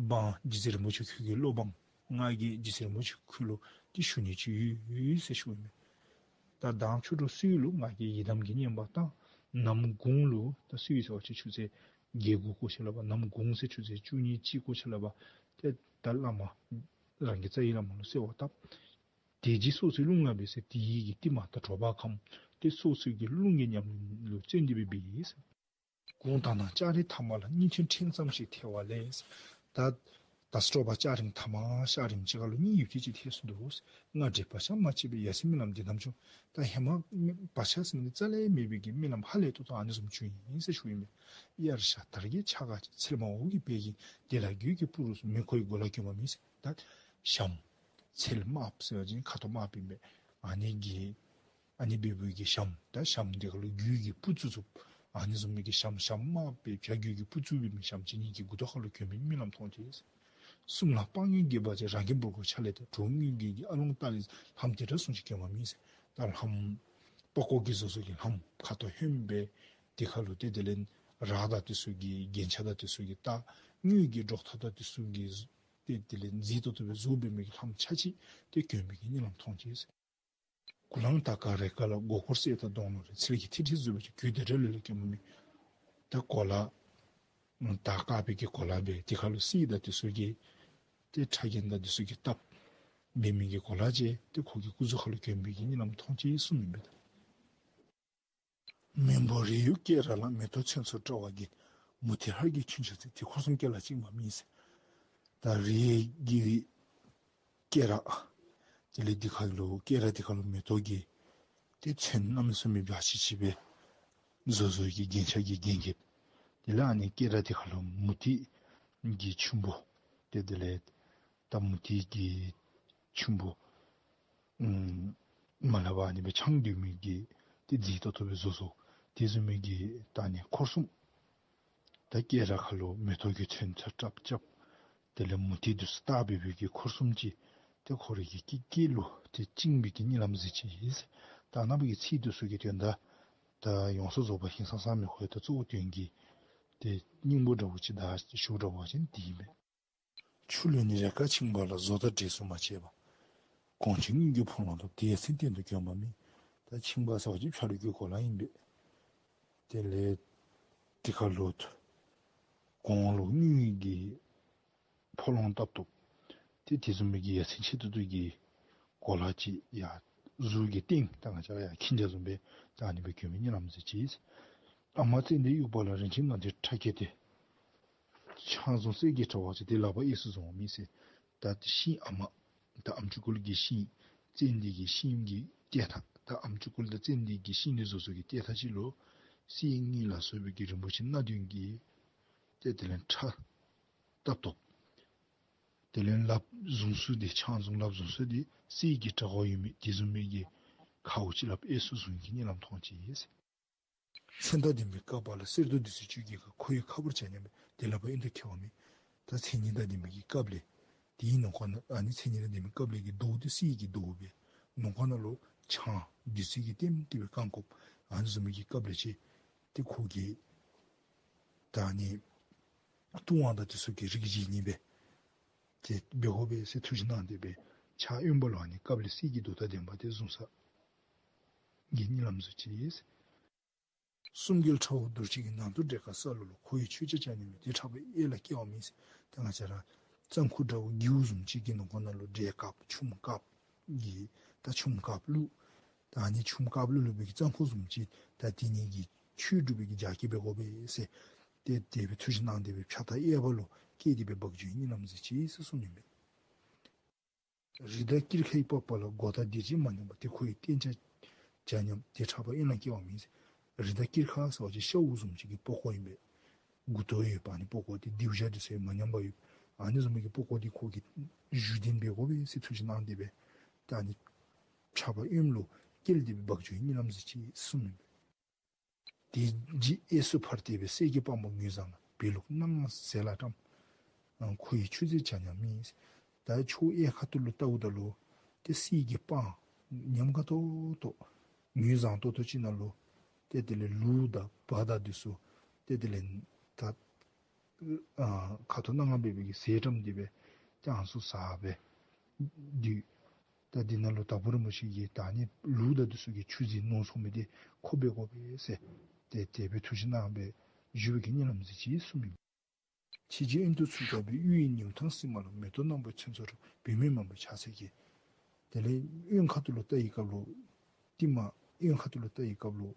འབངས་རྗེ་བཙུན་རིན་པོ་ཆེ་ཁྱོད་ཀྱི་སློབ་འབངས་ང་གིས་རྗེ་བཙུན་རིན་པོ་ཆེ་ཁྱོད་ལུ་ཏེ་ཞུ་ནི་ཅིག་ཡོད་ཟེར་ཞུཝ་ཨིན་པས། ད་མདང་ཕྱི་དྲོ་གསོལ་ལུ་ང་གིས་ཡི་དམ་གྱི་བསྙེན་པ་བཏང་། ནམ་གུང་ལུ་ད་གསོལ་ཟེར་བ་ཅིན་ཆུ་ཚོད་བརྒྱད་དགུ་སྐོར་ཆ་ལ་བ། ནམ་གུང་ཟེར་ཆུ་ཚོད་བཅུ་གཉིས་གཅིག་སྐོར་ཆ་ལ་བ། ཏེ་ད་བླ་མ་རང་གི་རྩ་བའི་བླ་མ་ལུ་གསོལ་བ་བཏབ། དེ་རྗེས་སོ་སོའི་རླུང་ལྔ་སྦེ་ཟེར་དེ་ཡི་གི་རྟིང་མ་ད་དྲོ་པ་ཁམས་ཏེ་སོ་སོའི་གི་རླུང་གི་ཉམས་ལེན་ལུ་བརྩོན་ཏེ་སྦེ་འབད་ཡི་ཟེར། དགུང་དག་ན་ལྕགས་རི་མཐའ་མ་ལ། སྙིགས་དུས་ཕྲན་ཙམ་ཞིག་ཐལ་བ་ལས། ད་ ད་སྤྲོ་བ་ལྕགས་རིངམ་ཐ་མ་ལྕགས་རིངམ་ཅིག་ཁར་ལུ་གཉིད་ཡུད་ཙམ་ཅིག་ཐལ་སོང་འདུག། སྔར་འདྲའི་བག་ཆགས་མ་སྐྱེས་པའི་ཡ་མཚན་རྨི་ལམ་འདི་ནམ་བྱུང་། ད་ཧེ་མ་བག་ཆགས་ཟེར་མི་འདི་རྩ་ལས་མེད་པའི་གི་རྨི་ལམ་ཧ་ལས་ཏོག་ཏོ་ཨ་ནི་བཟུམ་བྱུང་ཡི་ཟེར་ཞུ་ཡི་མས། དབྱར་ཞག་དར་གྱི་འཆར་ཀ་ཅིག། ཚལ་མ་འོག་གི་བལ་གྱི་དེ་ལ་རྒྱུད་ཀྱི་སྤུ་རུ་སོང་། མེ་འཁོར་གྱི་སྒོ་ལ་གྱོན་པ་མིན་ཟེར། ད་ཞྭམོ་ཚལ་དམརཔོ་ཟེར་བ་ཅིན་ཁ་དོག་དམརཔོ་ཨིན་པས། ཨ་ནི་གི་ཨ་ནི་འབད་བའི་གི་ཞྭམོ། ད་ཞྭམོ་འདི་ཁར་ལུ་རྒྱུད་ཀྱི་སྤུ་བཙུགས་བཙུགསཔ། ཨ་ནི་བཟུམ་མའི་གི་ཞྭམོ་ཞྭམོ་དམརཔོ་སྦེ་བྱ་རྒྱུད་ཀྱི་སྤུ་བཙུགས་པའི་མི་ཞྭམོ་ཅིག་ངེ་གི་མགུ་ཏོ་ཁར་ལུ་གྱོན་པའི་རྨི་ལམ་མཐོང་ཅི། གསུམ་ལྷམ་སྤང་གི་སྒལ་པ་ཅན། རང་གི་འབུར་གོང་ཕྱག་ལས་ཏེ། གྲོགས་དངོས་ཀྱི་ཨ་ལོང་ལྟ་ལས། ལྷམ་དེ་འདྲ་བཟུམ་ཅིག་གྱོན་པ་མིན་ཟེར། ད་ལྷམ་པགས་ཀོ་གིས་བཟོ་བཟོཝ་གི་ལྷམ་ཁ་དོག་ཧོནམོ་སྦེ་དེ་ཁར་ལུ་ཏེ་དེ་ལས་རག་དང་དེ་ཚུ་གི་རྒྱན་ཆ་དང་དེ་ཚུ་གི་རྟགས་དངོས་ཀྱི་སྒྲོག་ཐག་དང་དེ་ཚུ་གིས་ཏེ་དེ་ལས་མཛེས་ཏོག་ཏོ་སྦེ་བཟོ་འབད་མི་གི་ལྷམ་ཆ་ཅིག་ཏེ་གྱོན་པའི་གི་རྨི་ལམ་མཐོང་ཅི་ཟེར། གུ་ལང་དར་དཀར་རེ་དཀར་ལ། མགོ་སྐོར་གསེར་དང་མདོང་ལུ་རེག། ཚལ་གྱི་ཐིགས་ཐིགས་བཟོ་བའི་ཕྱག། གོས་དེ་འདྲ་ལེ་ལོ་གྱོན་པ་མིན། ད་གོ་ལ་དར་དཀར་པོའི་གི་གོ་ལ་སྦེ་དེ་ཁར་ལུ་གསེར་དང་དེ་ཚུ་གིས་ཏེ་ཕྲ་རྒྱན་དང་དེ་ཚུ་གིས་བཏབ་འབད་མི་གི་གོ་ལ་ཅིག་ཏེ་ཁོ་གི་སྐུ་གཟུགས་ཁར་ལུ་གྱོན་པའི་གི་རྨི་ལམ་མཐོང་ཅི་གསུངམ་ཨིན་པས། མེ་འབར་རི་ཡུལ་སྐེ་རགས་ལ། མེ་ཏོག་ཚོན་ཚོགས་བཀྲ་བ་གི། མུ་ཏིག་ཧར་གྱི་ཆུན་འཕྱང་ཚལ། དེ་འཁོར་གསུམ་སྐེ་ལ་བཅིངས་པ་མིན་ཟེར། ད་རི་གི་སྐེ་རགས་དེ་ལས་དེ་ཁར་ལུ་སྐེ་རགས་དེ་ཁར་ལུ་མེ་ཏོག་གི་ཏེ་ཚོན་གནམ་མེད་ས་མེད་འབྱར་ཅིག་ཅིག་སྦེ་བཟོ་བཟོཝ་གི་རྒྱན་ཆ་གིས་བརྒྱན་བརྒྱནམ། དེ་ལས་ཨ་ནི་སྐེ་རགས་དེ་ཁར་ལུ་མུ་ཏིག་གི་ཆུན་པོ་ཏེ་དེ་ལས་ད་མུ་ཏིག་གི་ཆུན་པོ་ཨམ་མ་ལྷག་པར་ཨ་ནི་སྦེ་འཕྱང་སྡོད་མི་གི་ཏེ་མཛེས་ཏོག་ཏོ་སྦེ་བཟོ་བཟོཝ་དེ་བཟུམ་མའི་གི་ད་ཨ་ནི་འཁོར་གསུམ། ད་སྐེ་རགས་ཁར་ལུ་མེ་ཏོག་གི་ཚོན་ཚོགས་བཀྲ་བཀྲ། དེ་ལས་མུ་ཏིག་དེ་ཚུ་བཏགས་འབད་བའི་གི་འཁོར་གསུམ་ཅིག་ཏེ་ཁོ་རའི་གི་སྐེ་སྐེ་ལུ་ཏེ་བཅིངས་པའི་གི་རྨི་ལམ་གཟིགས་ཅི་ཟེར། ད་ནཱ་བུ་གི་ཚིག་དེ་ཚུ་གི་དོན་དག་ད་ཡོངས་སུ་རྫོགས་པ་ཧིང་སངས་ས་མེད། ཁོ་ཡང་ད་གཙོ་བོ་དོན་གྱི་ཏེ་སྙིང་པོ་འདྲཝ་ཅིག་ད་ཞུཝ་འདྲ་བ་ཅིན་དེ་ཨིན་པས། ཆུ་ལུད་ནི་རེ་དཀར་ཆིངས་པ་ལ། བཟོ་ལྟ་འབྲས་བཟོ་མ་བྱས་པ། གོང་ཆེན་དངུལ་གྱི་ཕོ་ལོང་ཐོབ། དེ་ཡ་མཚན་སྟེང་དུ་གྱོན་པ་མིན། ད་ཆིངས་པ་ཟེར་བ་ཅིན་ཕྱག་ལུ་གི་གོ་ལ་ཨིན་པས། དེ་ལས་དེ་ཁར་ལུ་གོང་ལུ་དངུལ་གྱི་ཕོ་ལོང་བཏབ་བཏབ། ཏེ་དེ་བཟུམ་མའི་གི་ཡ་མཚན་ཆེ་ཏོག་ཏོ་གི་གོ་ལ་ཅིག་ཡ་གཟུགས་ཀྱི་སྟེང་ད་ང་བཅས་ཡ་ཁྱིམ་རྒྱ་བཟུམ་སྦེ་ད་ཨ་ནི་སྦེ་གྱོན་པའི་རྨི་ལམ་གཟིགས་ཅི། ཨ་མ་ཙན་དན་དབྱུག་པ་ལ། རིན་ཆེན་ནག་འདི་ཁྲ་བཀལ་ཏེ། ཆང་བཟུང་གསེར་གྱི་དྲ་བ་ཅན། དེ་ལག་པར་གཡས་སུ་བཟུང་བ་མིན་ཟེར། ད་ཤིང་ཨ་མ་ད་ཨམ་ཅུ་ཀུ་ལི་གི་ཤིང་ཙན་དན་གྱི་ཤིང་གི་ཏེ་ད་ད་ཨམ་ཅུ་ཀུ་ལི་དང་ཙན་དན་གྱི་ཤིང་ལས་བཟོ་བཟོཝ་གི་ཏེ་ད་ཅིག་ལུ་གསེར་དངུལ་ལ་སོགས་པའི་གི་རིན་པོ་ཆེ་སྣ་བདུན་གྱི་ཏེ་དེ་ལས་ཁྲ་བཏབ་བཏབ། དེ་ལས་ལགཔ་བཟུང་ས་འདི་ཆང་བཟུང་ལགཔ་བཟུང་ས་འདི་གསེར་གྱི་དྲ་བ་ཡོད་མི་དེ་བཟུམ་མའི་གི་ཁའུ་ཅིག་ལགཔ་གཡས་སུ་བཟུང་གི་རྨི་ལམ་མཐོང་ཅི་ཟེར། མཚན་དང་ལྡན་པའི་ཀ་པ་ལ། གསེར་མདོག་བདུད་རྩི་བཅུད་ཀྱིས་ཁ། ཁོ་ཡི་ཁ་སྦུབ་ཆ་མཉམ་པའི། དེ་ལ་ཕར་གཡོན་དུ་འཁྱིལ་བ་མིན། ད་མཚན་ཉིད་དང་ལྡན་པའི་གི་ཀ་པ་ལས། དེའི་ནང་ཁོག་ནང་ཨ་ནི་མཚན་ཉིད་དང་ལྡན་པའི་ཀ་པ་ལས་ཀྱི་མདོག་དེ་གསེར་གྱི་མདོག་སྦེ། ནང་ཁོག་ནང་ལུ་ཆང་བདུད་རྩི་གིས་ལྟེམ་ལྟེ་སྦེ་བཀང་བཀོཝ་ཨ་ནི་བཟུམ་མའི་གི་ཀ་པ་ལས་ཅིག་ཏེ་ཁོ་གིས་ད་ཨ་ནི་བཏུང་བ་དང་དེ་ཚུ་གི་རིགས་བྱིན་ནི་སྦེ་ཏེ་འབད་དགོ་པས་ཟེར་ཐུགས་བཞེད་གནང་སྟེ་སྦེ་ཕྱག་གཡོན་པ་ལུ་ཨ་ནི་ཀ་པ་ལས་གསེར་གྱི་མདོག་དང་ལྡན་པ་དེ་བཟུང་ས་གི་རྨི་ལམ་གཟིགས་ཅི་ཟེར། གསུམ་རྒྱལ་ཁྲ་བོ་གདུགས་གཅིག་གི། ནང་དུ་འབྲས་དཀར་ས་ལུ་ལུ། ཁོ་ཡི་མཆོད་ཆས་ཆ་མཉམ་པའི། དེ་ཕྲག་པ་གཡས་ལ་བཀལ་བ་མིན་ཟེར། ད་ང་བཅས་ར་རྩམ་ཁུག་འདྲཝ་སྒྱེའུ་བཟུམ་ཅིག་གི་ནང་ཁོག་ནང་ལུ་འབྲས་དཀརཔོ་ཆུམ་དཀརཔོ་གི་ད་ཆུམ་དཀརཔོ་བླུགས། ད་ཨ་ནི་ཆུམ་དཀརཔོ་བླུགས་བླུགས་པའི་གི་རྩམ་ཁུག་བཟུམ་ཅིག་ད་དེ་ནི་གི་ཆོས་སྒྲུབ་པའི་གི་རྒྱགས་ཁྱི་འབད་དགོ་པས་ཟེར། ཏེ་དེ་སྦེ་ཐུགས་བཞེད་གནང་སྟེ་སྦེ་ཕྱག་ད་གཡས་པ་ལུ་བཀལ་ཏེ་སྦེ་འབག་འགྱོ་བའི་རྨི་ལམ་གཟིགས་ཅི་ཟེར་གསུངམ་ཨིན་པས། རི་དྭགས་དཀྱིལ་ཁའི་པགས་པ་ལ། མགོ་དང་སྡེར་བྱེད་མ་མཉམ་པ། དེ་ཁོ་ཡི་སྟན་ཆ་ཆ་མཉམ། དེ་ཕྲག་པ་གཡོན་ལ་བཀལ་བ་མིན་ཟེར། རི་དྭགས་དཀྱིལ་ཁ་ཟེར་བ་ཅིན་ཤཝ་བཟུམ་ཅིག་གི་པགས་ཀོ་ཨིན་པས། མགུ་ཏོ་ཡོདཔ་ཨ་ནི་པགས་ཀོ་དེ་སྡེར་བྱེད་དེ་ཚུ་ཡང་མ་མཉམ་པ་ཡོད། ཨ་ནི་བཟུམ་མའི་གི་པགས་ཀོ་དེ་ཁོ་གིས་བཞུགས་གདན་འབད་དགོ་པས་ཟེར་ཐུགས་བཞེད་གནང་སྟེ་སྦེ་ད་ཨ་ནི་ཕྱག་པ་གཡོན་ལུ་བཀལ་ཏེ་སྦེ་འབག་འགྱོ་བའི་རྨི་ལམ་གཟིགས་ཅི་གསུངམ་ཨིན་པས། དེ་རྗེས་གཡས་སུ་ཕར་བལྟས་པས། གསེར་གྱི་སྤང་པོ་ངོས་བཟང་ལ། བཻ་ལོག་སྣ་ལྔ་ཟེ་ལ་བཀྲམ། ཁོ་ཡི་མཆོད་རྫས་ཆ་མཉམ་མིན། ད་ཕྱོགས་གཡས་ཁ་ཐུག་ལུ་བལྟཝ་ད་ལུ་ཏེ་གསེར་གྱི་སྤང་ཉམས་དགའ་ཏོག་ཏོ་ངོས་བཟང་ཏོག་ཏོ་ཅིག་ནང་ལུ་ཏེ་དེ་ལས་ལུག་དང་བ་དང་དེ་ཚུ་ཏེ་དེ་ལས་ད་ཨ་ཁ་དོག་སྣ་ལྔ་འབད་བའི་གི་ཟེ་བཀྲམ་སྟེ་སྦེ་ཏེ་ཨ་ནི་ཚུ་ཟ་སྦེ་སྡོད། ད་འདི་ནང་ལུ་དྭགས་པོ་རིན་པོ་ཆེ་གིས་ད་ཨ་ནི་ལུག་དང་དེ་ཚུ་གི་མཆོད་རྫས་ནོར་སོང་མི་དེ་ཁོ་འབད་དགོ་པས་ཟེར་ཏེ་དེ་སྦེ་ཐུགས་བཞེད་གནང་སྦེ་བཞུགས་པའི་གི་རྨི་ལམ་གཟིགས་ཅི་གསུངམ་ཨིན། ཕྱི་རྗེས་གཡོན་དུ་ཚུར་ལྟ་བས། གཡུ་ཡི་ཉིམ་ཐང་སིལ་མ་ལ། མེ་ཏོག་རྣམ་པར་ཚོན་ཚོགས་བཀྲ། བུད་མེད་མང་པོས་ཕྱག་འཚལ་གྱིས། དེ་ལས་གཡོན་ཁ་ཐུག་ལུ་ལྟ་བའི་སྐབས་ལུ་ཏེ་མ་གཡོན་ཁ་ཐུག་ལུ་ལྟ་བའི་སྐབས་ལུ་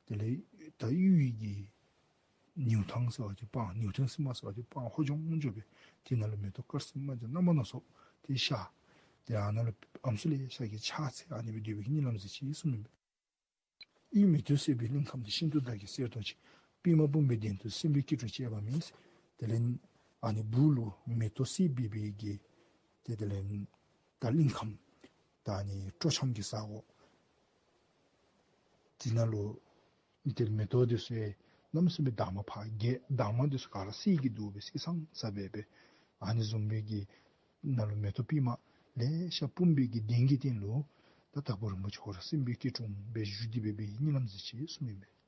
དེ་ལས་ད་གཡུ་ཡི་གི་ ནིའུ་ཐང་ཟེར་བ་ཅིན་སྤང་ནིའུ་ཐང་སིལ་མ་ཟེར་བ་ཅིན་སྤང་ཧོ་ཇོང་ཇོ་སྦེ་དེ་ནང་ལུ་མེ་ཏོག་དཀར་སིལ་མ་ཅིག་རྣམ་པ་སྣ་ཚོགས་དེ་ཤར། དེ་ཨ་ནཱ་ལུ་ཨམ་སྲུ་ལེ་ཤ་གིས་ཕྱག་འཚལ། ཨ་ནི་སྦེ་སྡོད་པའི་གི་གཉིད་ལམ་གཟིགས་ཅི་གསུངམ་ཨིན་པས། ཡུལ་མེ་ཏོག་སད་པའི་གླིང་ཁམས་འདི། ཤིན་ཏུ་བདག་གིས་གསལ་མཐོང་ཞིང་། པདྨ་བུམ་པའི་གདན་དུ་སྲིན་པོའི་སྐྱིལ་ཀྲུང་བཅས་པ་མེད། དེ་ལས་ཨ་ནི་སྦུག་ལུ་མེ་ཏོག་སད་སྦེ་འབད་གི་ཏེ་དེ་ལས་ད་གླིང་ཁམས་ད་ཨ་ནི་སྤྲོ་འཆམ་གྱི་ས་གོ་དེ་ནང་ལུ་ཏེ་མེ་ཏོག་འདི་ཚུ་གནམ་མེད་ས་མེད་འདབ་མ་ཕར་རྒྱས། འདབ་མ་འདི་ཚུ་ག་ར་གསེར་གྱིས་བསྡུ་སྦེ་གསེར་སྲང་ས་སྦེ་འབད། ཨ་ནི་བཟུམ་སྦེ་གི་ནང་ལུ་མེ་ཏོག་པདྨ་ལེ་ཤ་སྤུངས་པའི་གི་གདན་གྱི་སྟེང་ལུ་ད་དྭགས་པོ་རིན་པོ་ཆེ་ཁོ་ར་སྲིན་པོའི་སྐྱིལ་ཀྲུང་སྦེ་བཞུགས་ཏེ་འབད་བའི་གཉིད་ལམ་གཟིགས་ཅི་གསུངམ་ཨིན་པས།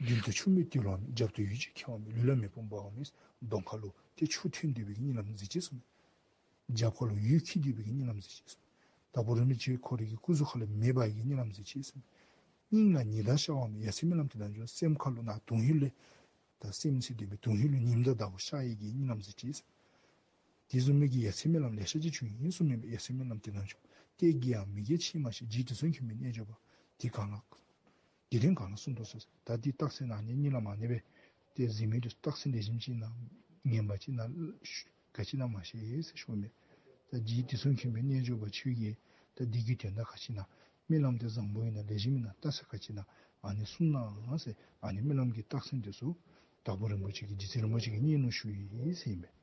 མདུན་དུ་ཆུ་མིག་ཏོ་ལ་མེད། རྒྱབ་ཏུ་ཡུལ་གཅིག་ཁྱབ་པ་མེད། ལུས་ལ་མེ་དཔུང་འབར་བ་མེད། གདོང་ཁ་ལུ་ཏེ་ཆུ་ཐོན་ཏེ་འབད་བའི་གཉིད་ལམ་གཟིགས་ཅི་གསུངམ་མས། རྒྱབ་ཁ་ལུ་ཡུལ་འཁྱིལ་ཏེ་འབད་བའི་གཉིད་ལམ་གཟིགས་ཅི་གསུངམ་མས། དྭགས་པོ་རིན་པོ་ཆེ་ཁོ་རའི་གི་སྐུ་གཟུགས་ཁ་ལས་མེ་འབར་བའི་གཉིད་ལམ་གཟིགས་ཅི་གསུངམ་མས། སྙིང་ལ་ཉི་ཟླ་ཤར་བ་མེད། ཡ་མཚན་སྨོན་ལམ་དེ་ནང་འཇོག། སེམས་ཁ་ལུ་ནཱ་དོན་ཧིང་ལས་ད་སེམས་ཟེར་དོ་མེད། དོན་ཧིང་ལུ་ཉིམ་དང་ཟླཝ་ཤར་བའི་གི་གཉིད་ལམ་གཟིགས་ཅི་གསུངམ་མས། དེ་བཟུམ་མའི་གི་ཡ་མཚན་སྨོན་ལམ་ལེ་ཤ་ཅིག་བྱུང་ཡི་གསུངམ་མས། ཡ་མཚན་སྨོན་ལམ་དེ་ནང་འཇོག། གཏད་རྒྱའམ་མི་དགེ་ཕྱིར་མ་ཤེས། རྗེ་དུས་གསུམ་མཁྱེན་པའི་རྣལ་འབྱོར་པ། དེ་གང་ལ་དེ་རིང་གང་ལ་གསུངས་དོ་ཟེར། ད་འདི་རྟགས་མཚན་ཨ་ནི་གཉིད་ལམ་ཨ་ནི་སྦེ་ཏེ་གཟིགས་མི་འདི་རྟགས་མཚན་ལེགས་ཤོམ་ཅིག་ནཱ་ངན་པ་ཅིག་ནཱ་ག་ཅི་ནཱ་མ་ཤེས་ཟེར་ཞུཝ་མས། ད་རྗེ་དུས་གསུམ་མཁྱེན་པའི་རྣལ་འབྱོར་པ་ཁྱོད་ཀྱིས་ད་འདི་གི་དོན་དག་ག་ཅི་ནཱ་སྨོན་ལམ་འདི་བཟང་པོ་ཨིན་ན་ལེགས་ཤོམ་ཨིན་ན་རྟགས་མཚན་ག་ཅི་ནཱ་ཨ་ནི་གསུངས་གནང་ཟེར། ཨ་ནི་སྨོན་ལམ་གྱི་རྟགས་མཚན་འདི་ཚུ་དྭགས་པོ་རིན་པོ་ཆེ་གིས་རྗེ་བཙུན་རིན་པོ་ཆེ་གི་སྙན་ལུ་ཞུ་ཡི་ཟེར་ཨིན་པས།